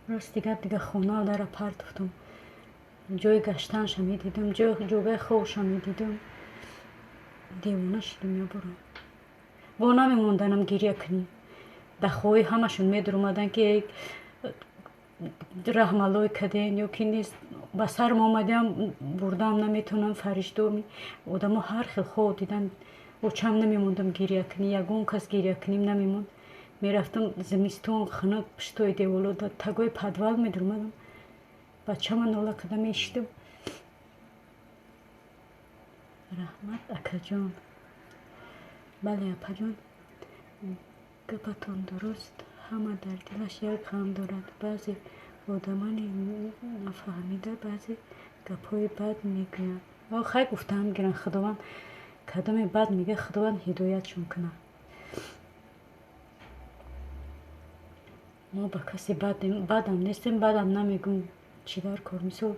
Рости гап, дига хона дара партофтум. Ҷои гаштанша медидам, ҷогаи хобша медидам. Девона шидам ябора. Во намемонданам гиря кунӣ. Дар хоҳӣ ҳамашон медуромаданд, ки раҳмаллои каден ё ки нест. Ба сарам омадиам, бурдаам наметавонам, фариштоми. Одамо ҳар хел хоб дидан. Очам намемондам гиря кунӣ, ягон кас гиря куним намемонд. Мерафтам зимистон хунук пуштои деволо, тагои подвал медуромадам. Бачама нола карда мешидам. Раҳмат, акаҷон. Бале, апаҷон, гапатон дуруст. Ҳама дар дилаш як ғам дорад. Баъзе одамони нафаҳмида баъзе гапҳои бад мегӯянд. Хай, гуфтаам гиранд, Худованд кадоме бад мега, Худованд ҳидоятшон кунад. Мо ба касе бадам нестем, бадам намегӯм, чӣ дар кор. Мисол,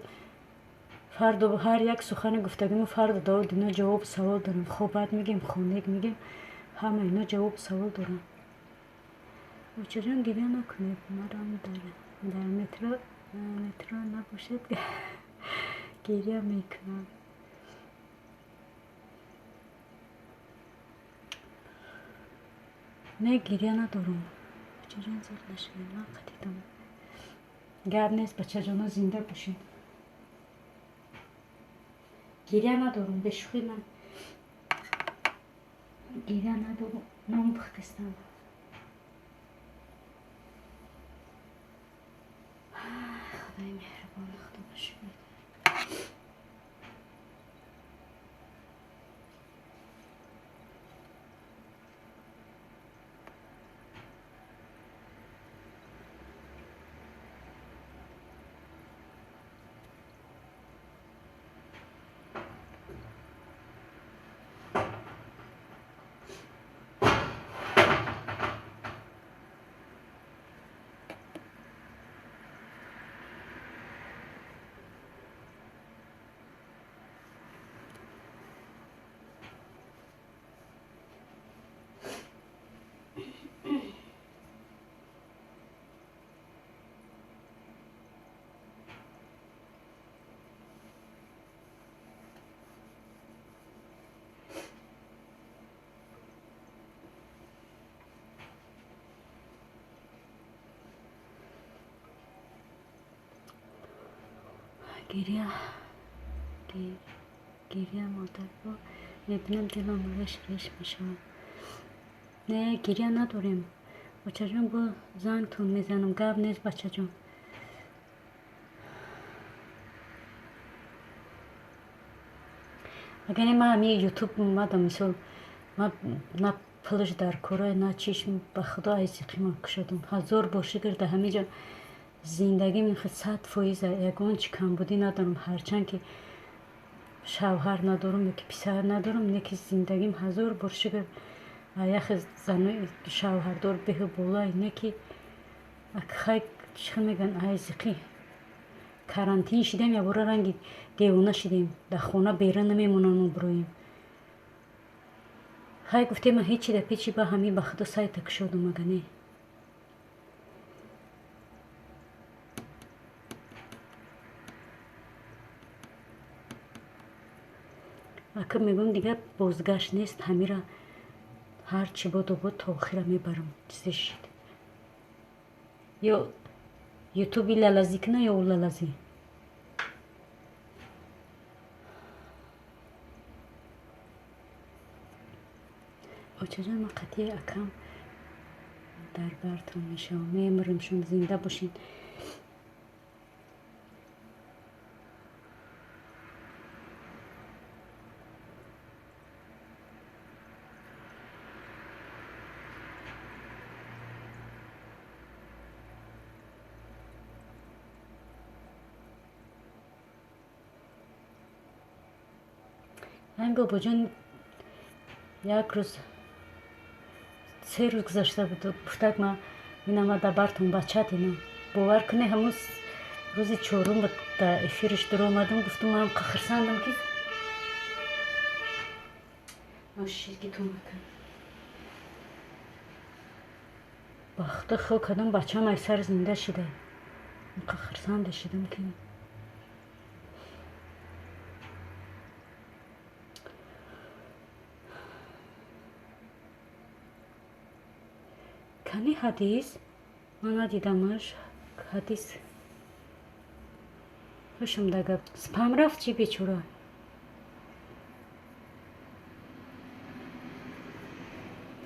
фардо ҳар як сухани гуфтагимо фардо дао дино ҷавобу савол дорем. Хо бад мегем, хо нек мегем, ҳама ино ҷавобу савол доранд. Очаҷон, гиря накунед, марам дар метро набошад, гиря мекунам. Не, гиря надорам. Бачаҷон, зиқ нашавед, ман қатидам. Гап нест, бачаҷоно, зинда бошед. Гиря надорам, бешӯхӣ ман гиря надорам, нон пухтистам. Худои меҳрубон, Худо ба шукр. Гиря гиря модарро мебинам, дилам реш реш мешавад. Не, гиря надорем. Бачаҷон, бо зангтон мезанам, гап нест, бачаҷон. Агар ма ҳами ютуб омадам, мисол, ма на пулш дар кора, на чиш, ба худо ай зиқима кушодам. Ҳазор бор шукр, дар ҳамин ҷо зиндагим 100%, ягон чи камбудӣ надорам. Ҳарчанд ки шавҳар надорам ё ки писар надорам, не ки зиндагим ҳазор бор шукр яхе занои шавҳардор беҳу болай, не ки хай чӣ мегӯянд, ай зиқи карантин шидем, ябора ранги девона шидем, дар хона берун намемонам мо бироем. Хай, гуфтем, ҳечи да печи ба ҳамин ба худо сайта кушодум, ага не. Ака мегӯям, дигар бозгашт нест, ҳамира ҳар чӣ боду бод то охира мебарам. Чизе шид. Ё ютуби лалазӣ куна, ё ӯ лалазӣ. Очаҷон, ман қатъи акам дар бартон мешавам, мемирам, шумо зинда бошед. Ҳамин бобоҷон як рӯз, 3 рӯз гузашта буд, гуфтак ма инама да бартон бачат ина. Бовар кунед, ҳамун рӯзи чорум да эфириш дуромадам, гуфтам ман хурсандам ки ширгитон макун. Ба худо хел кардам, бачаам ай сар зинда шида. Хурсанда шидам ки кани ҳадис ман надидамаш. Ҳадис ҳушам дага спам рафт чи бечора.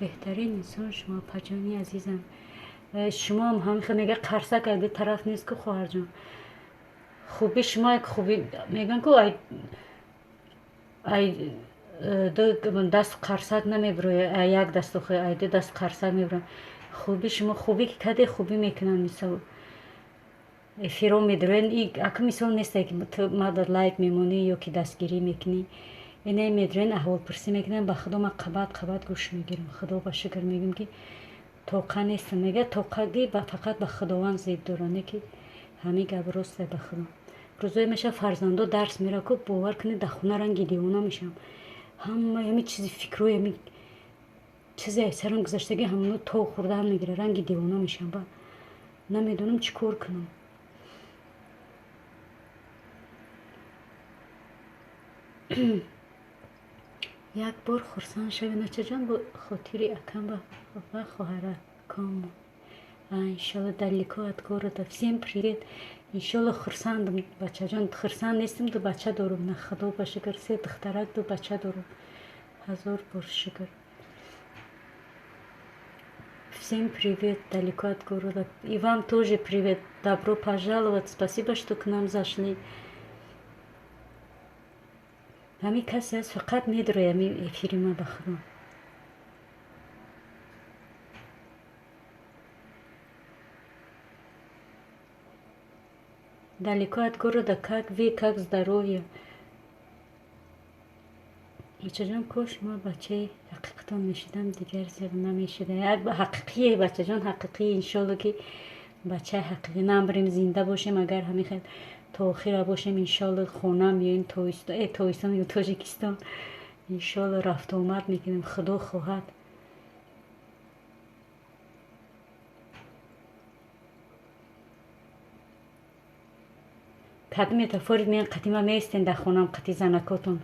Беҳтарин инсон шумо, паҷони азизам. Шумоам ҳамин мега қарсак ай бетараф нест ку хоҳарҷон. Хуби шумо як хуби мегӯянд ку ай ду даст қарсак намебирояд, ай як даст охи ай ду даст қарсак мебирояд. Хуби шумо хубӣ ки каде хубӣ мекунанд, мисол эфиро медироянд. Ака мисол несте ки ту мада лайк мемонӣ ё ки дастгирӣ мекунӣ. Ине медироянд, аҳволпурсӣ мекунанд. Ба худо ман қабат қабат гӯш мегирам. Худо ба шукр мегӯям ки тоқа нестам. Мега тоқагӣ фақат ба Худованд зеб дорад, не ки ҳамин гап росте ба Худо. Рӯзое мешавад фарзандо дарс меравад ку, бовар кунед, дар хона ранги девона мешавам. Ҳама ҳамин чизи фикрҳои ҳамин чизе аз сарам гузаштагӣ ҳамоно то хӯрдаам мегирад, ранги девона мешавам. Ба намедонам чӣ кор кунам. Як бор хурсанд шавед, начаҷон, бо хотири акам ва хоҳаракам. Иншолло далеко от города. Всем привет. Иншолло хурсандам, бачаҷон. Хурсанд нестам, ду бача дорам. На худо ба шукр, 3 духтарак, 2 бача дорам. 1000 бор шукр. Всем привет, далеко от города. И вам тоже привет. Добро пожаловать. Спасибо, что к нам зашли. Ҳамин касе аст, фақат медрояд ҳамин эфири ма ба худо. Далеко от города, как вы, как здоровье? Бачаҷон, кош ма бачаи ҳақиқатон мешудам, дигар зиқ намешудам. Як ҳақиқие, бачаҷон, ҳақиқӣ. Иншолло ки бачаи ҳақиқӣ намбарем, зинда бошем. Агар ҳамин хел то охира бошем, иншолло хона меоем, Тоистон ё Тоҷикистон. Иншолло рафту омад мекунем, Худо хоҳад. Кадом метафорид меян қатима меистен дар хонам қати занакотон.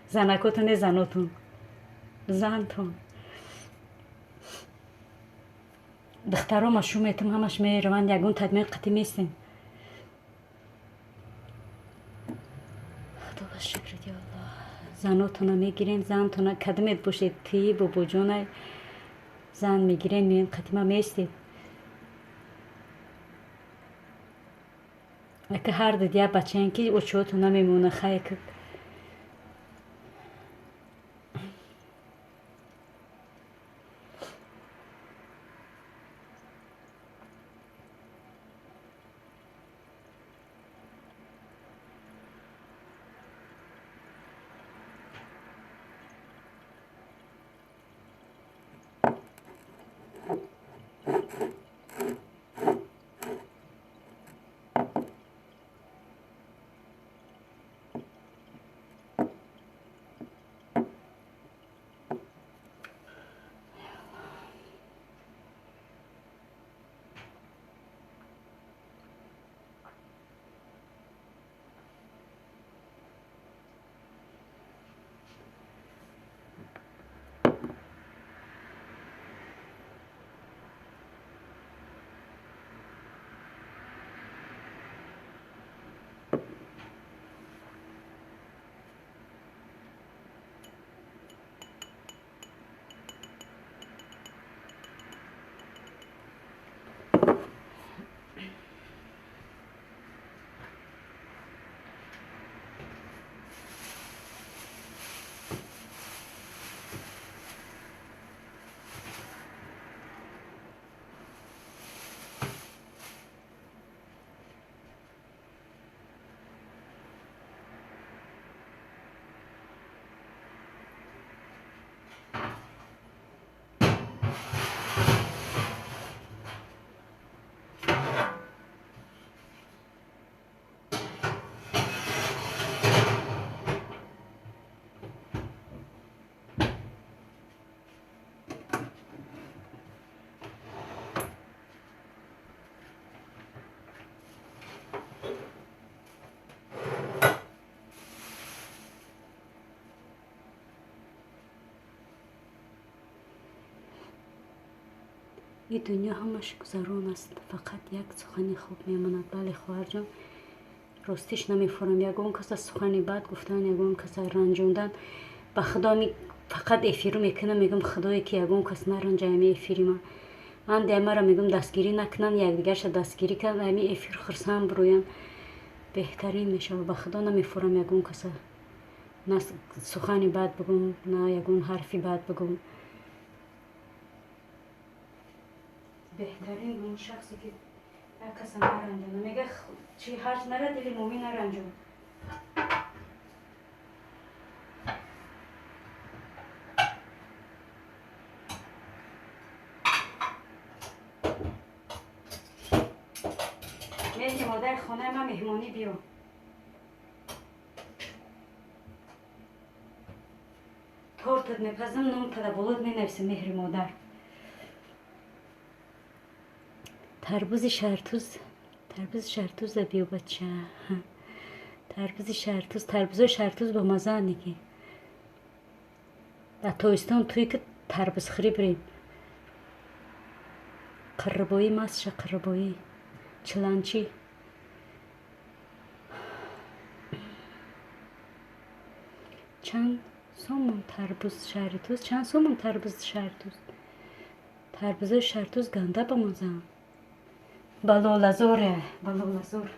Занакотон не занотон. Зантон. Духтарома шу метам, ҳамаш мераванд, ягон тадмин қати меистен. Худо ба шукр, ё Аллоҳ. Занотона мегирен, зантона кадомет бошед, тии бобоҷонай зан мегирен, меян қатима меистед. Ака ҳар ду як бачаен ки очиҳотон намемона, хай ки Ин дунё ҳамаш гузарон аст, фақат як сухани хуб мемонад. Бале, хоҳарҷон, ростиш намефурам. Ягон каса сухани бад гуфтан, ягон каса ранҷондан, ба худо фақат эфиру мекунам, мегӯям, худое ки ягон кас наранҷа ами эфири ман. Анде амара мегӯям, дастгирӣ накунанд, якдигарша дастгирӣ кунанд, ами эфир хурсанд бироянд, беҳтарин мешавад. Ба худо намефурам ягон каса на сухани бад бигӯм, на ягон ҳарфи бад бигӯм. Беҳтарин он шахсе ки як каса наранҷона. Мега чи ҳарҷ нара, дили мӯмин наранҷон. Меҳри модари хонаи ман меҳмонӣ биё. Тортат мепазам, номтада болот менависам, меҳри модар. Тарбузи шартуз, тарбузи шартуза биё, бача. Тарбузи шартуз, тарбузои шартуз ба мазаане ки. Дар тобистон туй ки тарбузхӯрӣ бирем. Қиррибоӣ мастша, қиррибоӣ, чиланчӣ. Чанд сомон тарбуз шаҳри туз? Чанд сомон тарбуз шаҳри туз? Тарбузои шаҳри туз ганда ба мазаанд. Ба лолазоре, ба лолазор.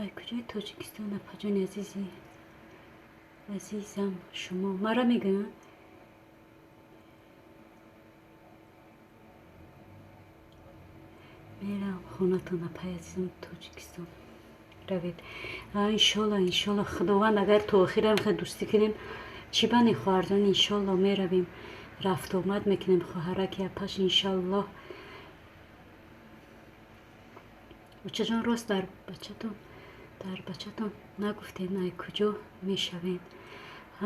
Ай куҷои Тоҷикистон, апаҷони азизи азизам, шумо мара мегӯянд? Мерам хонатон, апаи азизам, Тоҷикистон равед. Иншолло, иншолло, худованд агар то охирам хел дӯстӣ кунем, чӣ бани, хоҳарҷон, иншолло меравем, рафтуомад мекунем, хоҳараки апаш, иншаллоҳ. Очаҷон, рост дар бачатон нагуфтед, ай куҷо мешавед?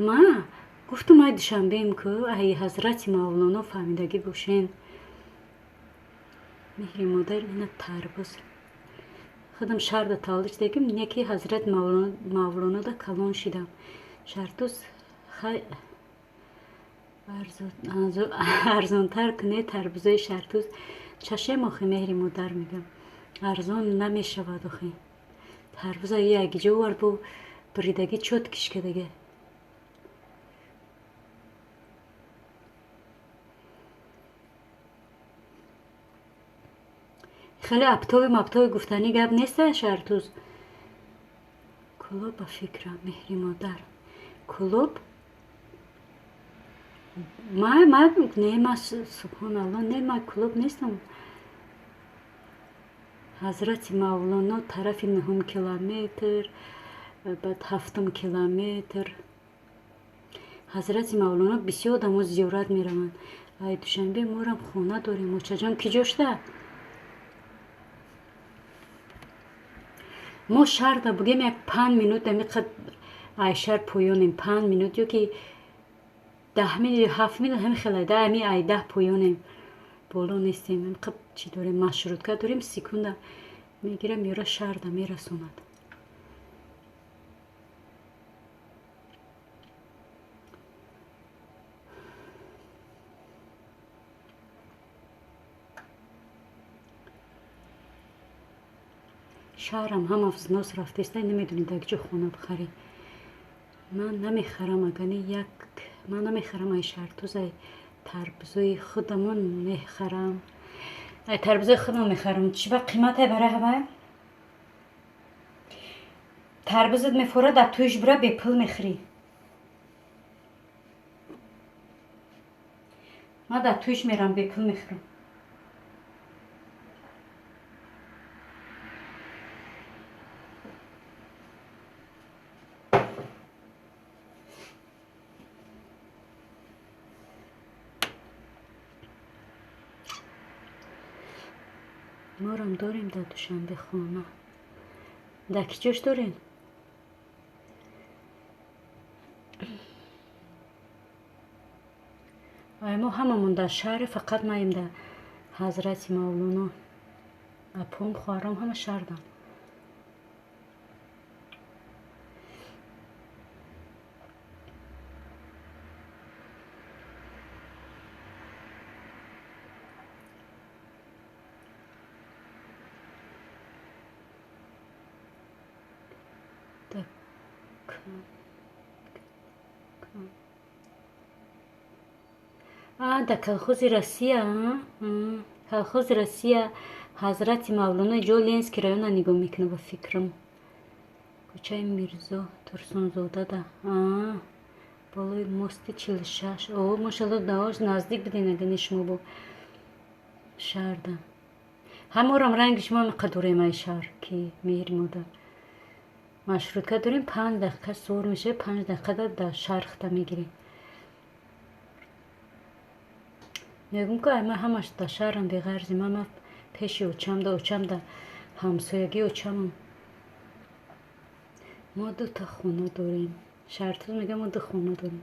Ма гуфтум, ай Душанбеем ку, ай ҳазрати Мавлоно, фаҳмидагӣ бошен. Меҳри модар, ина тарбуз. Худам шаҳрда таваллуд шудагим, неки ҳазрат Мавлонода калон шидам. Шартуз. Арзонтар кунед тарбузои шартуз. Чашем охи, меҳри модар, мегам, арзон намешавад охи. Тарбуза якҷо овард, бо биридагӣ чот кишкадага. Хеле оптовый маптовый гуфтанӣ гап неста, шартуз. Клуб ба фикрам, меҳри модар, клуб ма не, ма, субҳоналло, не, ма клуб нестам. Ҳазрати Мавлоно тарафи нуҳум километр, баъд ҳафтум километр. Ҳазрати Мавлоно бисёр одамо зиёрат мераванд. Ай Душанбе морам хона дорем, очаҷон, ки ҷошта? Мо шаҳрда бугем, як 5 минут амиқад ай шаҳр поёнем, 5 минут ё ки 10 минут ё 7 минут, ҳами хелай да, ами ай 10 поёнем, боло нестем. Амиқад чӣ дорем, маршрутка дорем, секунда мегирам, ёра шаҳрда мерасонад. Шаҳрам ҳама взнос рафтеста, намедонӣ дар ҷо хона бихарӣ. Ман намехарам, агани як ман намехарам. Ай шартуз, ай тарбузои худамон мехарам, ай тарбузои худамон мехарам. Чӣ ба қимате барои ҳавай? Тарбузат мефорад, дар тӯйш бура, бепул мехӯрӣ. Ман дар тӯйш мерам, бепул мехӯрам. Морам дорем дар Душанбе хона. Дар ки ҷош дорем? Ай мо ҳамамон дар шаҳре, фақат маем дар Ҳазрати Мавлоно. Апом, хоҳаром ҳама шаҳрдан. Да колхози Россия, колхози Россия, Ҳазрати Мавлоно, ҷо Ленинский района нигоҳ мекунад, ба фикрам. Кӯчаи Мирзо Турсунзода да болои мости 46. О, мошалло, даош наздик биден, агани шумо бо шаҳрда. Ҳаморам ранги шумо ҳамиқа дорем ай шаҳр, ки меҳри модар. Маршрутка дорем, 5 дақиқа сур мешавад, 5 дақиқа дар шаҳр хита мегирем. Мегӯм ки ай ман ҳамаш дар шаҳрам, беғарзи ман, ман пеши очам да, очам да ҳамсоягии очамам. Мо дута хона дорем. Шартуз мегӯям, мо ду хона дорем.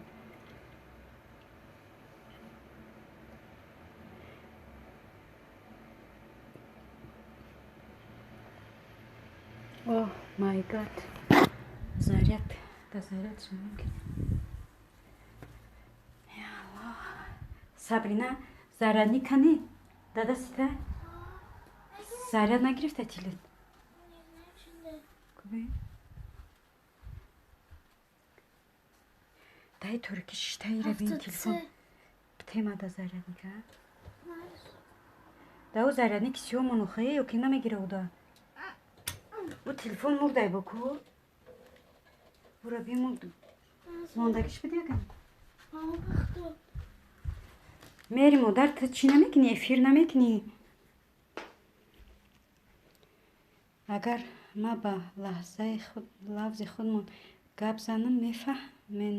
Oh my God, заряд да заряд мумкин. Я Аллоҳ, Сабрина, зарядник кани дадасита? Заряд нагирифта телефон? Дай торики шиштаира бин, телефон тема да зарядника. Да ӯ зарядник сиёмон охе ё ки намегира уда? Ӯ телефон мурдай боку. Бура бимурд. Мондагиш бидияган. Мери модар, ту чӣ намекунӣ? Эфир намекунӣ? Агар ма ба лаҳзаи худ лафзи худмон гап занам, мефаҳмен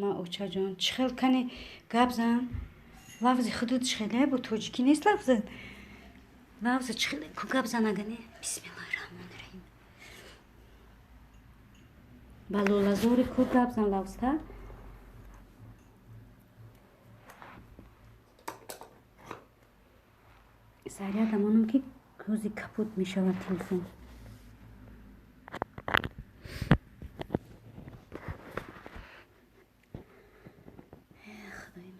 ма, очаҷон? Чӣ хел кани гап зан? Лафзи худут чӣ хеле бо тоҷикӣ нест лафзат. Лафза чӣ хеле ку гап зан агане? Бисмиллоҳи раҳмони раҳим. Ба лолазори ку гап зан лафзта. Заряд амонам ки рӯзи капут мешавад телефон. Худои.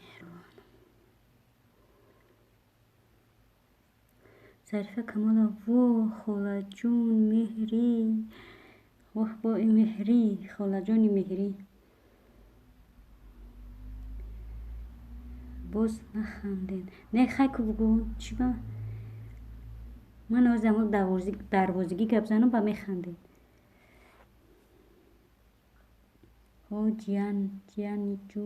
Зарифа Камолова, во холаҷун меҳрӣ, воҳ бо меҳрӣ, холаҷони меҳрӣ. Боз наханден. Не, хай ку бугӯ, чӣ ба? Ман ҳозир ҳамон дарвозигӣ гап занам, ба механдед. Ҳо ҷиян, ҷияниҷу.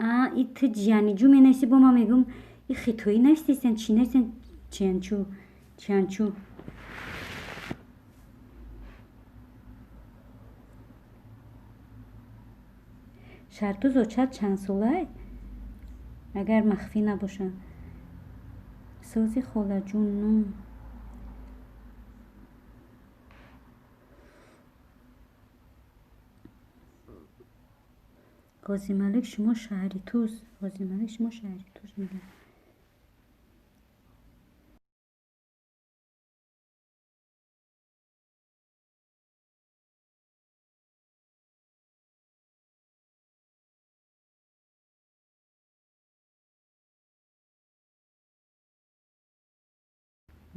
А, и ту ҷияниҷу менависӣ, бо ман мегӯм, и хитоӣ навистесен, чӣ навистен? Чиянчу, чиянчу. Шартуз очад чанд солай? Агар махфӣ набошад. Сози холаҷунум. Ғозималик шумо шаҳри Туз. Ғозималик шумо шаҳри Туз мегӯяд.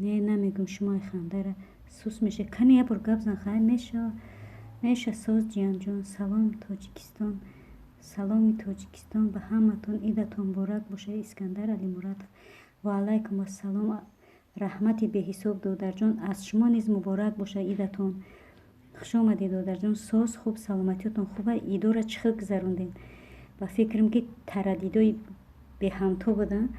Не, намегӯм, шумо хандара сус меша. Кани як бор гап зан, хай меша. Меша соз ҷиянҷон. Салом Тоҷикистон. Саломи Тоҷикистон ба ҳаматон. Идатон муборак бошад. Искандар Алимуратов. Ва алайкум ассалом. Раҳмати беҳисоб додарҷон. Аз шумо низ муборак бошад идатон. Хуш омадед додарҷон. Соз хуб, саломатиётон хуба. Идора чӣ хел гузарондем? Ба фикрам ки тараддидои беҳамто буданд.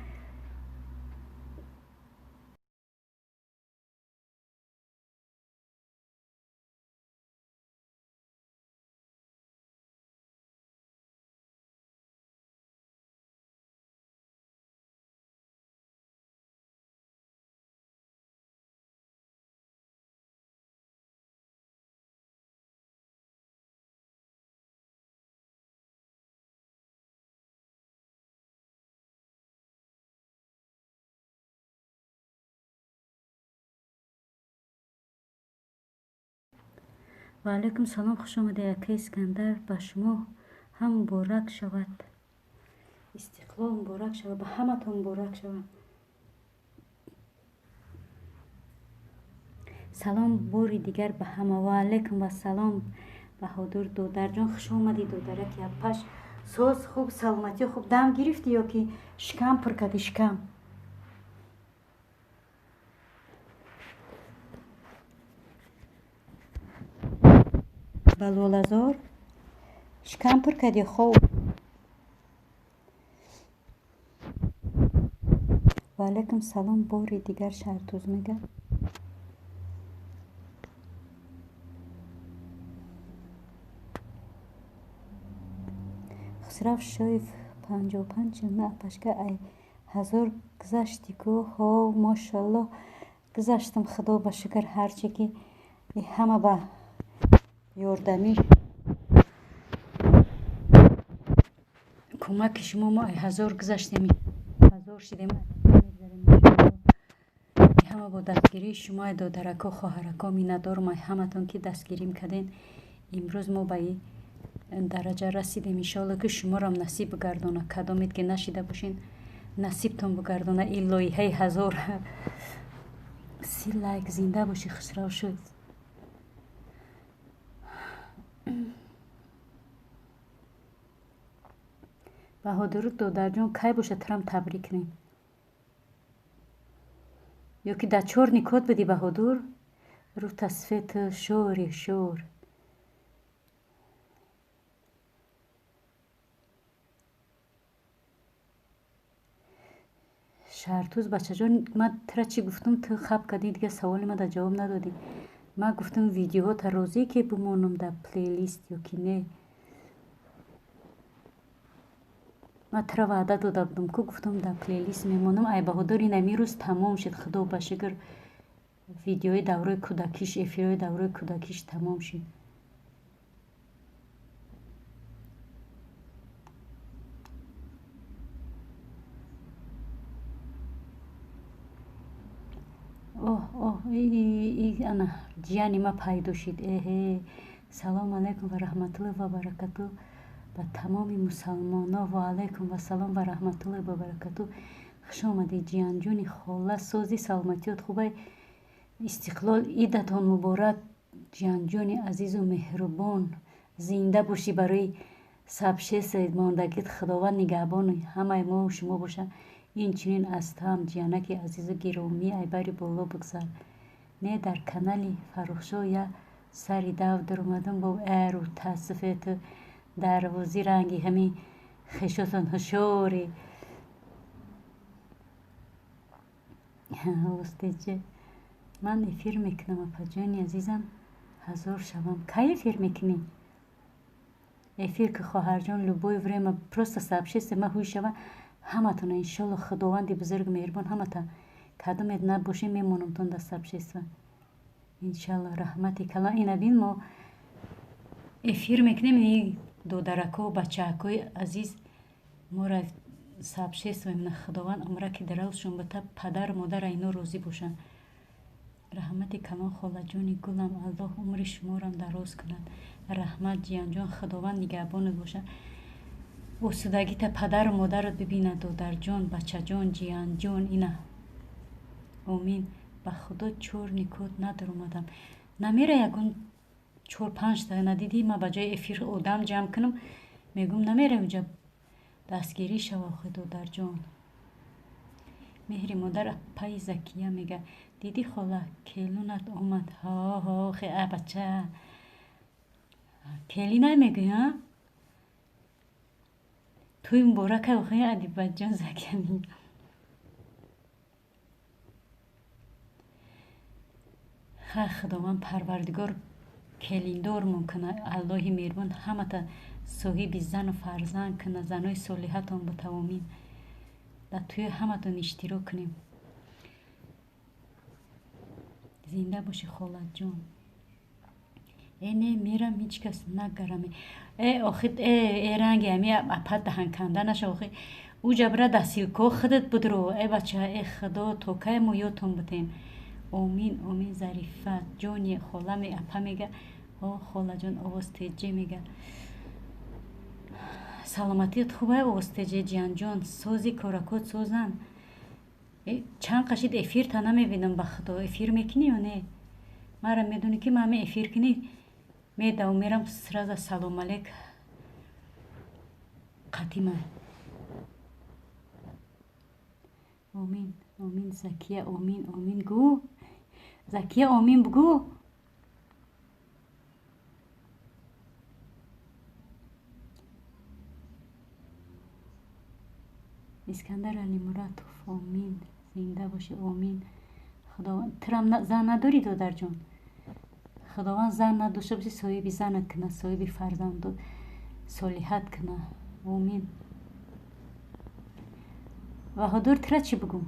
Ва алайкум салом, хуш омадед ака Искандар. Ба шумо ҳам муборак шавад. Истиқлол муборак шавад, ба ҳаматон муборак шавад. Салом бори дигар ба ҳама. Ва алайкум вассалом. Баҳодур додарҷон, хуш омадӣ додараки апаш. Соз хуб, саломатӣ хуб. Дам гирифтӣ ё ки шикам пур кардӣ шикам? Ба лолазор шикам пур кардӣ хоб? Ва алайкум салом бори дигар Шаҳртуз мегӯяд. Хусрав Шоев 55 на апашка ай ҳазор гузашти ку? Ҳо, мошаллоҳ гузаштам, худо ба шукр, ҳарче ки ҳама ба ёрдамӣ кӯмаки шумо мо ай ҳазор гузаштем, ҳазор шидем, ҳама бо дастгирии шумо ай додарако, хоҳарако, миннатдорам ай ҳаматон ки дастгирим карден. Имрӯз мо ба ин дараҷа расидем. Иншоалло ки шуморам насиб бигардона. Кадомед ки нашида бошен, насибтон бигардона ин лоиҳаи ҳазор. 30 лайк. Зинда бошӣ Хусрав шуд. Баҳодур додарҷон, кай бошад турам табрик кунем? Ё ки дар чор никот будӣ Баҳодур? Рута свету шори шор. Шаҳртуз бачаҷон, ман тура чӣ гуфтам, ту хаб кардӣ, дигар саволи ман дар ҷавоб надодӣ. Ман гуфтам видеоҳота розӣ ки бимонам дар плейлист ё ки не? Ман тура ваъда дода будам ку, гуфтам дар плейлист мемонам. Ай Баҳодур ин ҳамин рӯз тамом шуд, худо ба шукр. Видеои даврои кӯдакиш, эфирҳои даврои кӯдакиш тамом шуд. Оҳ, оҳ, ана ҷияни ма пайдо шуд. Эҳе, салому алайкум ва раҳматуллоҳи ва баракату ба тамоми мусалмоно. Ва алайкум вассалом ва раҳматуллоҳи ва баракату. Хуш омадӣ, ҷиянҷони хола, сози, саломатиёт хубай. Истиқлол, идатон муборак, ҷиянҷони азизу меҳрубон. Зинда бошӣ, барои сабшеса мондагит Худованд нигаҳбони ҳамаи мо шумо бошад. Инчунин аз туам, ҷиянаки азизу гиромӣ, айбари боло бигзар. Не, дар канали Фаррухшо я сари дав дуромадам бо эру таассуфету дарвози ранги ҳамин хешотон ҳушёре. Устеҷе, ман эфир мекунам, апаҷони азизам, ҳазор шавам. Кай эфир мекунӣ? Эфир ки, хоҳарҷон, любое время, просто сообщество ма ҳуй шава ҳаматона, иншолло, Худованди бузург меҳрубон ҳамата кадомет набошем, мемонамтон дар сообщество, иншалло. Раҳмати калон. Ина бин, мо эфир мекунем, додарако, бачаакои азиз моро сообщество мемонад. Худованд умраки дарозшон бита, падару модара ино розӣ бошанд. Раҳмати калон, холаҷони гулам, Аллоҳ умри шуморам дароз кунад. Раҳмат, ҷиянҷон, Худованд нигаҳбонат бошад. Осудагита падару модарат бибинад, додарҷон, бачаҷон, ҷиянҷон. Ина, омин. Ба Худо, чор никот надоромадам. Намера ягон чор панҷта надидӣ, ма ба ҷои эфир одам ҷамъ кунам, мегӯм, намера уҷа дастгирӣ шава охи, додарҷон. Меҳри модар, апаи Закия мега: дидӣ, хола, келунат омад. Ҳо, ҳо, хе, а бача, келинай мегӯӣ, а? Тӯй муборака, охи, Адибаҷон. Закия мега: ха, Худованд Парвардигор келиндормон кунад, Аллоҳи меҳрубон ҳамата соҳиби зану фарзанд кунад, занои солиҳатон бутавомин. Дар тӯи ҳаматон иштирок кунем. Зинда бошӣ, холаҷон. Э, не, мерам, ҳеҷ кас нагараме. Э, охи, э, э, ранги ами апа даҳанканда наша, охи. Уҷа бира, дастилко худат будро. Э, бача, э, Худо, то кай мо ёдтон бутем? Омин, омин. Зарифа ҷони холаме, апа мега. О, холаҷон, овоз теҷе мега. Саломатият хубай, овоз теҷе, ҷиянҷон, сози, коракот созан. Чанд қашид эфирта намебинам, ба Худо. Эфир мекунӣ ё не? Мара медонӣ, ки ман ҳами эфир кунӣ, медавам, мерам, сразу салом алек қатима. Омин, омин, Закия, омин, омин гӯ. Закия, омин бугӯ. Искандар Алимуратов, омин, зинда бошӣ, омин. Худованд, турам зан надорӣ, додарҷон? Худованд зан надошта бошӣ, соҳиби занат кунад, соҳиби фарзанду солиҳат кунад. Омин. Баҳодур, тура чӣ бугӯм?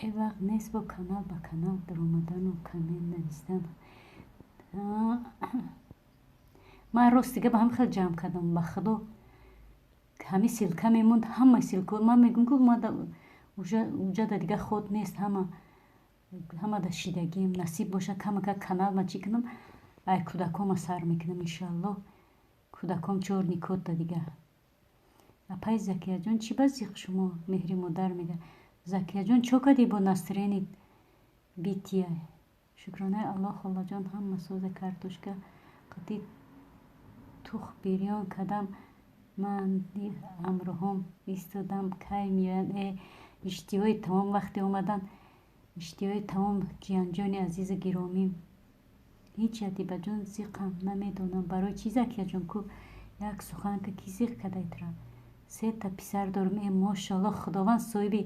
Э, вақт нест бо канал ба канал даромадану коммент навистан. Ман рост дига ба ҳам хел ҷамъ кардам, ба Худо, ҳами ссылка мемонд, ҳама ссылка. Ман мегӯм, ки уҷада дига ход нест, ҳама ҳама да шидагием. Насиб боша, камака канал ма чӣ кунам, ай кӯдакома сар мекунам, иншоалло. Кӯдаком чор никотда дига. Апаи Закияҷон, чӣ ба зиқ шумо? Меҳри модар мега: Закияҷон, чо кардӣ бо настроени бития? Шукронаи Аллоҳ, холаҷон, ҳама соза. Картошка қати тух бирён кардам. Ман ҳамроҳом истодам, кай меоянд. Э, иштиҳои тамом, вақте омадан, иштиҳои тамом, ҷиянҷони азизу гиромӣ. Ҳеҷ, Адибаҷон, зиқам, намедонам барои чӣ. Закияҷон, ку як сухан ка, ки зиқ кадай тура? Сета писар дорам. Э, мошоалло, Худованд соҳиби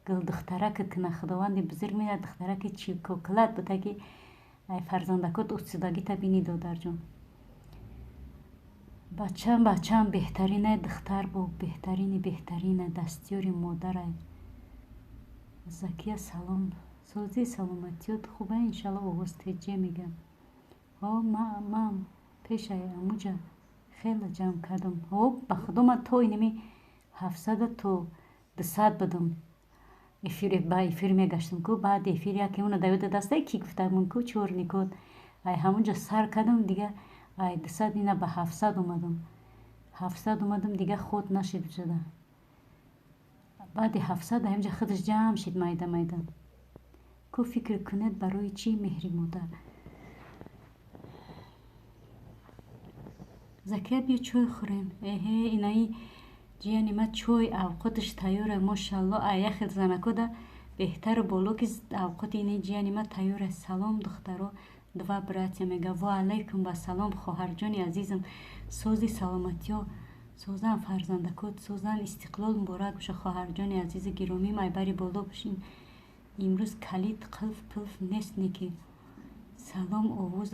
гулдухтаракат кунад. Худованди бузург меяд, духтараки чилкокилат бута, ки ай фарзандакот усудагита бини, додарҷон. Бачам, бачаам беҳтаринай, духтар бо беҳтарини беҳтарина, дастёри модарай. Закия, салом, созӣ, саломатиёт хуба, иншалло. Овоз теҷе мегам. Ҳо, ман пешаи амуҷа хеле ҷамъ кардам. Ҳо, ба худо ман то инами 700 то 200 будам. Эфир ба эфир мегаштам ку, баъд эфир яке уна да ёда дастае ки гуфтамон ку чёрный кот. Ай ҳамунҷа сар кардам, дига ай 200 ина ба 700 омадам. 700 омадам, дига худ нашид шуда. Баъди 700 ҳаминҷа худаш ҷамъ шид майда майда. Ку фикр кунед барои чӣ меҳри модар. Закия биё чой хӯрем. Эҳе, инаи ҷияни ма чой авқоташ тайёра, мошалло, ай як хел занакода беҳтару боло ки авқоти инаи ҷияни ма тайёра. Салом духтаро, два братья мега. Ва алайкум ва салом хоҳарҷони азизам. Сози саломатиё, созан фарзандакот, созан истиқлол муборак боша хоҳарҷони азизи гиромим, айбари боло бошин. Имрӯз калид қилф пилф нест неки. Салом овоз,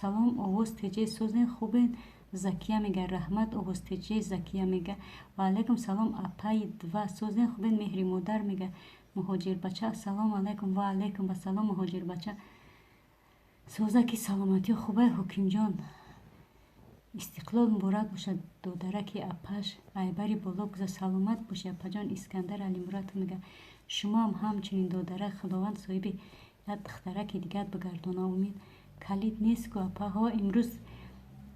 салом овоз теҷе созен хубен Закия мега. Раҳмат овоз теҷе Закия мега. Ва алайкум салом апаи два созен хубен меҳри модар мега. Муҳоҷирбача ассалому алайкум. Ва алайкум вассалом муҳоҷирбача. Созаки саломатиё хубай ҳокимҷон. Истиқлол муборак бошад додараки апаш айбари боло гуза саломат боши апаҷон. Искандар Алимуратов мега. Шумоам ҳамчунин додарак, худованд соҳиби як духтараки дигар бигардона, умед. Калид нест ку апаҳо. Имрӯз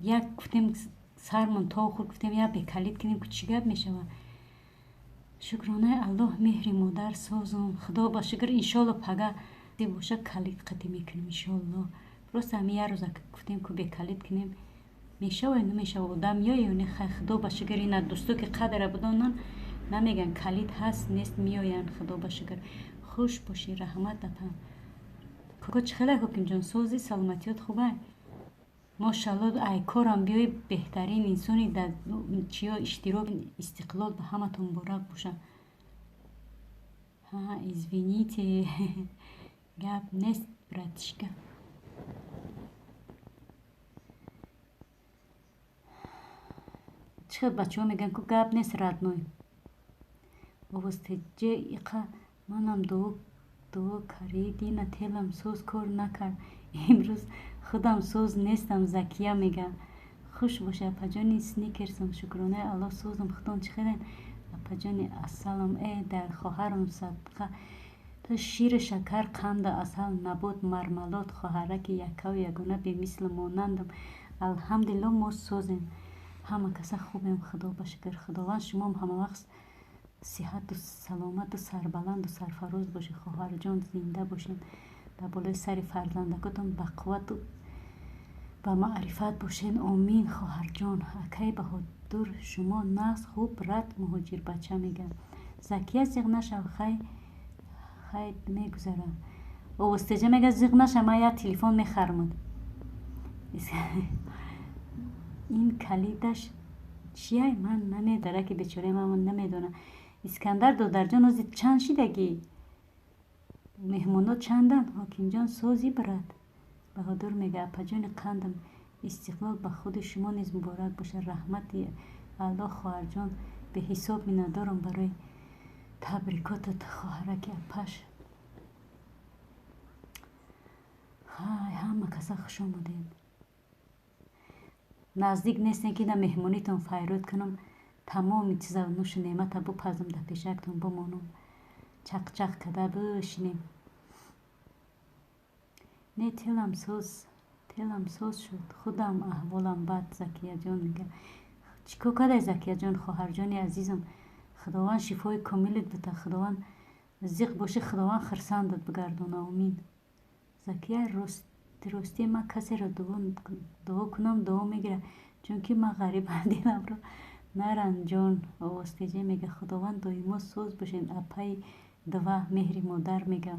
як гуфтем сармон то хӯр, гуфтем як бекалид кунем ку чӣ гап мешавад. Шукронаи Аллоҳ меҳри модар созум. Худо ба шукр, иншолло пага боша калид қатӣ мекунем иншолло. Просто ҳами як рӯза гуфтем ку бекалид кунем. Мешава намешава одам меояд ё не? Хай худо ба шукр ина дӯсто ки қадра бидонанд намеган калид ҳаст нест меоянд. Худо ба шукр. Хуш бошӣ, раҳмат апа. Коко чӣ хеле ҳокимҷон сози саломатиёт хубай? Мошалло ай корам биёй беҳтарин инсони дар чиё иштирок. Истиқлол ба ҳаматон муборак боша. Ҳа, извините, гап нест братишка. Чӣ хел бачаҳо мегӯянд ку гап нест родной. Овоз теҷе иқа манам дуо каридина телам соз кор накард. Имрӯз худам соз нестам Закия мега. Хуш боши апаҷони сникерсам, шукронаи Аллоҳ созам. Худон чӣ хелен апаҷони асалам. Э дар хоҳарам садқа то шири шакар қанду асал набот мармалод хоҳараки яккаву ягона бемислу монандам. Алҳамдулилло мо созем. Ҳама каса хубем худо ба шукр. Худованд шумоам ҳамавақт сиҳату саломату сарбаланду сарфароз бошед хоҳарҷон, зинда бошед. Дар болои сари фарзандакотон бақуввату ба маърифат бошед. Омин хоҳарҷон. Акаи Баҳодур шумо нағз хуб рад муҳоҷирбача мега. Закия зиғ нашав, хай хай мегузара. Овозтеҷа мега зиғ наша, ман як телефон мехармад. Ин калидаш чияй ман намедараки бечораи ман намедонам. Искандар додарҷон ози чанд шидагӣ? Меҳмоно чандан? Ҳокимҷон сози брат. Баҳодур мега апаҷони қандам. Истиқлол ба худи шумо низ муборак бошад. Раҳмати Аллоҳ хоҳарҷон, беҳисоб миннатдорам барои табрикотат хоҳараки апаш. Ҳай, ҳама каса хуш омадед. Наздик нестем ки на меҳмонитон файрод кунам, тамоми чиза нӯшу неъмата бупазам дар пешактон бимонам. Чақчақ када бишинем. Не телам соз, телам соз шуд. Худам аҳволам бад Закияҷон мега. Чӣ кор кардай Закияҷон хоҳарҷони азизам? Худованд шифои комилат бита, Худованд зиқ бошӣ, Худованд хурсандат бигардона. Омин. Закия рости ман касеро дуо кунам дуо мегирад, чунки ман ғарибам диламро наранҷон. Овозтеҷа мега Худованд доимо соз бошед апаи два меҳри модар мега.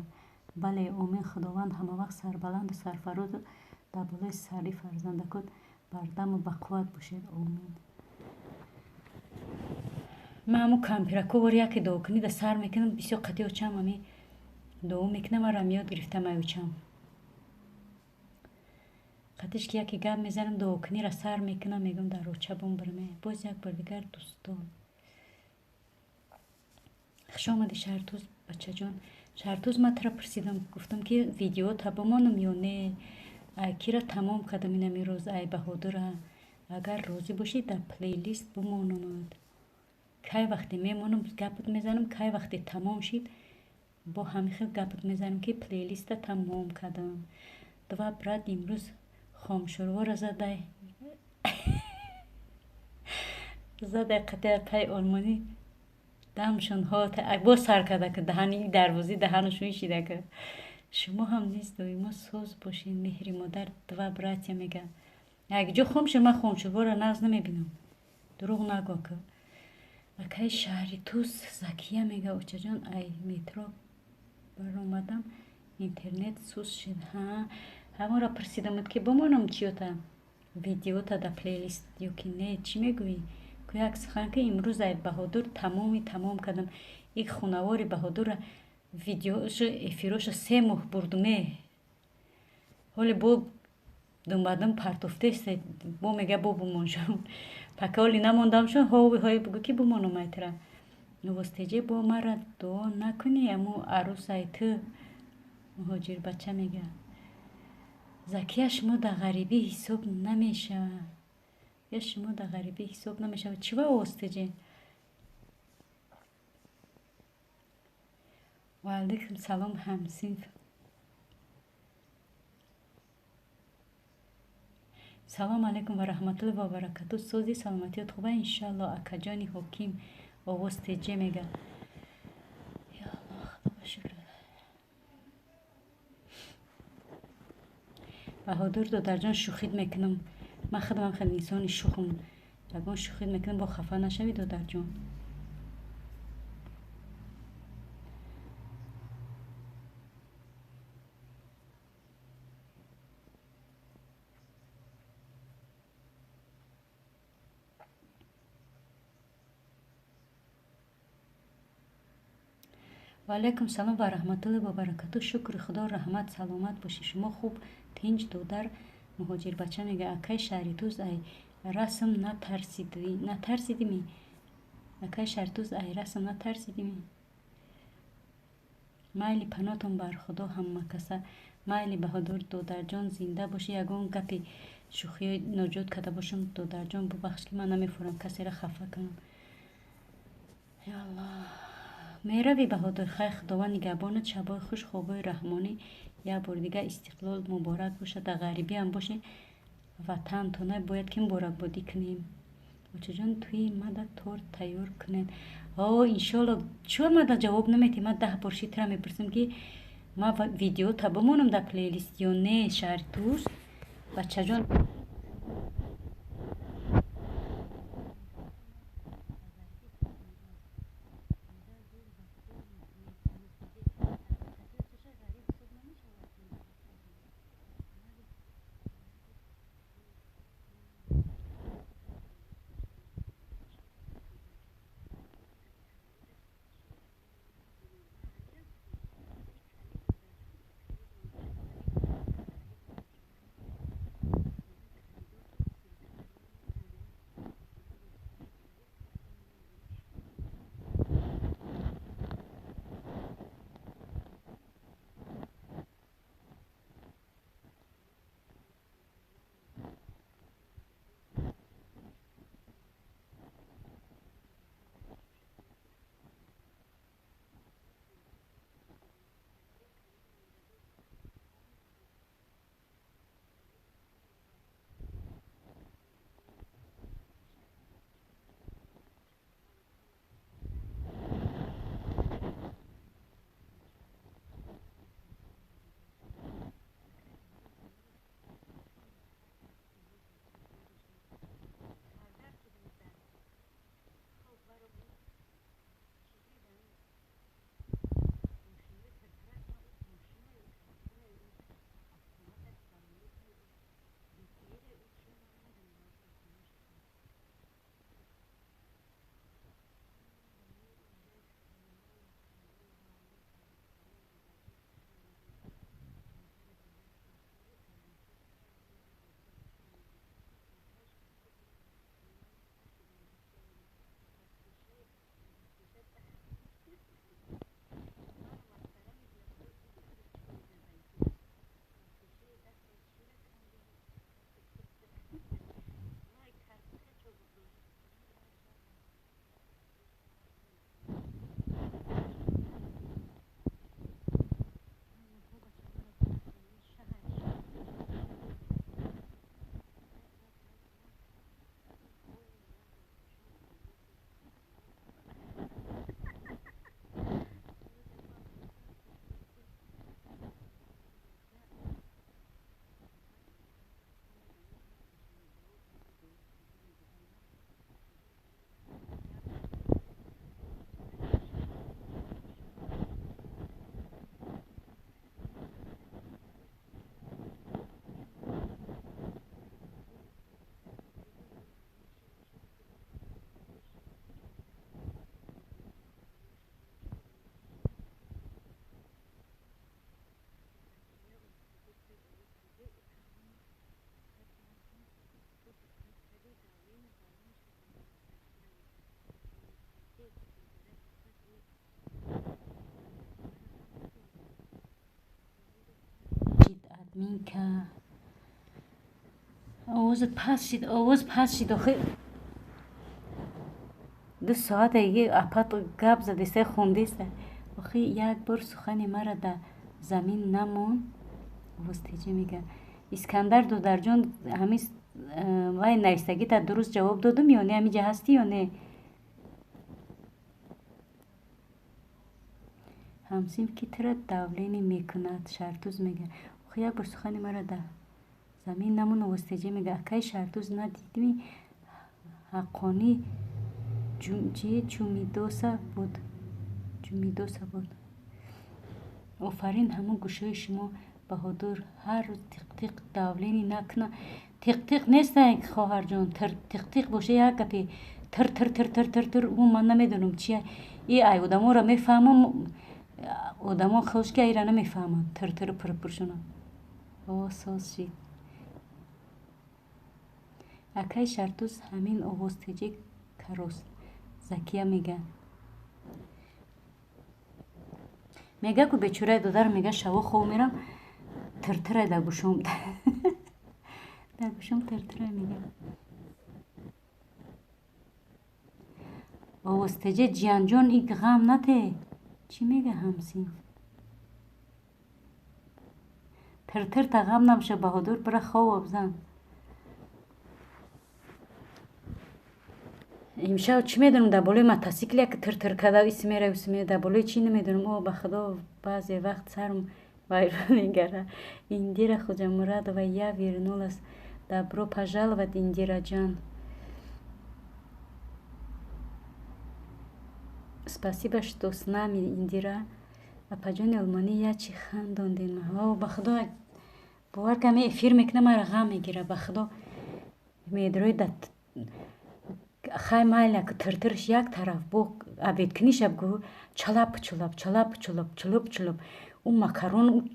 Бале, омин. Худованд ҳамавақт сарбаланду сарфарозу дар болои сари фарзандакот бардаму бақувват бошед. Омин. Ман ҳамун кампирако бор яке дуокунӣ да сар мекунам, бисёр қатъи очам ами дуо мекунам, марам ёд гирифтам ай очам. Қатиш ки яке гап мезанам, дуокуниро сар мекунам, мегӯям дар оча бумбарам. Боз як бор дигар дӯстон. Хуш омадӣ Шаҳртӯз бачаҷон. Шаҳртӯз ман туро пурсидам, гуфтам ки видеота бимонам ё не. Ай кира тамом кардам инами рӯз, ай Баҳодура. Агар розӣ бошӣ, дар плейлист бимонамад. Кай вақте мемонам, гапат мезанам, кай вақте тамом шид, бо ҳамин хел гапат мезанам, ки плейлиста тамом кардам. Два брат имрӯз хомшӯрвора задай. Задай қатъи пай олмонӣ дамшон боз сар карда, ки даҳани дарвозӣ даҳанашон шида, ки шумо ҳам низ доимо соз бошед, меҳри модар. Два братья мега. Якҷо хом шуд, ман хомшӯрвора нағз намебинам. Дурӯғ нагӯ, ки. Акаи шаҳри Тус Закия мега, очаҷон, ай метро баромадам, интернет суст шуд. Ҳа, ҳамонро пурсидамуд, ки бимонам чиёта видеота дар плейлист ё ки не, чӣ мегӯӣ? Ку як сухан, ки имрӯз ай Баҳодур тамоми тамом кардам. Ик хунавори Баҳодурра видеошо эфирошо 3 моҳ бурдуме. Ҳоле бо думбадум партофтест, бо мега, бо бумоншон. Пака ҳоли намондамшон, ҳови ҳои бугӯ, ки бумонам айтра. Новостеҷе бо мара дуо накунӣ, аму арӯсай ту муҳоҷирбача мега. Закия, шумо дар ғарибӣ ҳисоб намешавад. Я шумо дар ғарибӣ ҳисоб намешавад. Чӣ ва овозтеҷе? Ва алайкум салом, ҳамсинф. Салом алайкум ва раҳматуллоҳи ва баракату. Сози, саломатиёт хуба, иншалло, акаҷони ҳоким овоз теҷе мега. Я Аллоҳ, Худо ба шукр. Баҳодур додарҷон, шӯхит мекунам. Ман худам хеле инсони шӯхам. Ягон шӯхит мекунам, бо хафа нашавӣ, додарҷон. Ва алайкум салом ва раҳматуллоҳи ва баракату. Шукри Худо, раҳмат, саломат бошӣ. Шумо хуб, тинҷ, додар муҳоҷирбача мега. Акаи шаҳритуз, ай расм натарсидими? Акаи шаҳритуз, ай расм натарсидими? Майли, панотон бар Худо ҳамакаса. Майли, Баҳодур додарҷон, зинда бошӣ. Ягон гапи шӯхиё ноҷот карда бошам, додарҷон, бубахш, ки ман намефурам касеро хафа кунам. Я Аллоҳ. Меравӣ, Баҳодур? Хайр, Худованд нигаҳбонат, шабҳои хуш, хобҳои раҳмонӣ. Як бори дигар истиқлол муборак бошад. Дар ғарибиам бошед, ватантона бояд ки муборакбодӣ кунем. Очаҷон, тӯи мада торт тайёр кунед. О, иншолло. Чор мада ҷавоб наметиҳӣ? Ман 10 бор шитра мепурсам, ки ман видеота бимонам дар плейлист ё не, шаҳри Туз. Бачаҷон, Минка. Овозат паст шид, овоз паст шид, охи 2 соата апат гап задеста, хондеста. Охи як бор сухани мара да замин намон. Овоз теҷа мега. Искандар додарҷон, ҳамин вай навистагита дуруст ҷавоб додум ё не? Ҳамиҷа ҳастӣ ё не? Ҳамсинф ки тира давление мекунад, Шартуз мега. Охи як бор сухани мара да замин намон. Овоз теҷа мега. Акаи Шартуз, надидими ҳаққонӣ чумидоса буд, чумидоса буд. Офарин ҳамон гӯшҳои шумо, Баҳодур. Ҳар рӯз тиқ-тиқ давление накуна. Тиқ-тиқ неста, хоҳарҷон, тиқ-тиқ боша як гапе. Тир тир тир тир тир тир, ӯ ман намедонам чия. И ай одаморо мефаҳмам, одамо хелш ки айра намефаҳманд. Тир тир пир пиршуна. О, соз шид. Акаи Шартуз, ҳамин овозтеҷи карост. Закия мега. Мега ку бечораи додар, мега шаво хоб мерам, тиртирай дар гӯшом. Дар гӯшом тиртирай мега. Овозтеҷа ҷиянҷон, ик ғам нате. Чӣ мега ҳамсинф? Тиртирта ғам набоша, Баҳодур, бира хоб обзан. Имшаб чӣ медонам, дар болои мотосикл як тиртир карда иси мерав, иси мерав, дар болои чӣ намедонам. О, ба худо, баъзе вақт сарм вайрон мегардад. Индира Хоҷамурадова, я вернулась. Добро пожаловать, Индираҷон. Спасибо, что с нами, Индира. Апаҷони олмонӣ, я чӣ хандондем. О, ба худо, бовар кам, эфир мекунам, мара ғам мегира, ба худо. Медрои да хай майла тиртирш як тараф, бо обедкуниша гӯ чалап чулап, чалап чулап, чулуп чулуп. Ӯ макарон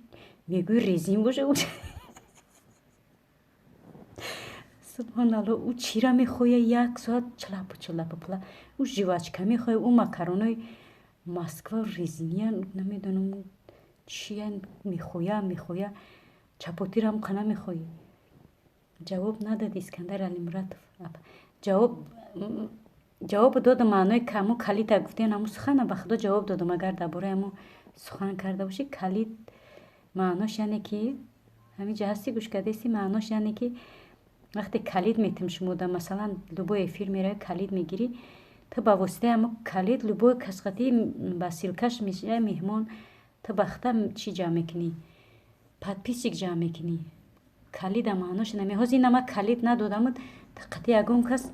мегӯи резин боша. Субҳоналло, ӯ чира мехоҳя як соат чалап чулап пла. Ӯ жвачка мехоҳя, ӯ макаронои Москва резиния намедонам чия мехоҳя, мехоҳя. Чапотирам қа намехоҳӣ. Ҷавоб надад Искандар Алимуратов. Ҷавоб додам, маънои ҳамун калита гуфтен, ҳамун сухана ба худо ҷавоб додам. Агар дар бораи ҳамун сухан карда бошӣ, калид маънош яъне ки ҳаминҷа ҳастӣ, гӯш кардасӣ, маънош яъне ки вақте калид метим шумо да, масалан, любой эфир меравӣ, калид мегирӣ, ту ба воситаи ҳамун калид любой касқати ба ссылкаш мешавӣ меҳмон, ту ба худта чӣ ҷамъ мекунӣ? Подписчик ҷамъ мекунӣ. Калида маънош наме. Ҳозир ина ман калид надодаму, қати ягон кас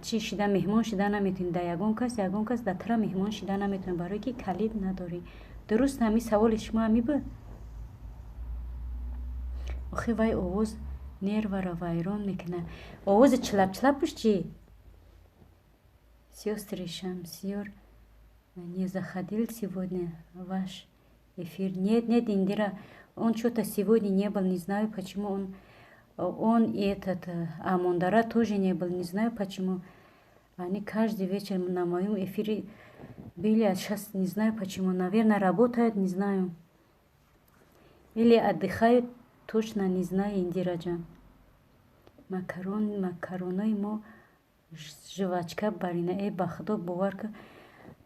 чӣ шида меҳмон шида наметавонӣ. Да ягон кас, ягон кас да тура меҳмон шида наметавонӣ, барое ки калид надорӣ. Дуруст ҳамин саволи шумо ҳамин буд? Охи вай овоз нерваро вайрон мекунад. Овози чилап-чилапуш чӣ? Сёстры Шамсиёр не заходил сегодня ваш эфир. Нет, нет, Индира, он что-то сегодня не был, не знаю почему он и этот Амондара тоже не был, не знаю почему. Они каждый вечер на моем эфире были, а сейчас не знаю почему. Наверное, работают, не знаю. Или отдыхают, точно не знаю, Индираджан. Макарон, макаронои мо жвачка барина. Э, ба худо, бовар ка,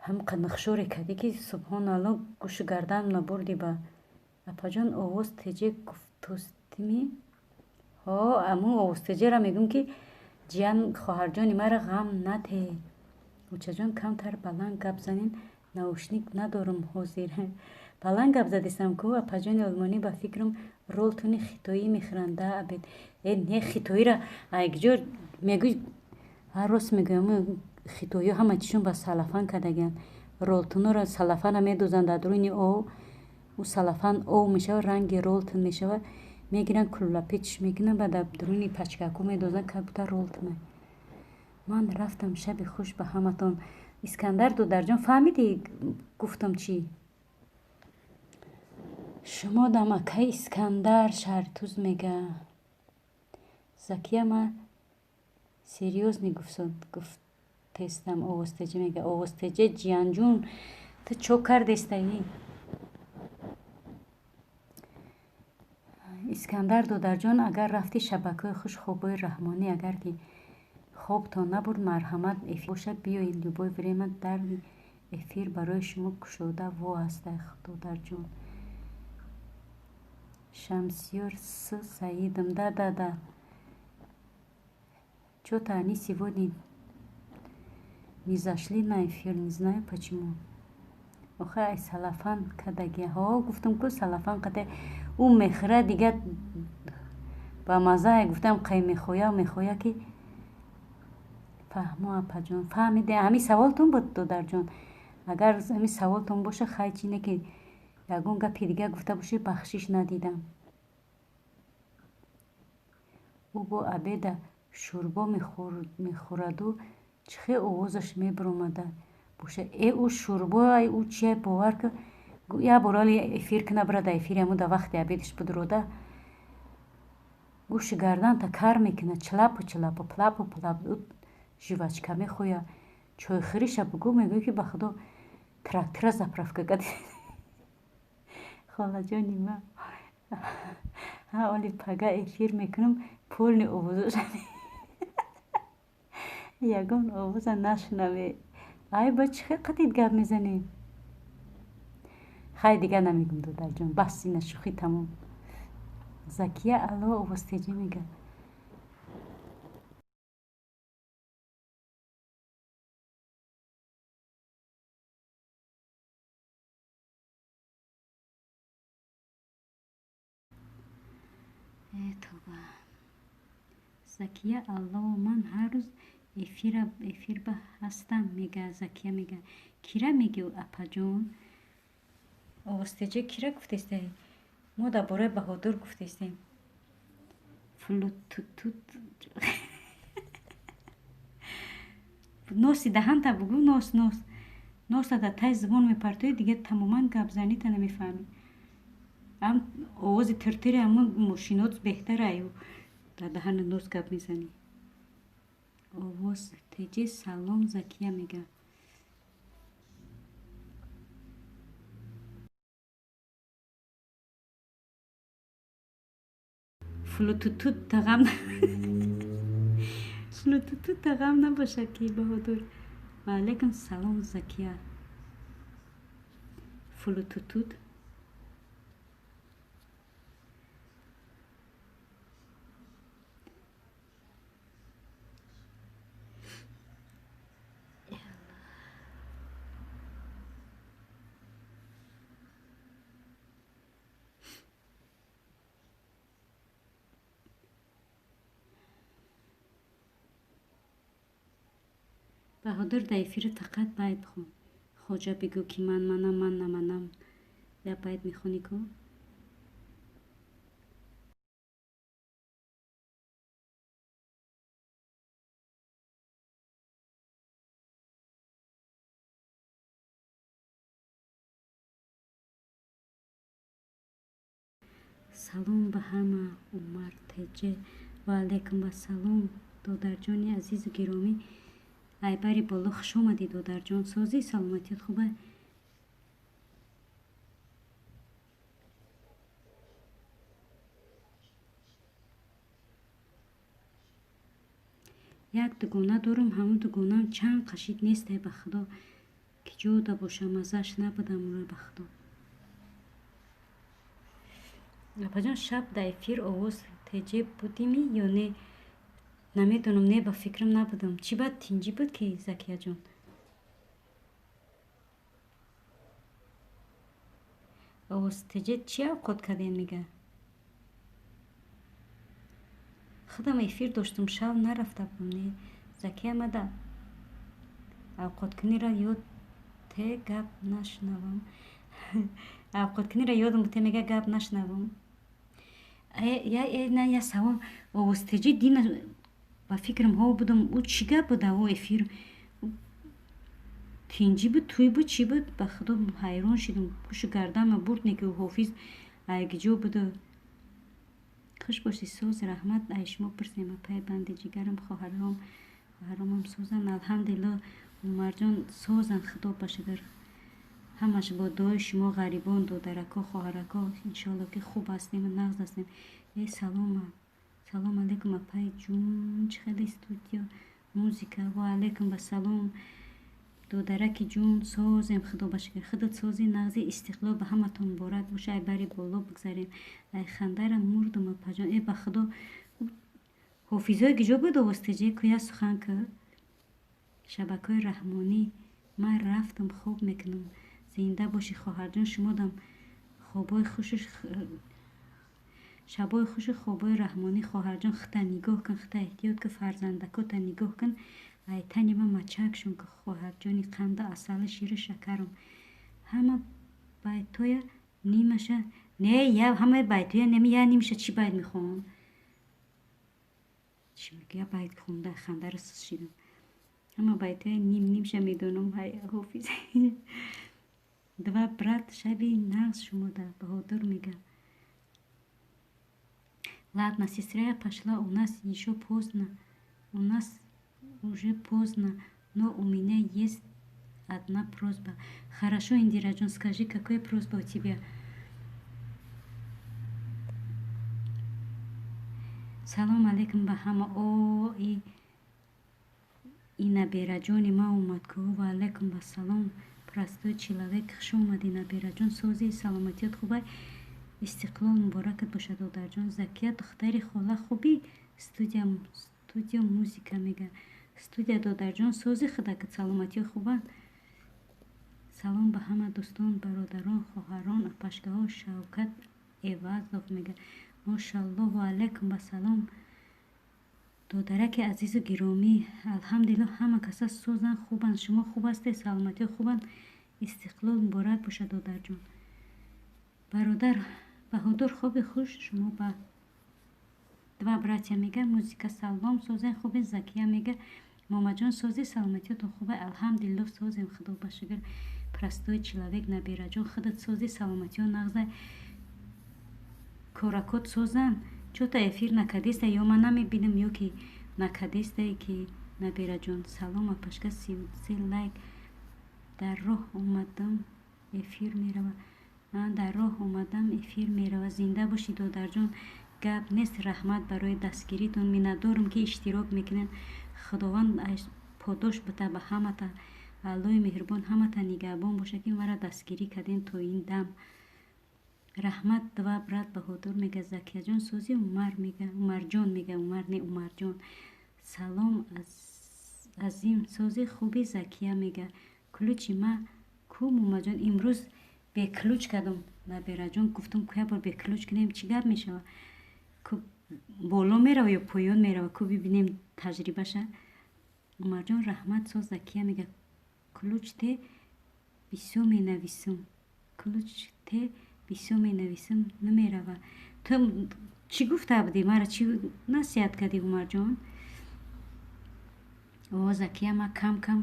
ҳам қанахшоре кардӣ ки субҳоналло, гӯшу гарданам набурдӣ ба. Апаҷон, овоз теҷе гуфтостими? Ҳо, амун овоз теҷера мегӯм ки ҷиян хоҳарҷони мара ғам наде. Учаҷон, камтар баланд гап занин, наушник надорам ҳозир. Баланд гап задистам ку, апаҷони олмонӣ, ба фикрам ролтони хитоӣ мехӯранд да обед. Э, не, хитоира айкҷо мегӯй, ҳар рост мегӯям, хитоиҳо ҳама чишон ба салафан кардагианд. Ролтонро салафана медозанд дар дуруни об, ӯ салафан об мешавад, ранги ролтон мешавад, мегиранд, куллапечш мекунанд, баъд дар дуруни пачкако медозанд, как будто ролтона. Ман рафтам, шаби хуш ба ҳаматон. Искандар додарҷон, фаҳмидӣ гуфтам чӣ? Шумо дам акаи Искандар, Шаҳритуз мега. Закия, ман серьёзно гуфтестам, овозтеҷа мега. Овозтеҷа ҷиянҷун, ту чо кардестаи? Искандар додарҷон, агар рафти шабакаи хуш хобҳои раҳмонӣ, агар ки хобтон набурд, марҳамат, эфир бошад, биёед, любое время дар эфир барои шумо кушода во аст, додарҷон. Шамсиёр с Саидом. Да, да, да. Чё-то они сегодня не зашли на эфир, не знаю почему. Охе, ай салафан кадаги. Ҳо, гуфтам ку, салафан қаде ӯ мехӯра, дига ба маззае, гуфтам, қай мехоя, мехоя ки фаҳмо. Апаҷон, фаҳмиде, ҳамин саволтон буд, додарҷон? Агар ҳамин саволтон боша, хай, чи не ки ягон гапи дига гуфта бошед, бахшиш, надидам. Ӯ бо обеда шӯрбо мехӯраду чӣ хел овозаш мебиромада боша. Э, ӯ шӯрбо, ай ӯ чия, бовар ки, як бор али эфир кина, бира да эфири ҳамун да вақти обедаш бидурода, гӯши гарданта кар мекунад, чилапу чилапу, плапу плап. Ӯ жвачка мехоя, чойхӯриша бугӯ, мегӯӣ ки ба худо трактора заправка кади. Холаҷони ма, ҳа, оли пага эфир мекунам, полный овозоша, ягон овоза нашунаве. Ай, ба чӣ хел қатид гап мезанем? Хай, дига намегум, додарҷон, бас, ина шӯхӣ тамом. Закия, алло, овозтеҷӣ мега. Э, тоба. Закия, алло, ман ҳар рӯз эфирба ҳастам, мега. Закия мега, кира меги, апаҷон? Овозтеҷа кира гуфтесте? Мо дар бораи Баҳодур гуфтестем. Флутутут, носи даҳанта бугӯ, нос, нос, носа дар таи зубон мепартоӣ, дига тамоман гапзанита намефаҳмӣ. Ам овози тиртири ҳамун мошинот беҳтар, аю дар даҳани нос гап мезанӣ. Овоз теҷи, салом, Закия мега. Флутутут тағам, флутутут тағам набошад ки, Баҳодур. Ваалайкум салом, Закия. Флутутут. Баҳодур, дар эфири фақат байт бихон. Хоҷа, бигӯ ки ман манам, ман наманам. Як байт мехонӣ ку? Салом ба ҳама, Умар Теҷе. Ваалайкум ассалом, додарҷони азизу гиромӣ. Айбари боло, хуш омадӣ, додарҷон. Созӣ, саломатият хуба? Як дугона дорам, ҳамун дугонаам чанд қашид нестай, ба худо, ки ҷода боша, маззааш набудам ура, ба худо. Апаҷон, шаб дар эфир овоз теҷе будимӣ ё не? Намедонам, не, ба фикрам набудам. Чӣ бад тинҷӣ буд ки, Закияҷон? Овоз теҷе, чӣ авқот кардем, мега. Худам эфир доштум, шав нарафта будам. Не, Закия, мада авқоткуниро ёд те, гап нашунавам. Авқоткуниро ёдам буте, мега, гап нашунавам. Я на, я савол. Овозтеҷӣ, дина ба фикрам ҳо будам, ӯ чӣ гап буда? Ӯ эфир тинҷӣ буд, тӯй буд, чӣ буд? Ба худо, ҳайрон шудам, гӯшу гарданма бурд, не ки ҳофиз айгиҷо буда. Хуш бошӣ, соз, раҳмат. Ай шумо пурсем, апай банди ҷигарам, хоҳаром, хоҳаромам созанд, алҳамдулилло. Умарҷон, созанд, худо ба шукр. Ҳамаш бо дуои шумо, ғарибон, додарако, хоҳарако, иншоалло, ки хуб ҳастем, нағз ҳастем. Э, салома, салом алейкум, апаи ҷун, чӣ хеле студио музика. Ва алейкум вассалом, додараки ҷун, созем, худо ба шукр. Худат сози, нағзи? Истиқлол ба ҳаматон муборак боша. Ай бари боло бигзарем. Ай хандара мурдум, апаҷон. Э, ба худо, ҳофизои гиҷо буд овозтеҷе куя сухан ки шабакаҳои раҳмонӣ. Ман рафтам, хоб мекунам. Зинда бошӣ, хоҳарҷон, шумодам хобои хушу шабои хушу хобои раҳмонӣ. Хоҳарҷон, хита нигоҳ кун, хита эҳтиёт кун, фарзандакота нигоҳ кун. Айтани ма мачакшон ки, хоҳарҷони қанду асали, ширу шакарам. Ҳама байтоя нимаша не, я ҳамаи байтоя неми, я нимаша. Чӣ байт мехоҳам? Чӣ мегӯя? Байт хонда хандаро сус шидам. Ҳама байтоя ним нимша медонам. Ҳофиз два брат, шаби нағз шумода, Баҳодур мега. Ладно, сестра, я пошла, у нас ещё поздно, у нас уже поздно, но у меня есть одна просьба. Хорошо, Индираҷон, скажи, какая просьба у тебя? Салом алейкум ба ҳама. О, и набераҷони ма омад ку. Ва алейкум вассалом, простой человек, хуш омадӣ, набераҷон. Сози, саломатиёт хубай? Истиқлол муборакат бошад, додарҷон. Закия, духтари хола, хубӣ? Студия, студио музика мега. Студия, додарҷон, сози, худакат, саломатиё хубанд? Салом ба ҳама дӯстон, бародарон, хоҳарон, апашкаҳо. Шавкат Эвазов мега. Мошалло. Ва алайкум вассалом, додараки азизу гиромӣ. Алҳамдулилло, ҳама каса созанд, хубанд. Шумо хуб ҳастед? Саломатиё хубанд? Истиқлол муборак бошад, додарҷон. Бародар Баҳодур, хоби хуш шумо ба. Два братья мега. Музика, салом, созен, хубе? Закия мега. Момаҷон, сози, саломатиётон хубе? Алҳамдулилло, созем, худо ба шукр. Простой человек, набираҷон, худат сози, саломатиё нағза, коракот созанд? Чота эфир накардеста, ё ман намебинам, ё ки накардестае ки. Набираҷон, салом, апашка, 33 лайк. Дар роҳ омадам, эфир мерава. Дар роҳ омадам, эфир мерава. Зинда бошӣ, додарҷон, гап нест. Раҳмат барои дастгиритон, миннатдорам, ки иштирок мекунед. Худованд подош бита ба ҳамата, Аллоҳи меҳрубон ҳамата нигаҳбон бошад, ки маро дастгирӣ кардем то ин дам. Раҳмат. Два брат, Баҳодур мега. Закияҷон, сози? Умар мега, Умарҷон мега, Умар не, Умарҷон. Салом, Азим, сози, хуби? Закия мега. Ключи ма ку, Мумаҷон? Имрӯз бе ключ кардам, набираҷон. Гуфтам, ку як бор бе ключ кунем, чӣ гап мешава, ку боло мерава ё поён мерава, ку бибинем таҷрибаша. Умарҷон, раҳмат, соз. Закия мега. Ключ те, бисёр менависам, ключ те, бисёр менависам, намерава. Ту чӣ гуфта будӣ мара, чӣ насиҳат кардӣ, Умарҷон? О, Закия, ма кам кам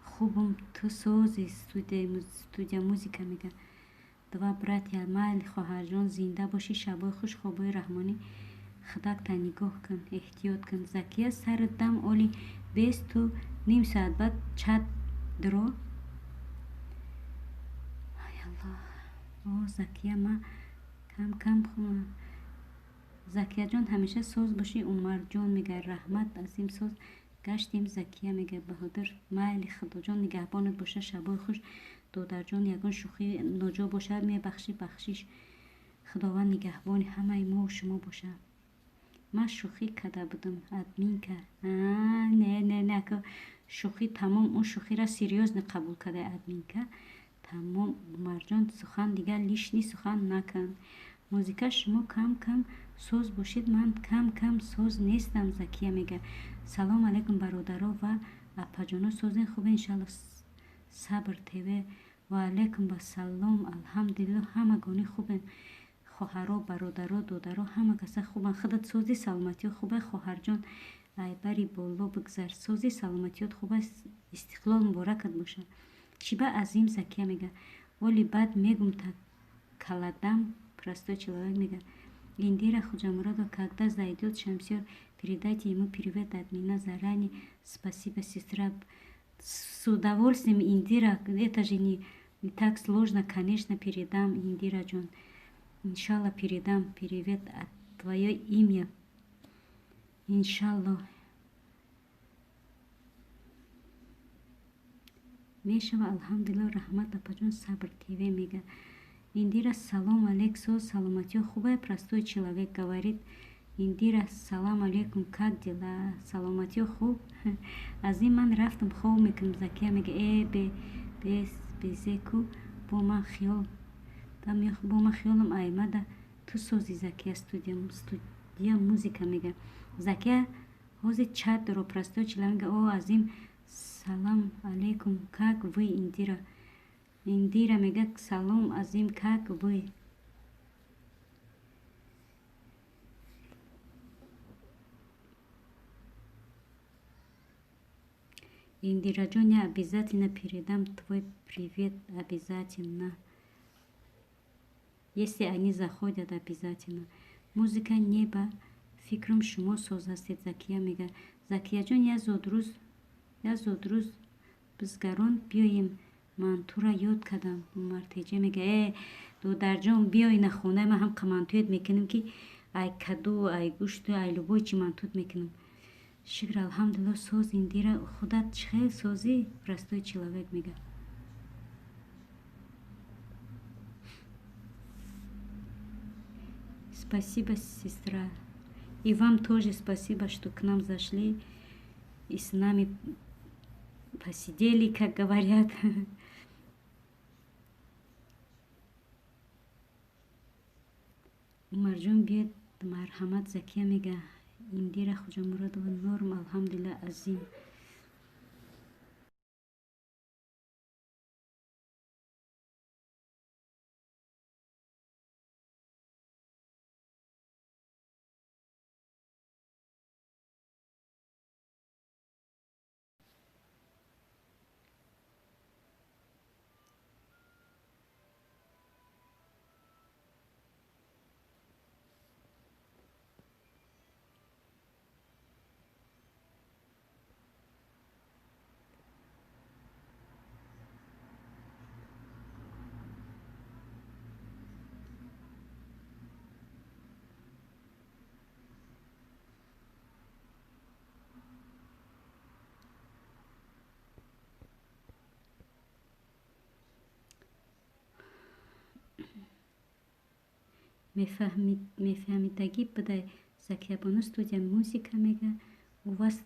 хубам, ту сози? Студия музика мега. Два братья, майли, хоҳарҷон, зинда бошӣ, шабои хуш, хобои раҳмонӣ. Худакта нигоҳ кун, эҳтиёт кун. Закия, сари дам оли бес, ту ним соат баъд чат дро. Ай Аллоҳ. О, Закия, ма кам кам. Закияҷон, ҳамеша соз бошӣ. Умарҷон мега. Раҳмат, Азим, соз гаштем. Закия мега. Баҳодур, майли, Худоҷон нигаҳбонат боша. Шабои хуш, додарҷон. Ягон шӯхӣ ноҷо бошад, мебахшӣ, бахшиш. Худованд нигаҳбони ҳамаи мо шумо бошад. Ман шӯхӣ карда будам, админка. Не, не, не, шӯхӣ тамом, он шӯхиро серьёзно қабул карда админка. Тамом, Умарҷон, сухан дигар лишний сухан накун. Музика, шумо кам кам соз бошед, ман кам кам соз нестам. Закия мега. Салом алейкум, бародаро ва апаҷоно, созен, хубе? Иншалло. Сабр ТВ, ва алейкум вассалом. Алҳамдулилло, ҳамагонӣ хубем. Хоҳаро, бародаро, додаро, ҳама каса хубанд. Худат созӣ, саломатиё хубе? Хоҳарҷон, айбари боло бигзар. Созӣ, саломатиёт хуб аст? Истиқлол муборакат бошад. Чӣ ба, Азим? Закия мега. Оли баъд мегум, та каладам. Простой человек мега. Индира Худжамурадова, когда зайдет Шамсер, передайте ему привет от меня заранее. Спасибо, сестра. С удовольствием, Индира, это же не Не так сложно, конечно, передам, Индираҷон. Иншалло, передам привет от твоё имя. Иншалло. Мешава, алҳамдулилло, раҳмат, апаҷон. Сабр ТВ мега. Индира, салом алейк, соз, саломатиё хубай? Простой человек говорит. Индира, салам алейкум, как дела, саломатиё хуб? Аз ин ман рафтам, хоб мекунам. Закия мега. Э, безеку, бо ман хиёл бо ман хиёлам аймада ту сози. Закия, студия музыка мега. Закия ҳозир чат дора. Простой человек мега. О, Азим, салам алейкум, как вы? Индира, Индира мега: салом, Азим, как вы? Индираҷон, я обязательно передам твой привет, обязательно, если они заходят, обязательно. Музыка неба фикрам шумо соз ҳастед. Закия мега. Закияҷон, я зодрӯз бизгарон биёем, мантура ёд кардам. Умартеҷа мега. Э, додарҷон, биёй на хонаи ман, ҳам мантует мекунем, ки ай каду, ай гӯшту, ай любой чи мантут мекунам. Шукр, алҳамдулилло, соз. Индира, худат чӣ хел, созӣ? Простой человек мега. Спасибо, сестра, и вам тоже спасибо, что к нам зашли и с нами посидели, как говорят. Умарҷон, биёд, марҳамат. Закия мега. Индира Хоҷамуродова, норм, алҳамдулилла, Азим. Мефаҳмидагӣ будай. Закиябону, студия музыка мега. У вас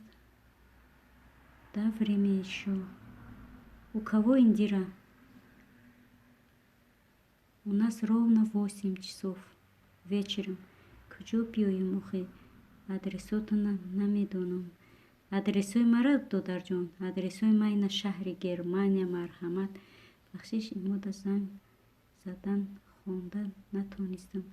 да время ещё. У кого, Индира? У нас ровно 8 часов вечером. Куҷо биёем охи? Адресотона намедонам. Адресҳои мара, додарҷон, адресҳои ма ина шаҳри Германия, марҳамат. Бахшиш, имода занг задан, хонда натонистам.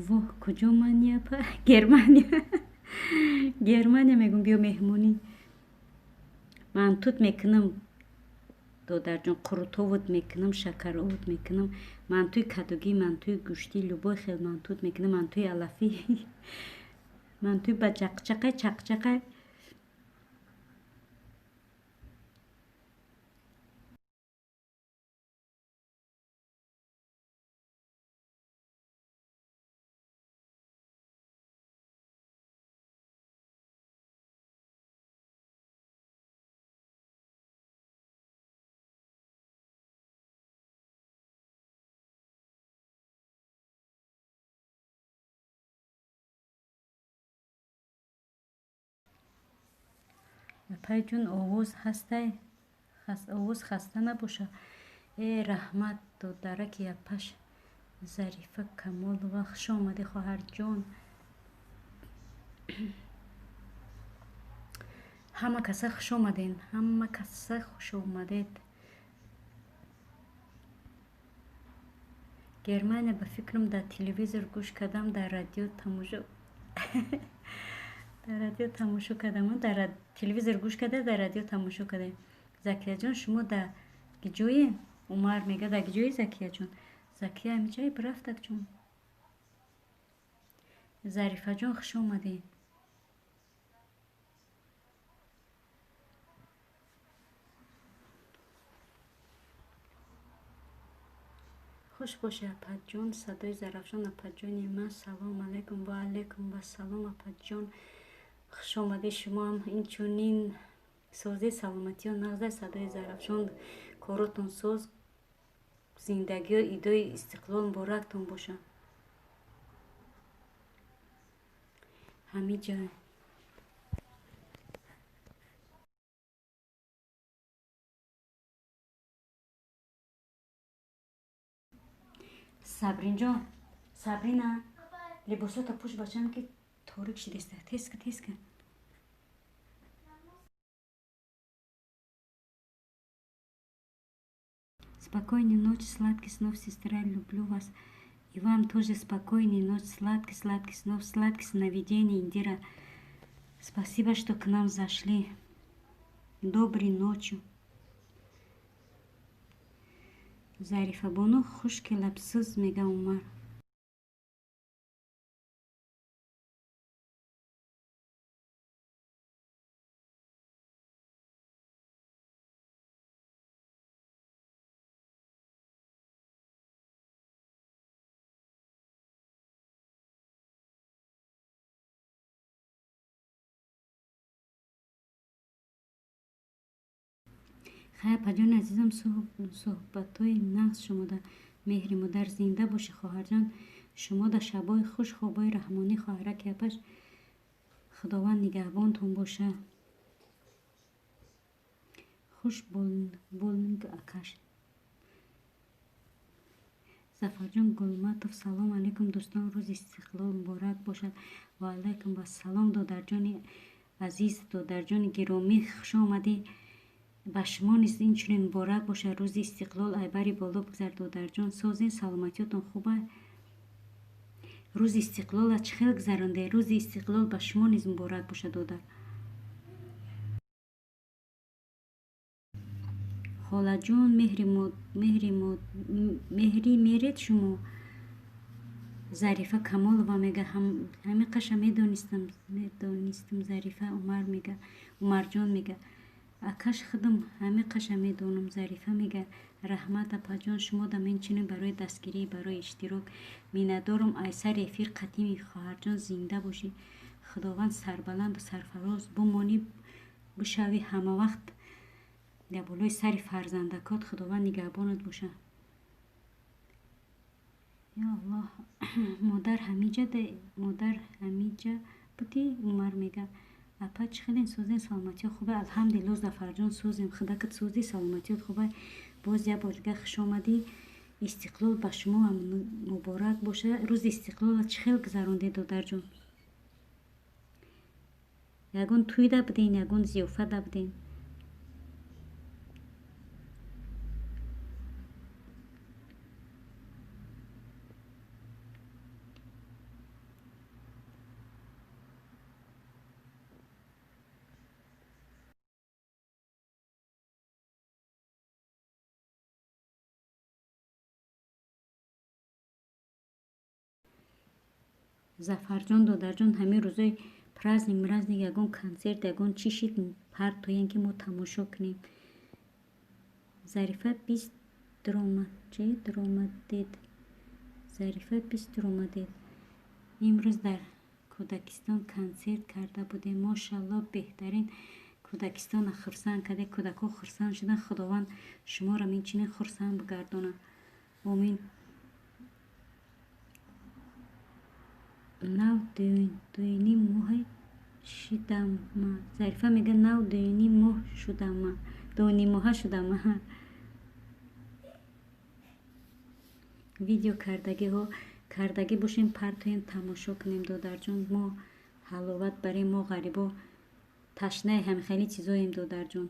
Воҳ, куҷо мания? Германия, Германия мегӯм, биё меҳмонӣ, мантут мекунам, додарҷон, қурутовут мекунам, шакаровут мекунам, мантуи кадугӣ, мантуи гӯштӣ, любой хел мантут мекунам, мантуи алафӣ, мантуи ба чақчақай, чақчақай. Апайҷон, овоз ҳастай, овоз хаста набоша. Э, раҳмат, додараки апаш. Зарифа Камолова, хуш омадӣ, хоҳарҷон. Ҳама каса хуш омаден, ҳама каса хуш омадед. Германия ба фикрам дар телевизор гӯш кардам, дар радио тамошо дар радио тамошо кардам, дар телевизор гӯш карда, дар радио тамошо кардем. Закияҷон, шумо дар гиҷое? Умар мега, дар гиҷои Закияҷон? Закия ҳамиҷае бирафтакҷон. Зарифаҷон, хуш омадед. Хуш бошед, апаҷон. Садои Зарафшон апаҷони ман. Салом алайкум. Ва алайкум вассалом, апаҷон. Хуш омадед шумоам. Инчунин сози саломатиё нағза. Садои Зарафшон, коротон соз, зиндагиё идои истиқлол муборактон бошад. Ҳамиҷа Сабринҷон, Сабрина, либосото пӯш, бачам, ки торик шидеста. Тезка, тезка. Спокойной ночи, сладких снов, сестра, люблю вас. И вам тоже спокойной ночи, сладких, сладких снов, сладких сновидений, Индира. Спасибо, что к нам зашли. Доброй ночи. Зарифабону хушки лабсӯз, мега Умар. Хай, апаҷони азизам, суҳбатҳои нағз шумода, меҳри модар. Зинда бошӣ, хоҳарҷон. Шумода шабои хуш, хобои раҳмонӣ, хоҳараки апаш. Худованд нигаҳбонтон боша. Хуш болинг, акаш. Зафарҷон Гулматов: салом алайкум, дӯстон, рӯзи истиқлол муборак бошад. Ва алайкум вассалом, додарҷони азиз, додарҷони гиромӣ, хуш омадӣ. Ба шумо низ инчунин муборак бошад рӯзи истиқлол. Айбари боло бигзар, додарҷон. Созин, саломатиётон хуба? Рӯзи истиқлола чӣ хел гузаронде? Рӯзи истиқлол ба шумо низ муборак бошад, додар. Холаҷон, меҳри меред шумо? Зарифа Камолова мега, ҳамин қаша медонистам, медонистам. Зарифа Умар мега, Умарҷон мега, акаш худам ҳамин қаша медонам. Зарифа мега, раҳмат, апаҷон, шумода инчунин барои дастгирӣ, барои иштирок миннатдорам. Айсари эфир қатими, хоҳарҷон, зинда бошӣ. Худованд сарбаланду сарфароз бумонӣ, бишавӣ ҳамавақт дар болои сари фарзандакот. Худованд нигаҳбонат боша. Ё Аллоҳ. Модар ҳамиҷа, модар ҳамиҷа будӣ? Умар мега, апа, чӣ хелен, созен, саломатиё хубе? Алҳамдулилло, Зафарҷон, созем. Худакат созӣ, саломатиёт хубе? Боз як бор дига хуш омадӣ. Истиқлол ба шумо ҳам муборак боша. Рӯзи истиқлола чӣ хел гузарондед, додарҷон? Ягон тӯйда буден, ягон зиёфата буден? Зафарҷон, додарҷон, ҳамин рӯзои праздник мразник ягон консерт, ягон чӣ шид, партоян, ки мо тамошо кунем. Зарифа бист дромад, чи дромадед? Зарифа бист дромадед. Имрӯз дар Кӯдакистон консерт карда будем. Мошалло, беҳтарин, кӯдакистона хурсанд карде, кӯдакҳо хурсанд шуданд. Худованд шуморо инчунин хурсанд бигардонад, омин. Нав дуюним моҳе шидама. Зарифа мега, нав дуюним моҳ шудама, дуюниммоҳа шудама. Видео кардагиҳо кардагӣ бошем, партоем, тамошо кунем, додарҷон. Мо ҳаловат барем, мо ғарибо. Ташнаи ҳамихели чизоем, додарҷон.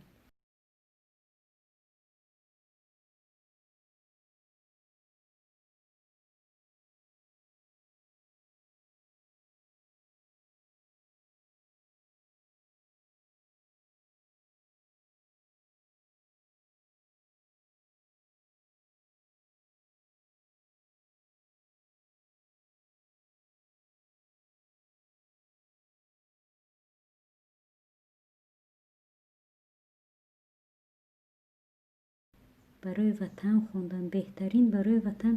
Барои ватан хондан беҳтарин, барои ватан.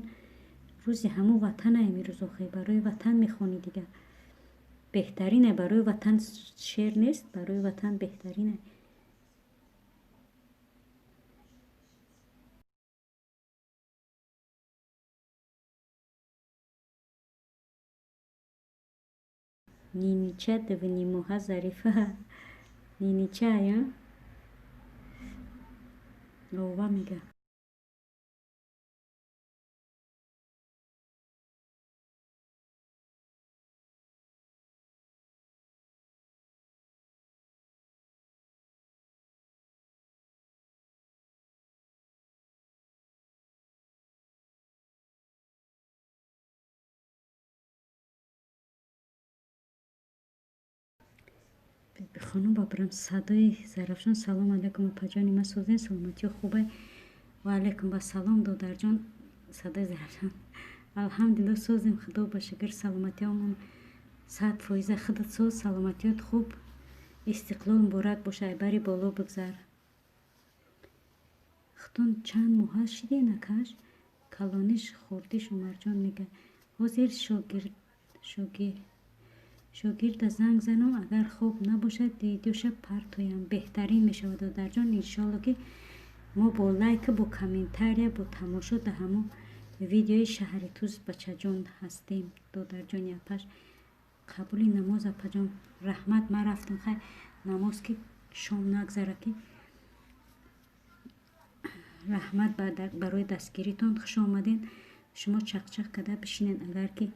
Рӯзи ҳамун ватана имрӯз охе, барои ватан мехонӣ дига. Беҳтарине барои ватан, шер нест, барои ватан беҳтарине. Нинича дувнимоҳа Зарифа. Нинича я? Ова мега. Хонум бабрам садои Зарафшон. Салом алайкум, апаҷони ман, созен, саломатиё хубе? Ва алайкум ассалом, додарҷон. Садои Зарафшон. Алҳамдулилло, созем, худо ба шукр, саломатиёмон 100%. Худат соз, саломатиёт хуб. Истиқлол муборак боша, айбари боло бигзар. Хутун чанд моҳа шиден, акаш? Калониш хурдиш Умарҷон мега. Ҳозир шогирда занг занам, агар хоб набошад, видеоша партоям. Беҳтарин мешавад, додарҷон. Иншолло, ки мо бо лайка, бо комментария, бо тамошо дар ҳамон видеои шаҳри Туз бачаҷон ҳастем, додарҷони апаш. Қабули намоз, апаҷон, раҳмат. Ман рафтам, хай, намоз ки шом нагзара ки. Раҳмат барои дастгиритон, хуш омаден. Шумо чақчақ карда бишинен, агар ки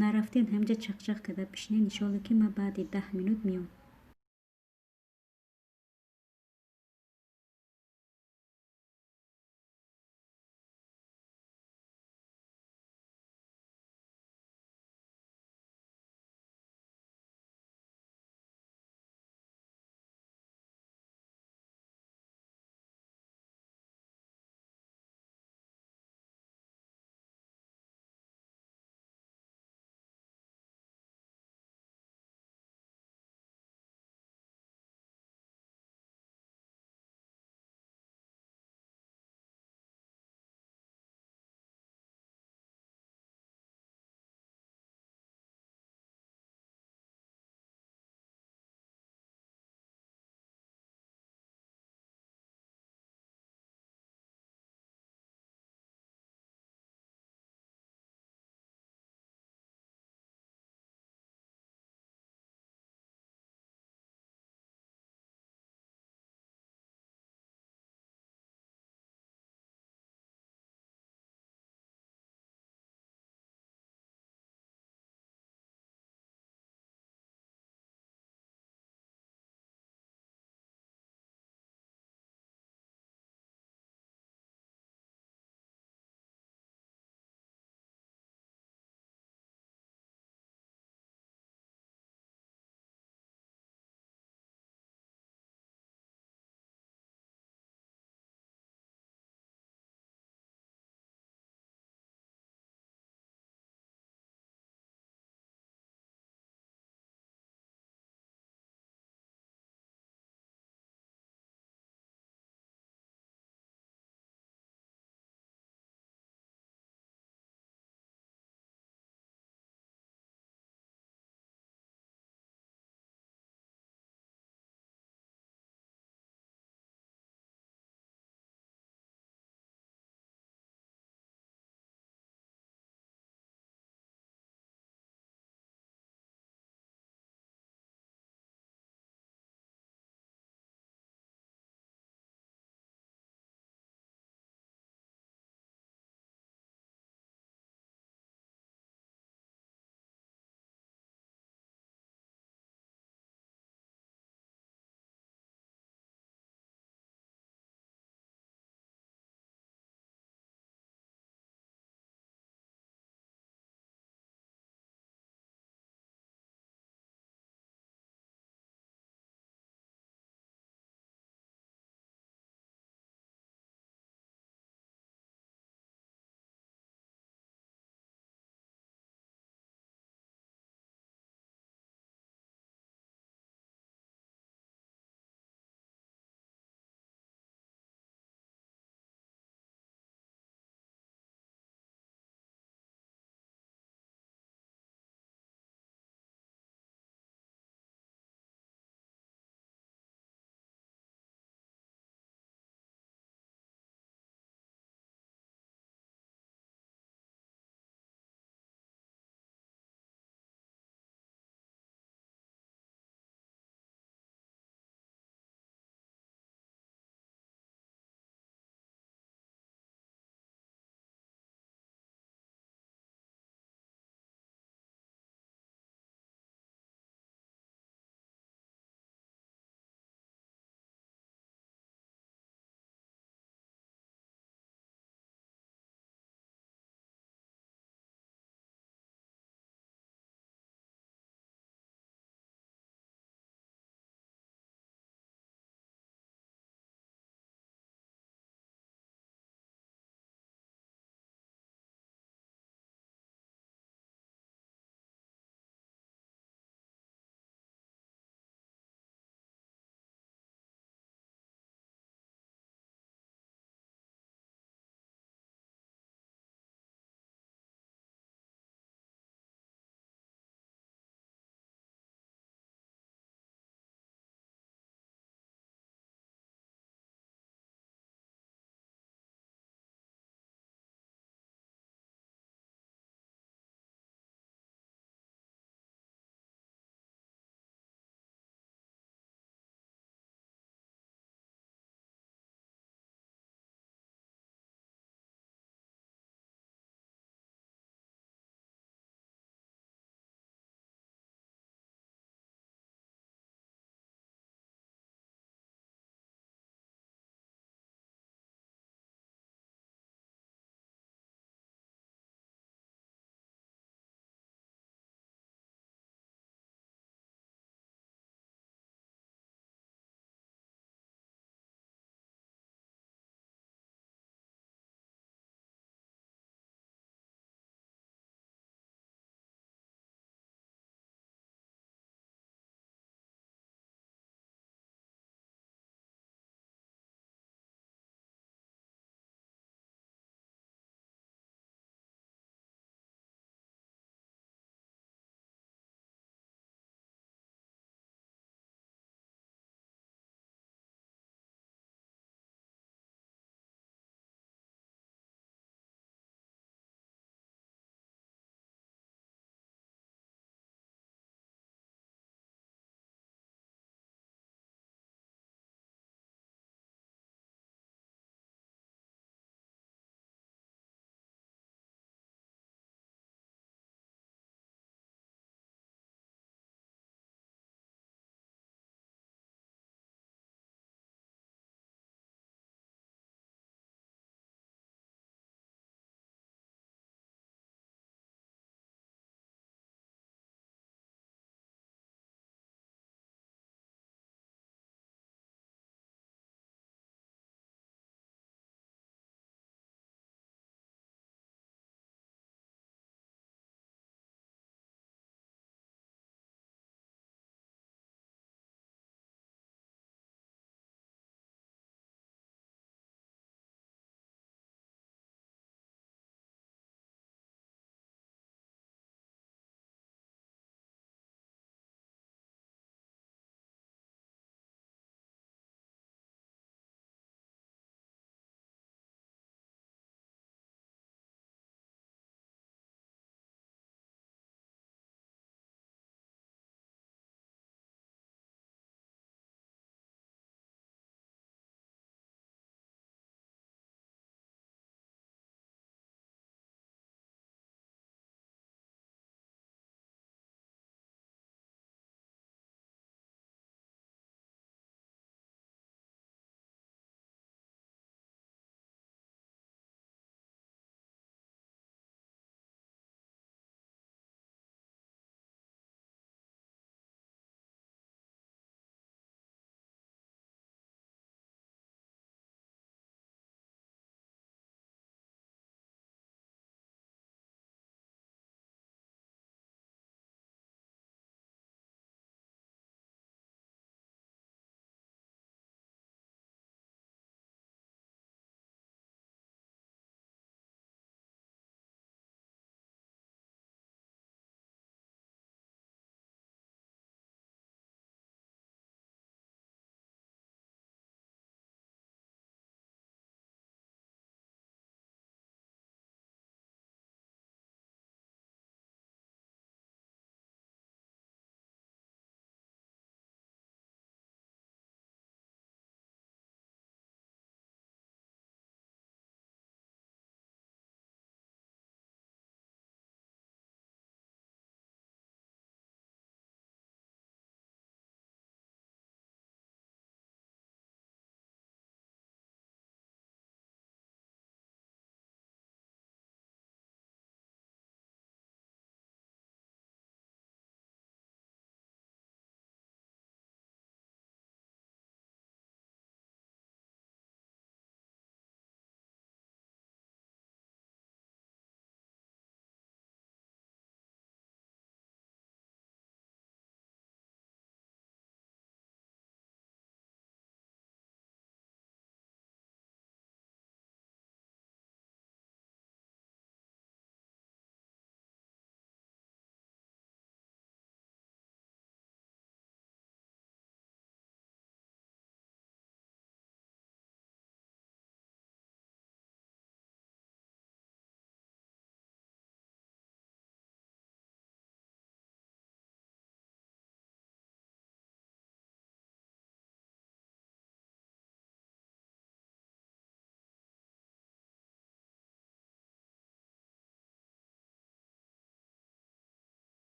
нарафтен, ҳамҷа чақчақ карда бишинен. Иншолло, ки ман баъди 10 минут меом.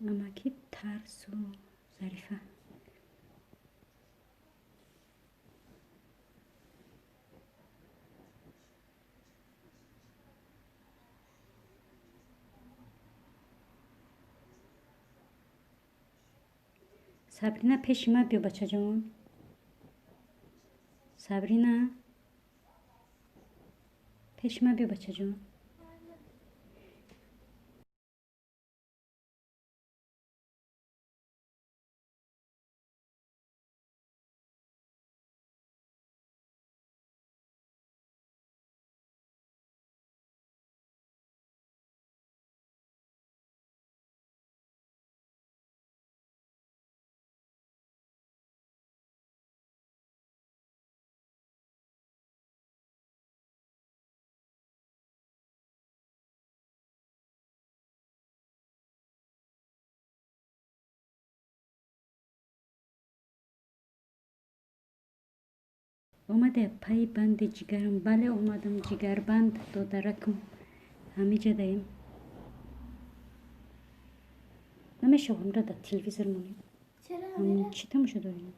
Амаки Тарсу Зарифа. Сабрина, пеши ма биё, бачаҷон. Сабрина, пеши ма биё, бачаҷон. Омаде, пай банди ҷигарам? Бале, омадам, ҷигарбанд, додаракам, ҳамиҷа даем. Намешавам ра дар телевизор монем. Чӣ тамошо дорем?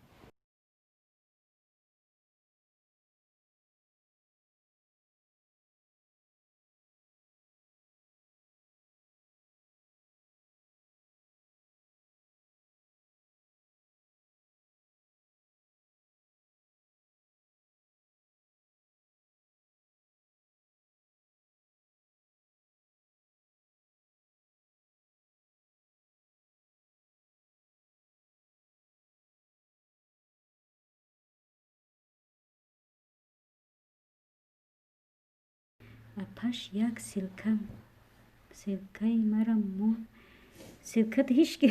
Апаш, як ссылка, ссылкаи мара мо, ссылката ҳички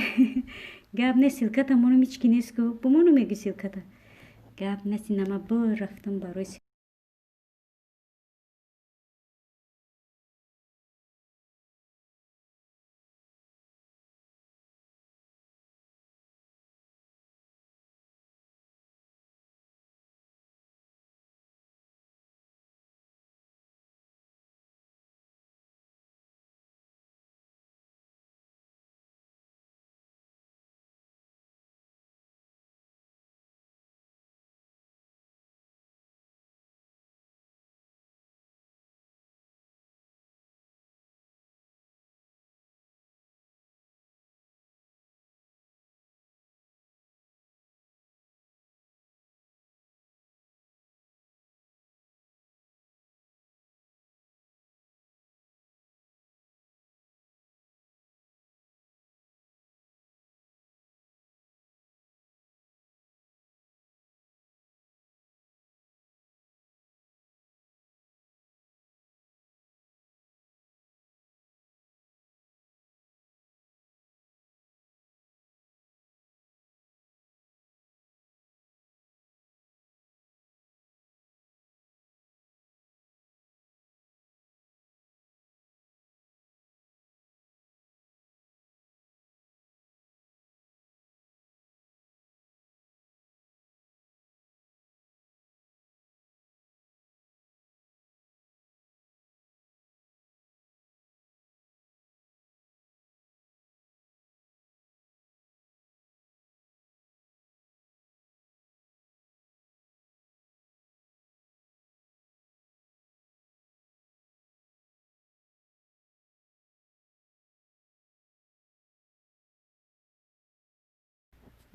гап нест, ссылката монум ҳички нест ку, бумону меги, ссылката гап нест. Инама рафтам барои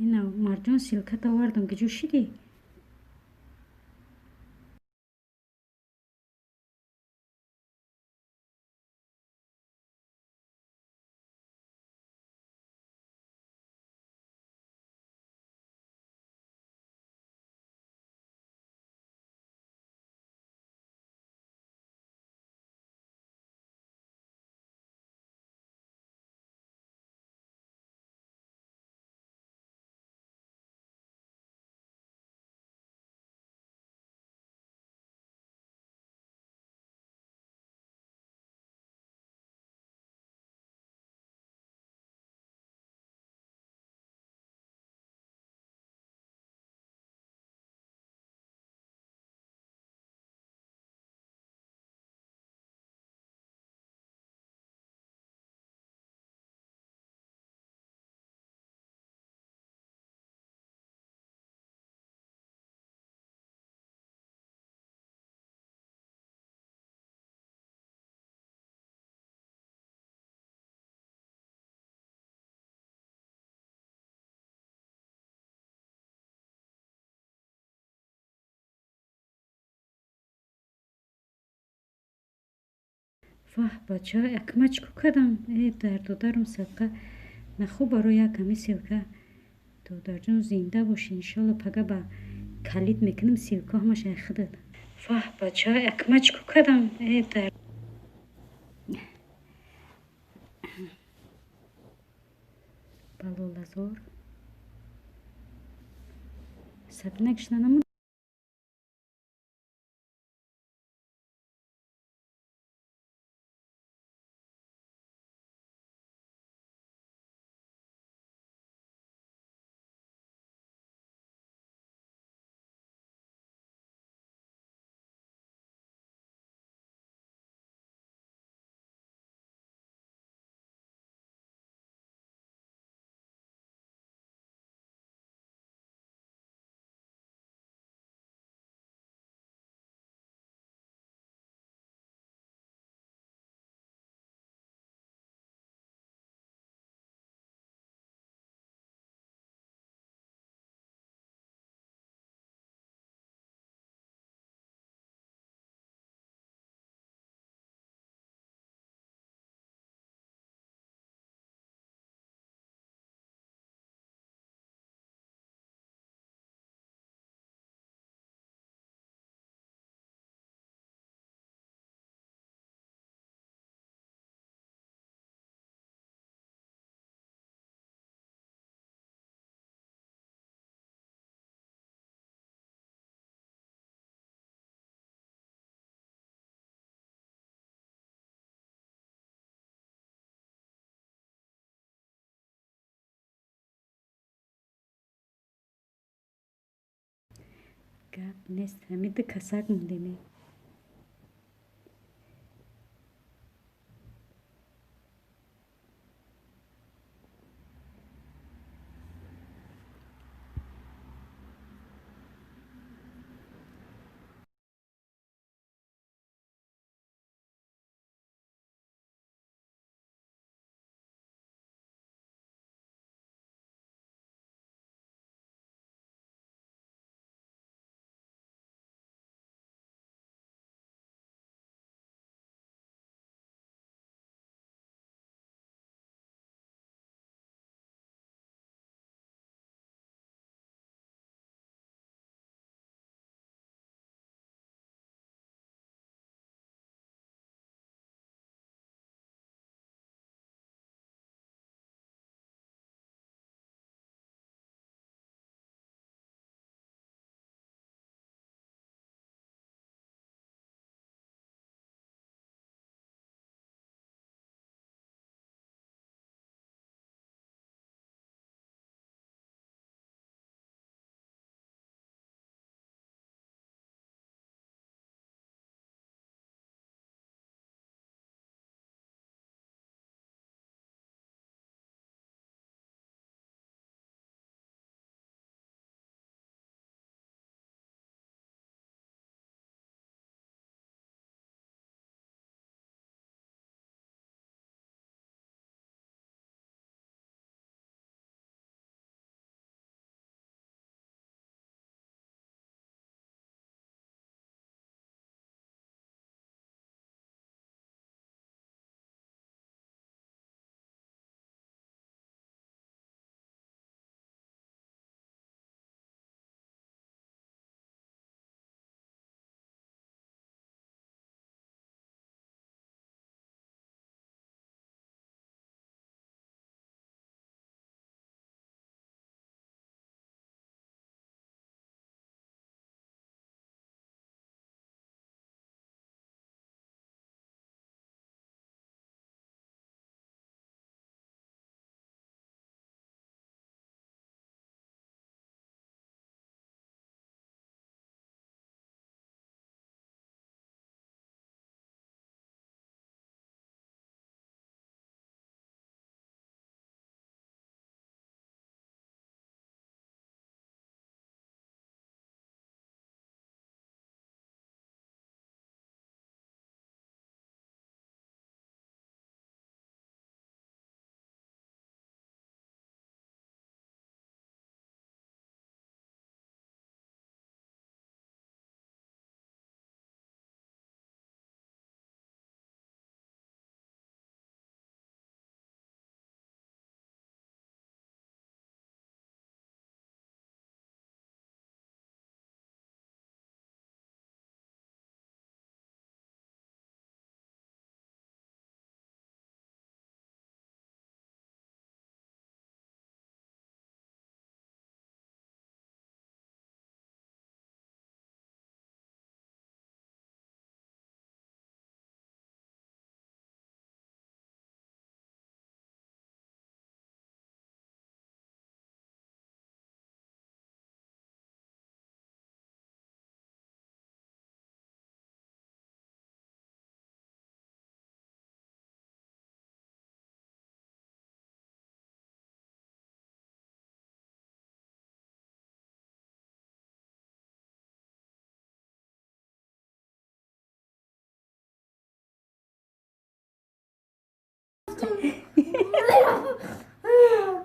ина. Марҷон, ссылката овардам, ки ҷо шидӣ? Ваҳ, бача, акма чӣ кор кардам? Э, дар додарам садқа нахӯ барои як ҳами ссылка. Додарҷон, зинда бошӣ, иншолло пага ба калид мекунем ссылка ҳамаш ай худат. Ваҳ, бача, акма чӣ кор кардам? Э, дар Балолазор. Сабина гишна намуд. Гап нест, ҳами ду касак мондем.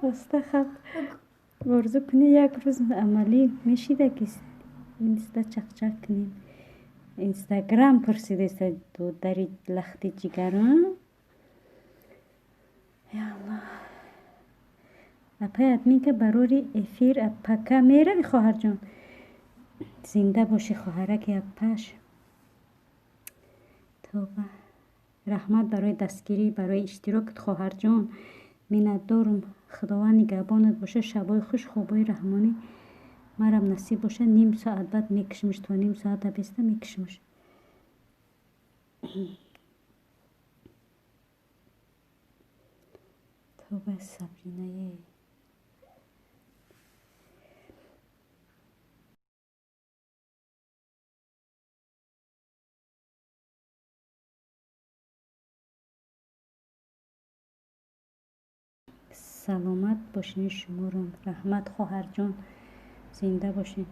Оста хаб орзу кунӣ, як рӯз амалӣ мешида, ки инста чақчақ кунем. Инстаграм пурсидеста, додари лахти ҷигара. Я Аллоҳ. Апай админка, барори эфир пока мерави, хоҳарҷон. Зинда бошӣ, хоҳараки апаш. Тоба. Раҳмат барои дастгирӣ, барои иштирокат, хоҳарҷон. Миннатдорум. Худованд нигаҳбонат бошад. Шабои хуш, хобои раҳмонӣ марам насиб бошад. Ним соат баъд мекушимш, то ним соата беста мекушимш. Тоба, Сабринае. Саломат бошед шуморо. Раҳмат, хоҳарҷон. Зинда бошед.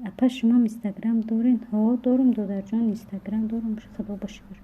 Апа, шумоам инстаграм доред? Ҳо, дорум, додарҷон, инстаграм дорум, худо ба шукр.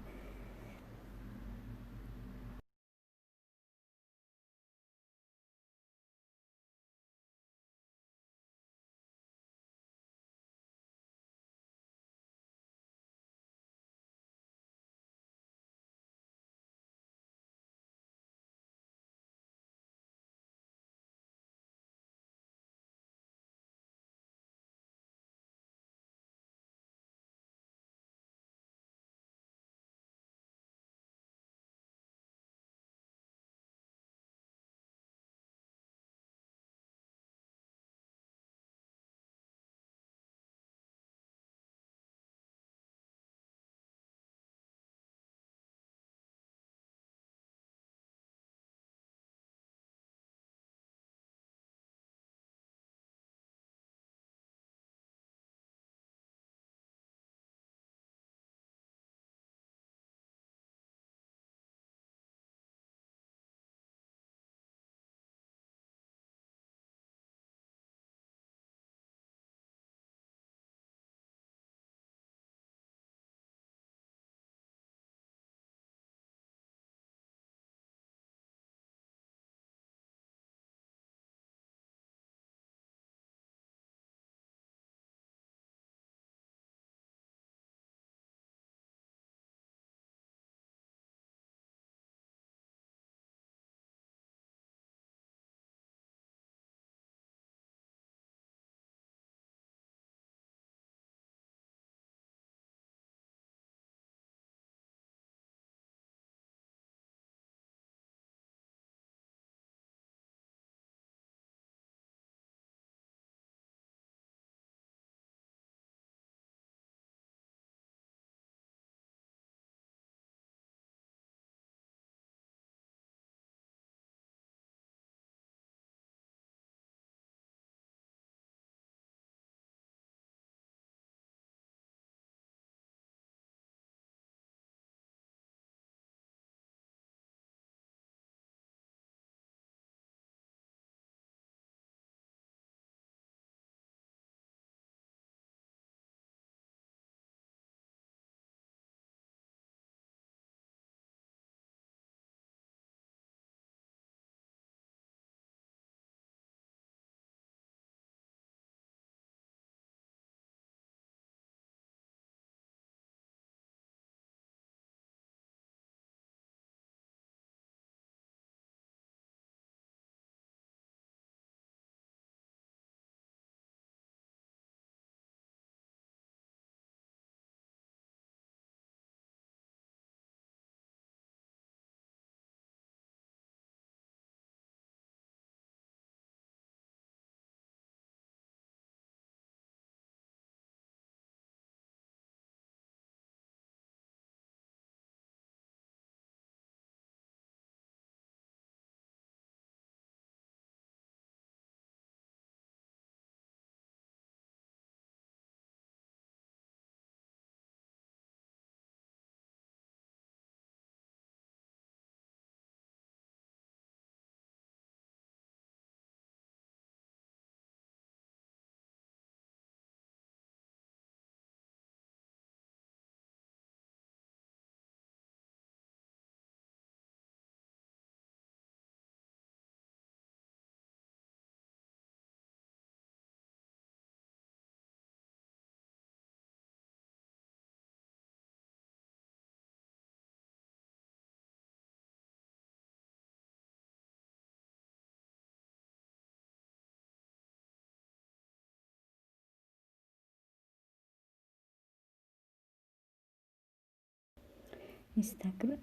Инстаграм.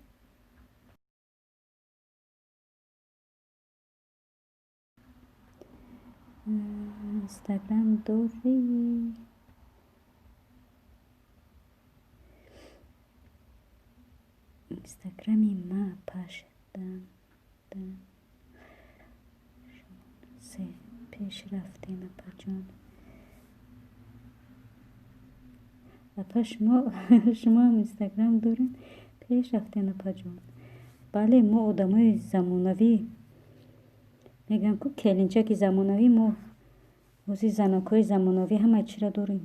Инстаграм дорӣ? Инстаграми ма паш дан дан се пеш рафтем, апаҷон. Апа, шумо ҳам инстаграм дорем? Пеш рафтем, апаҷон. Бале, мо одамои замонавӣ мегӯям ку, келинчаки замонавӣ. Мо ози занакҳои замонавӣ ҳама чиро дорем.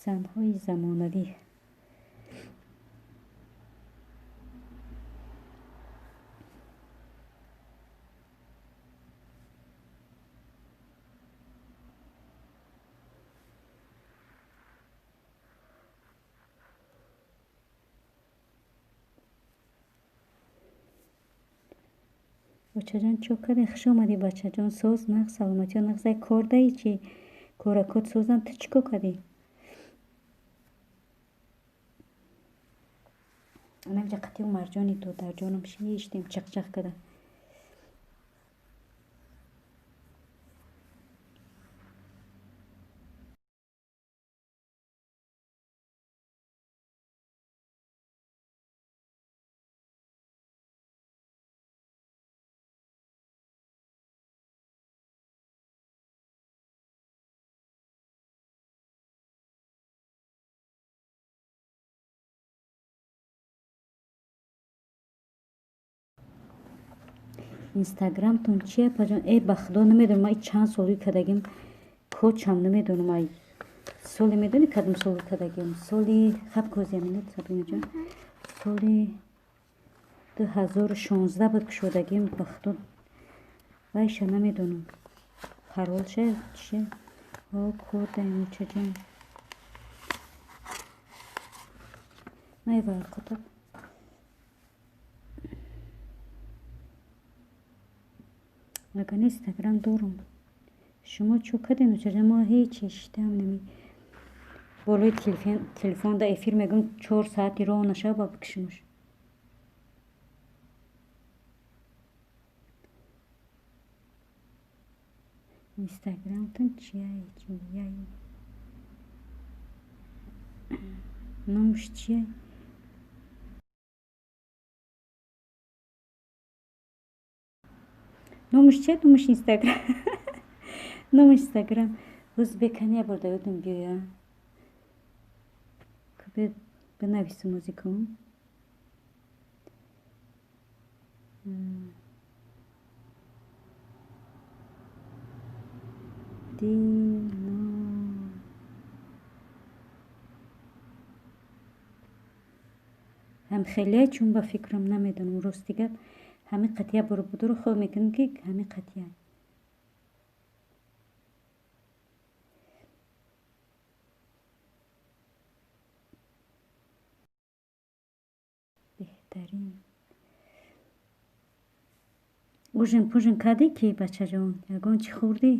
Занҳои замонавӣ. Бачаҷон, чо кардем? Хуш омадӣ, бачаҷон. Соз, нағз, саломатиё нағз. Ай, кор даи чи? Коракот созам. Ту чӣ кор кардӣ? Анамҷа қатӣ Умарҷони додарҷоном шиштем, чақчақ када. Инстаграмтон чи, апаҷон? Э, ба худо, намедонам. Ай, чанд сол кардагим, кочам намедонам. Ай, соли медонӣ, кадом сол кардагим? Соли хаб козиаминат, Сабинаҷон, соли 2016 буд кушодагим. Ба худо, вайша намедонам, паролша чи. О, кордаем, очаҷон. Майва котаб. Агар инстаграм дорум. Шумо чӯ кардем, очаҷон? Мо ҳеҷ шиштаам нами болои телефонда эфир мегӯм, 4 саати роҳ нашава ба бикшимуш. Инстаграмтон чия? Чияй, номаш чия? Номаш чия? Номаш инстаграм, номаш инстаграм ӯзбекани я бурда ёдам биёя, бинависам музикум. Дино ҳам хеле чун ба фикрам, намедонам, рости гап, ҳамин қатъия боро будуро хел мекунем, ки ҳамин қатъия. Беҳтарин. Ужин пужин кардӣ ки, бачаҷон? Ягон чӣ хӯрдӣ?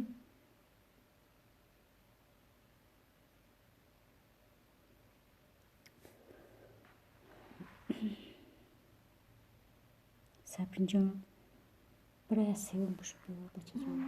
Сабринҷон, бира я севум буш биё, бачаҷон.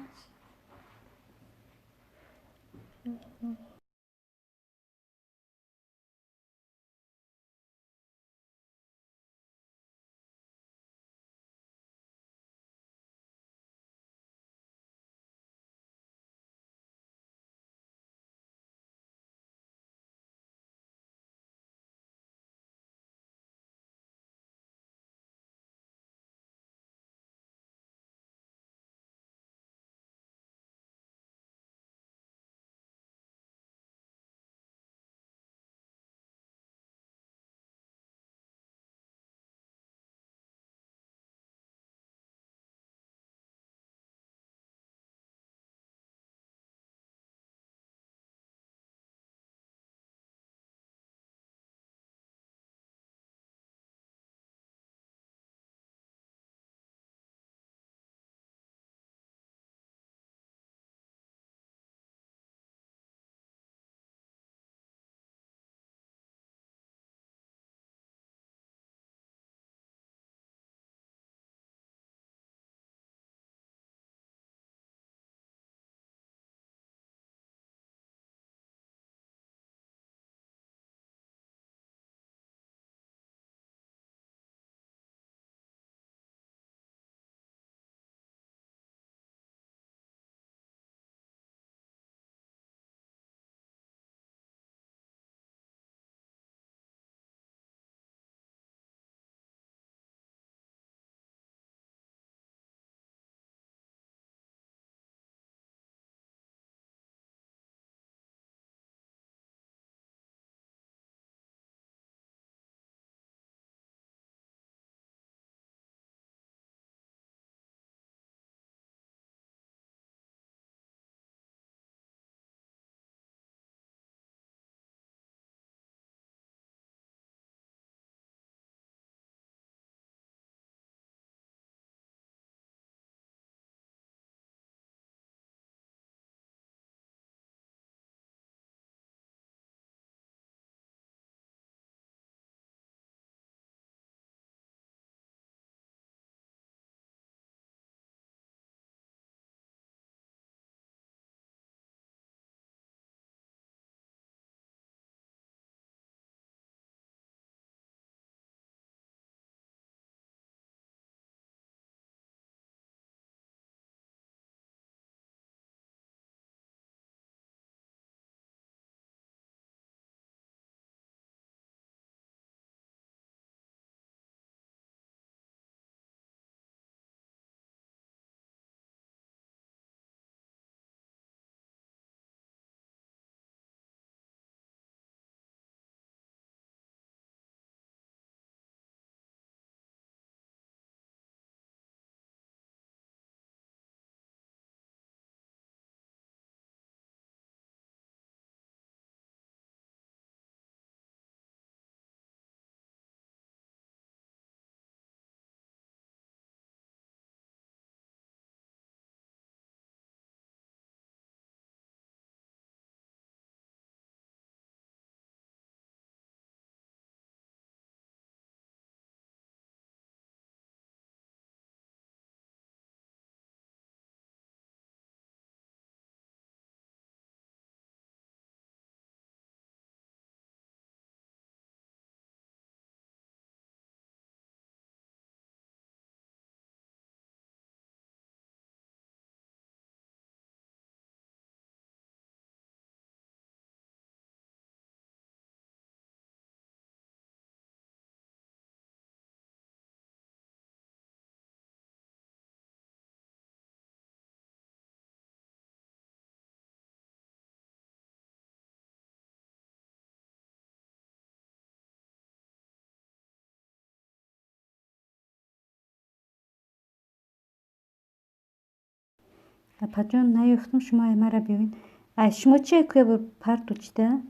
Апаҷон, наёфтум, шумо ай мара биёед. Ай шумо чи куя парту чида?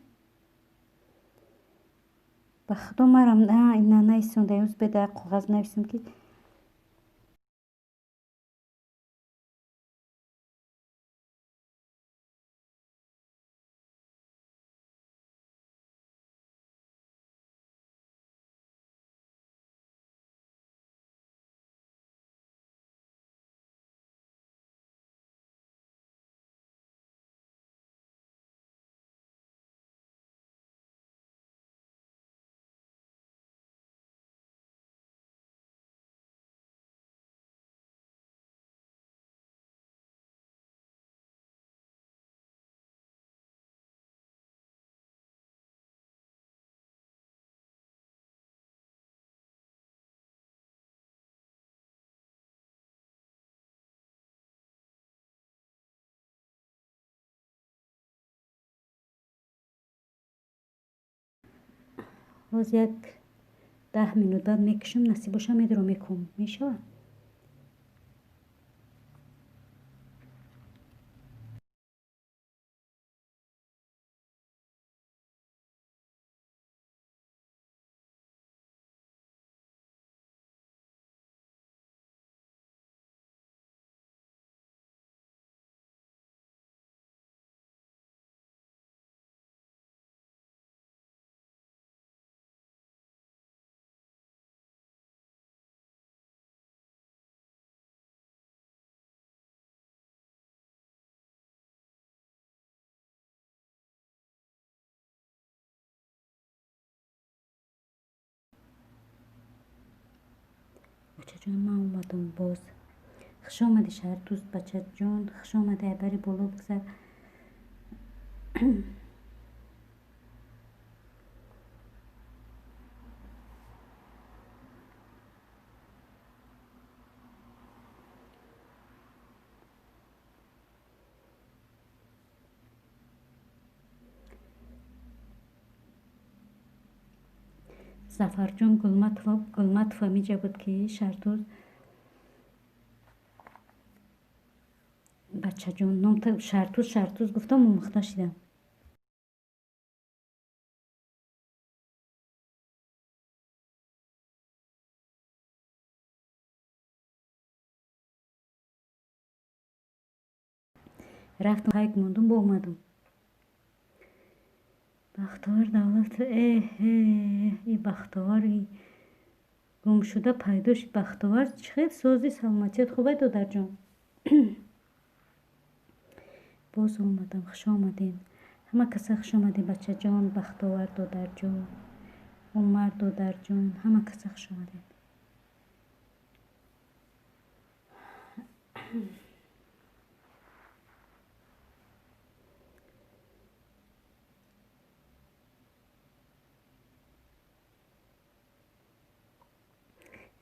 Ба худо марам ина наисонда, имрӯз беда коғаз нависам ки боз як 10 минут баъд мекушам, насиб боша медро мекум. Мешавад? Бачаҷон, ман омадам боз. Хуш омадӣ, Шаҳрдӯз, бачаҷон, хуш омадӣ, айбари боло бигзар. Зафарҷон Гулматова миҷа буд ки Шаҳрдӯз бачаҷон ном Шаҳрдӯз Шаҳрдӯз гуфтам, омӯхта шидам. Рафтам хайк мондум, бо омадум. Бахтовар Давлат, и Бахтовар гумшуда пайдо шуд. Бахтовар чӣ хел сози, саломатият хубай, додарҷон? Боз омадам, хуш омадем. Ҳама каса хуш омадем, бачаҷон, Бахтовар додарҷон, Умар додарҷон, ҳама каса хуш омадем.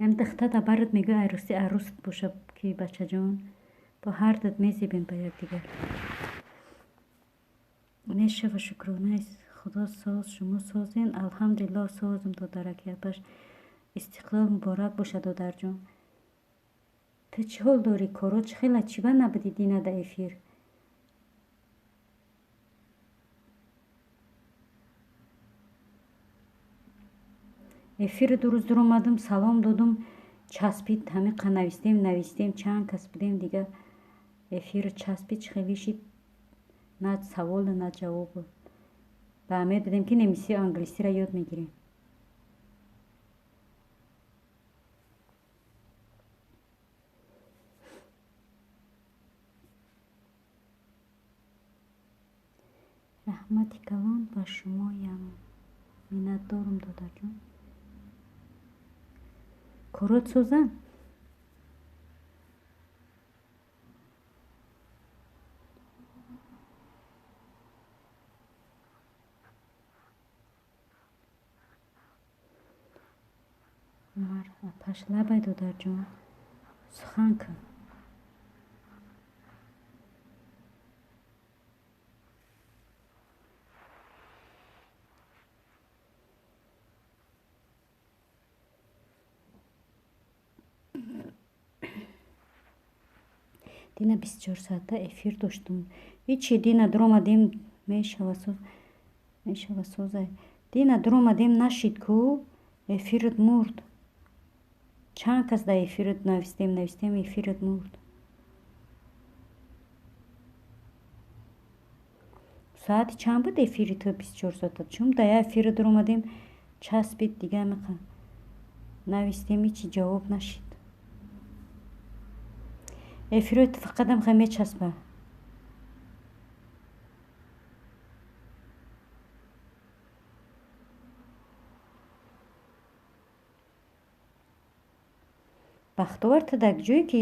Ам духтата барат мегӯ арӯси арӯст боша ки бачаҷон, бо ҳар дад мезебем ба якдигар. Мешава, шукронаи худо соз, шумо созен? Алҳамдулиллоҳ, созм, додараки апаш. Истиқлол муборак боша, додарҷон. Ту чӣ ҳол дорӣ, коро чӣ хела, чиба набудӣ дина да эфир? Эфири ду рӯз дуромадам, салом додум, часпид, ҳамиқа навистем, навистем, чанд кас будем, дига эфир часпид, чӣ хеле шид, на саволу на ҷавобу. Ба умед будем ки немисию англисиро ёд мегирем. Раҳмати калон ба шумоям, миннатдорум, додарҷон. Корот созан? Умар апаш, лабай, додарҷон, сухан кун. Дина 24 соата эфир доштум. Ҳичи дина дуромадем мешава соз, мешава созай. Дина дуромадем нашид ку, эфират мурд. Чанд кас дар эфират навистем, навистем, эфират мурд. Соати чанд буд эфири ту 24 соата? Чун дар як эфира дуромадем, часпид дига меқа. Навистем, ҳичи ҷавоб нашид. Эфирои ту фақат амха мечаспа. Бахтовар ту дар ҷое ки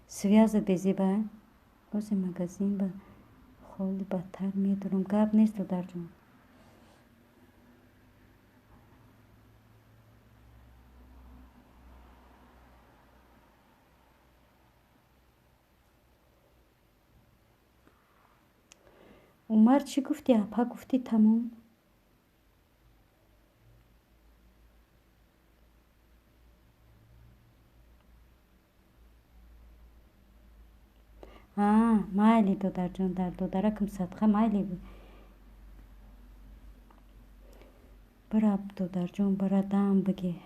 связат безеба, бозе магазин ба холи бадтар медорам. Гап нест, додарҷон. Умар чӣ гуфтӣ? Апа гуфтӣ тамом? А, майли, додарҷон, дар додаракам садқа майли. Бира, додарҷон, бира дам бигир.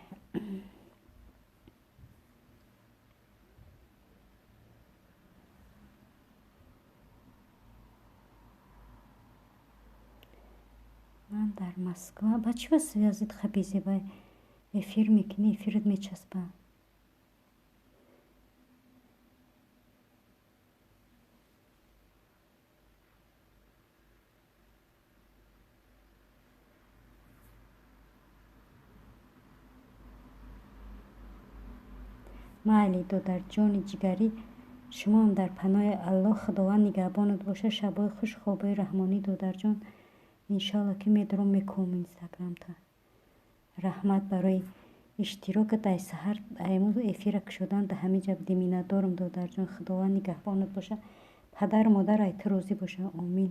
Ман дар Москва. Ба чӣ ба связит хабизеба? Эфир мекунӣ, эфират мечаспа. Майли, додарҷони ҷигарӣ, шумоам дар паноҳи Аллоҳ, Худованд нигаҳбонат бошад. Шабои хуш, хобои раҳмонӣ, додарҷон. Иншоалло ки медорам мекӯм инстаграмта. Раҳмат барои иштирокат. Ай саҳар аймуз эфира кушодан да ҳамин ҷа будем. Миннатдорам, додарҷон. Худованд нигаҳбонат бошад. Падару модар ай ту розӣ бошад. Омин.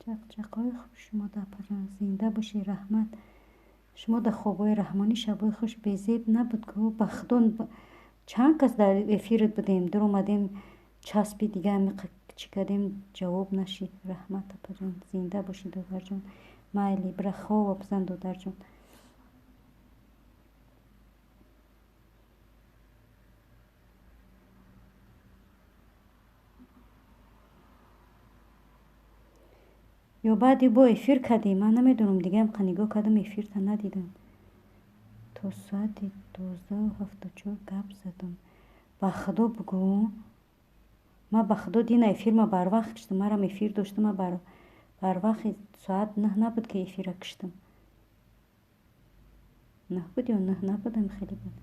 Чақчақҳои хуш шумо да, апаҷон, зинда бошӣ, раҳмат. Шумо да хобҳои раҳмонӣ, шабҳои хуш. Безеб набуд ку, ба худо чанд кас дар эфират будем, дуромадем, часпи дига амиқа чӣ кардем, ҷавоб нашид. Раҳмат, апаҷон, зинда бошӣ, додарҷон. Майли, бира хова бизан, додарҷон. Ё баъди бо эфир кардем, ман намедонам, дигаам қа нигоҳ кардам, эфирта надидам. То соати 12:74 гап задам. Ба худо бугӯ, ман ба худо дина эфирма барвақт киштам, марам эфир доштам, ман барвақти соат 9 набуд ки эфира киштам. 9 буд ё 9 набудам, хеле буд.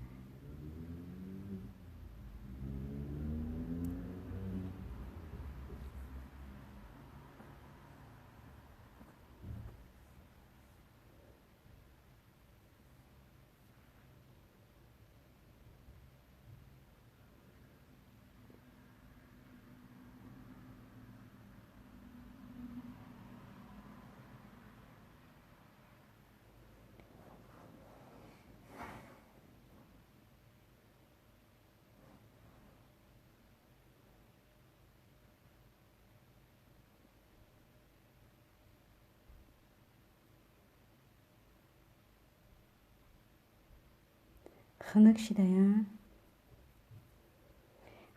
Хунук шидая?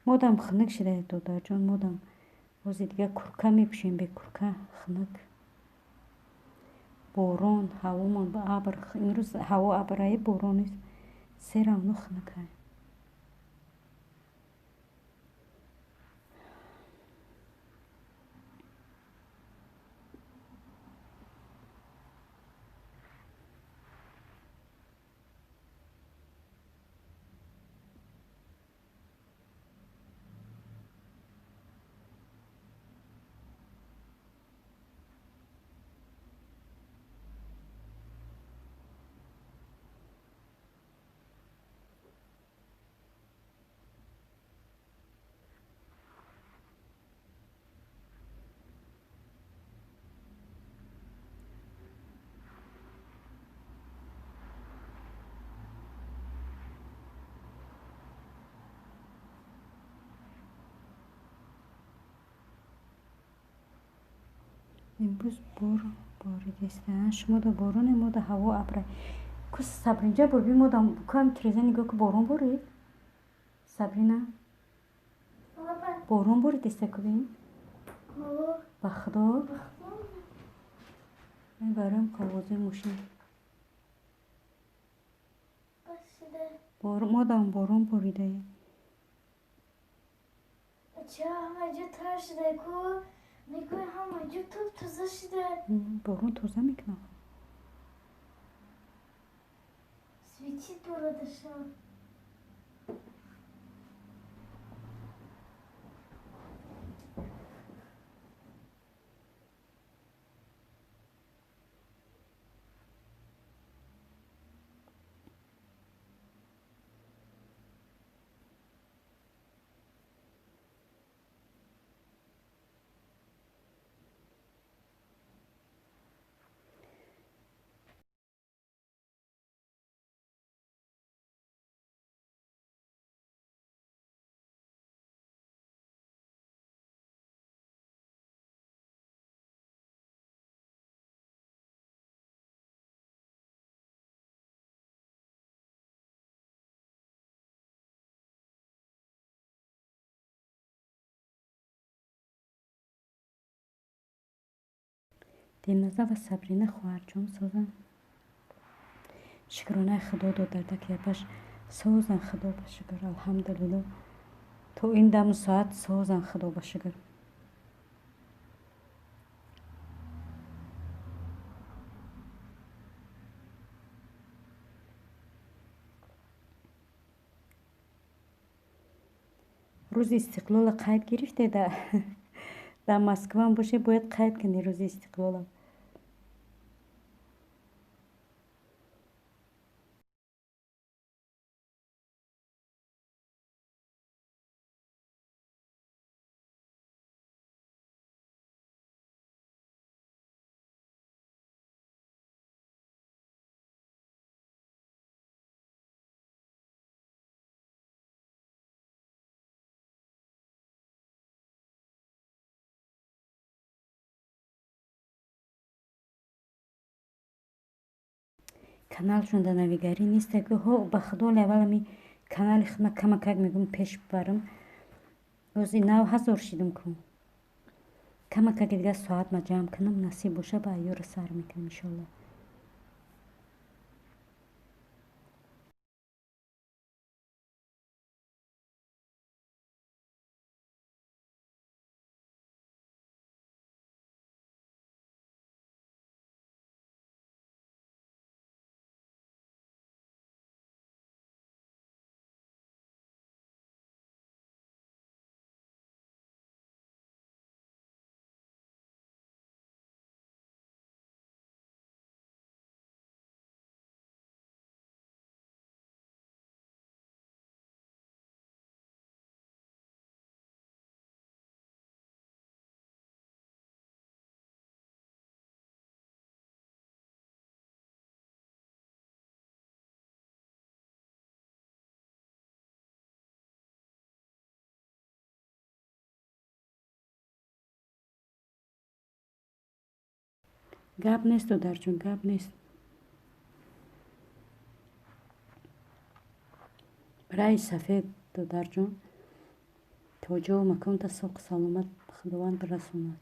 Модам хунук шидая, додарҷон, модам. Бози дига курка мепӯшем, бе курка хунук. Борон, ҳавомон абр, имрӯз ҳаво абрае, борон нест. Се равно хунукай. Имрӯз боридеста. Шумо да бороне, мо да ҳаво абра. Ку Сабринҷа бурби мо да кам тиреза нигоҳ ку, борон борид? Сабрина? Борон боридеста ку бин? Ба худо? Бароям қоғози мошин. Модам борон боридае. Борон тоза мекунад. Дилноза ва Сабрина хоҳарҷон созанд. Шукронаи Худо додарда ки япаш созан, Худо ба шукр, алҳамдулилло. То ин даму соат созан, Худо ба шукр. Рӯзи истиқлола қайд гирифте дар Москваам боше, бояд қайд кунӣ рӯзи истиқлола. Каналшон да навигарӣ нест, ҳо ба худо аввал ами канали худма камакак мегӯм пеш барам. Ози нав 1000 шидам ку. Камакаки дига соат ма ҷамъ кунам, насиб боша, ба айёра сар мекунам иншолло. Гап нест, додарҷон, гап нест. Раи сафед, додарҷон, то ҷову маконта соқу саломат Худованд расонад.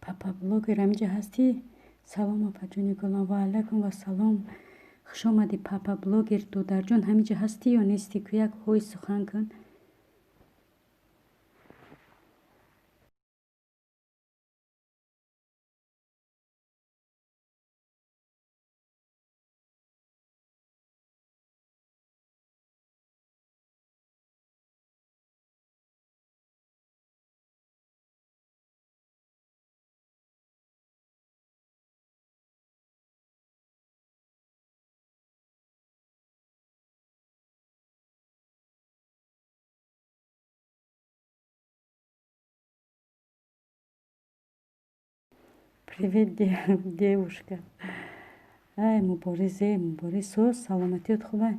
Папа блогер, ҳаминҷа ҳастӣ? Салом, апаҷони гулам. Ва алайкум вассалом. Хуш омадӣ, папа блогер. Додарҷон, ҳаминҷа ҳастӣ ё нестӣ? Ку як ҳои сухан кун. Привет, девушка. Ай, Мубориз, эй, Мубориз, соз, саломатиёт хубай?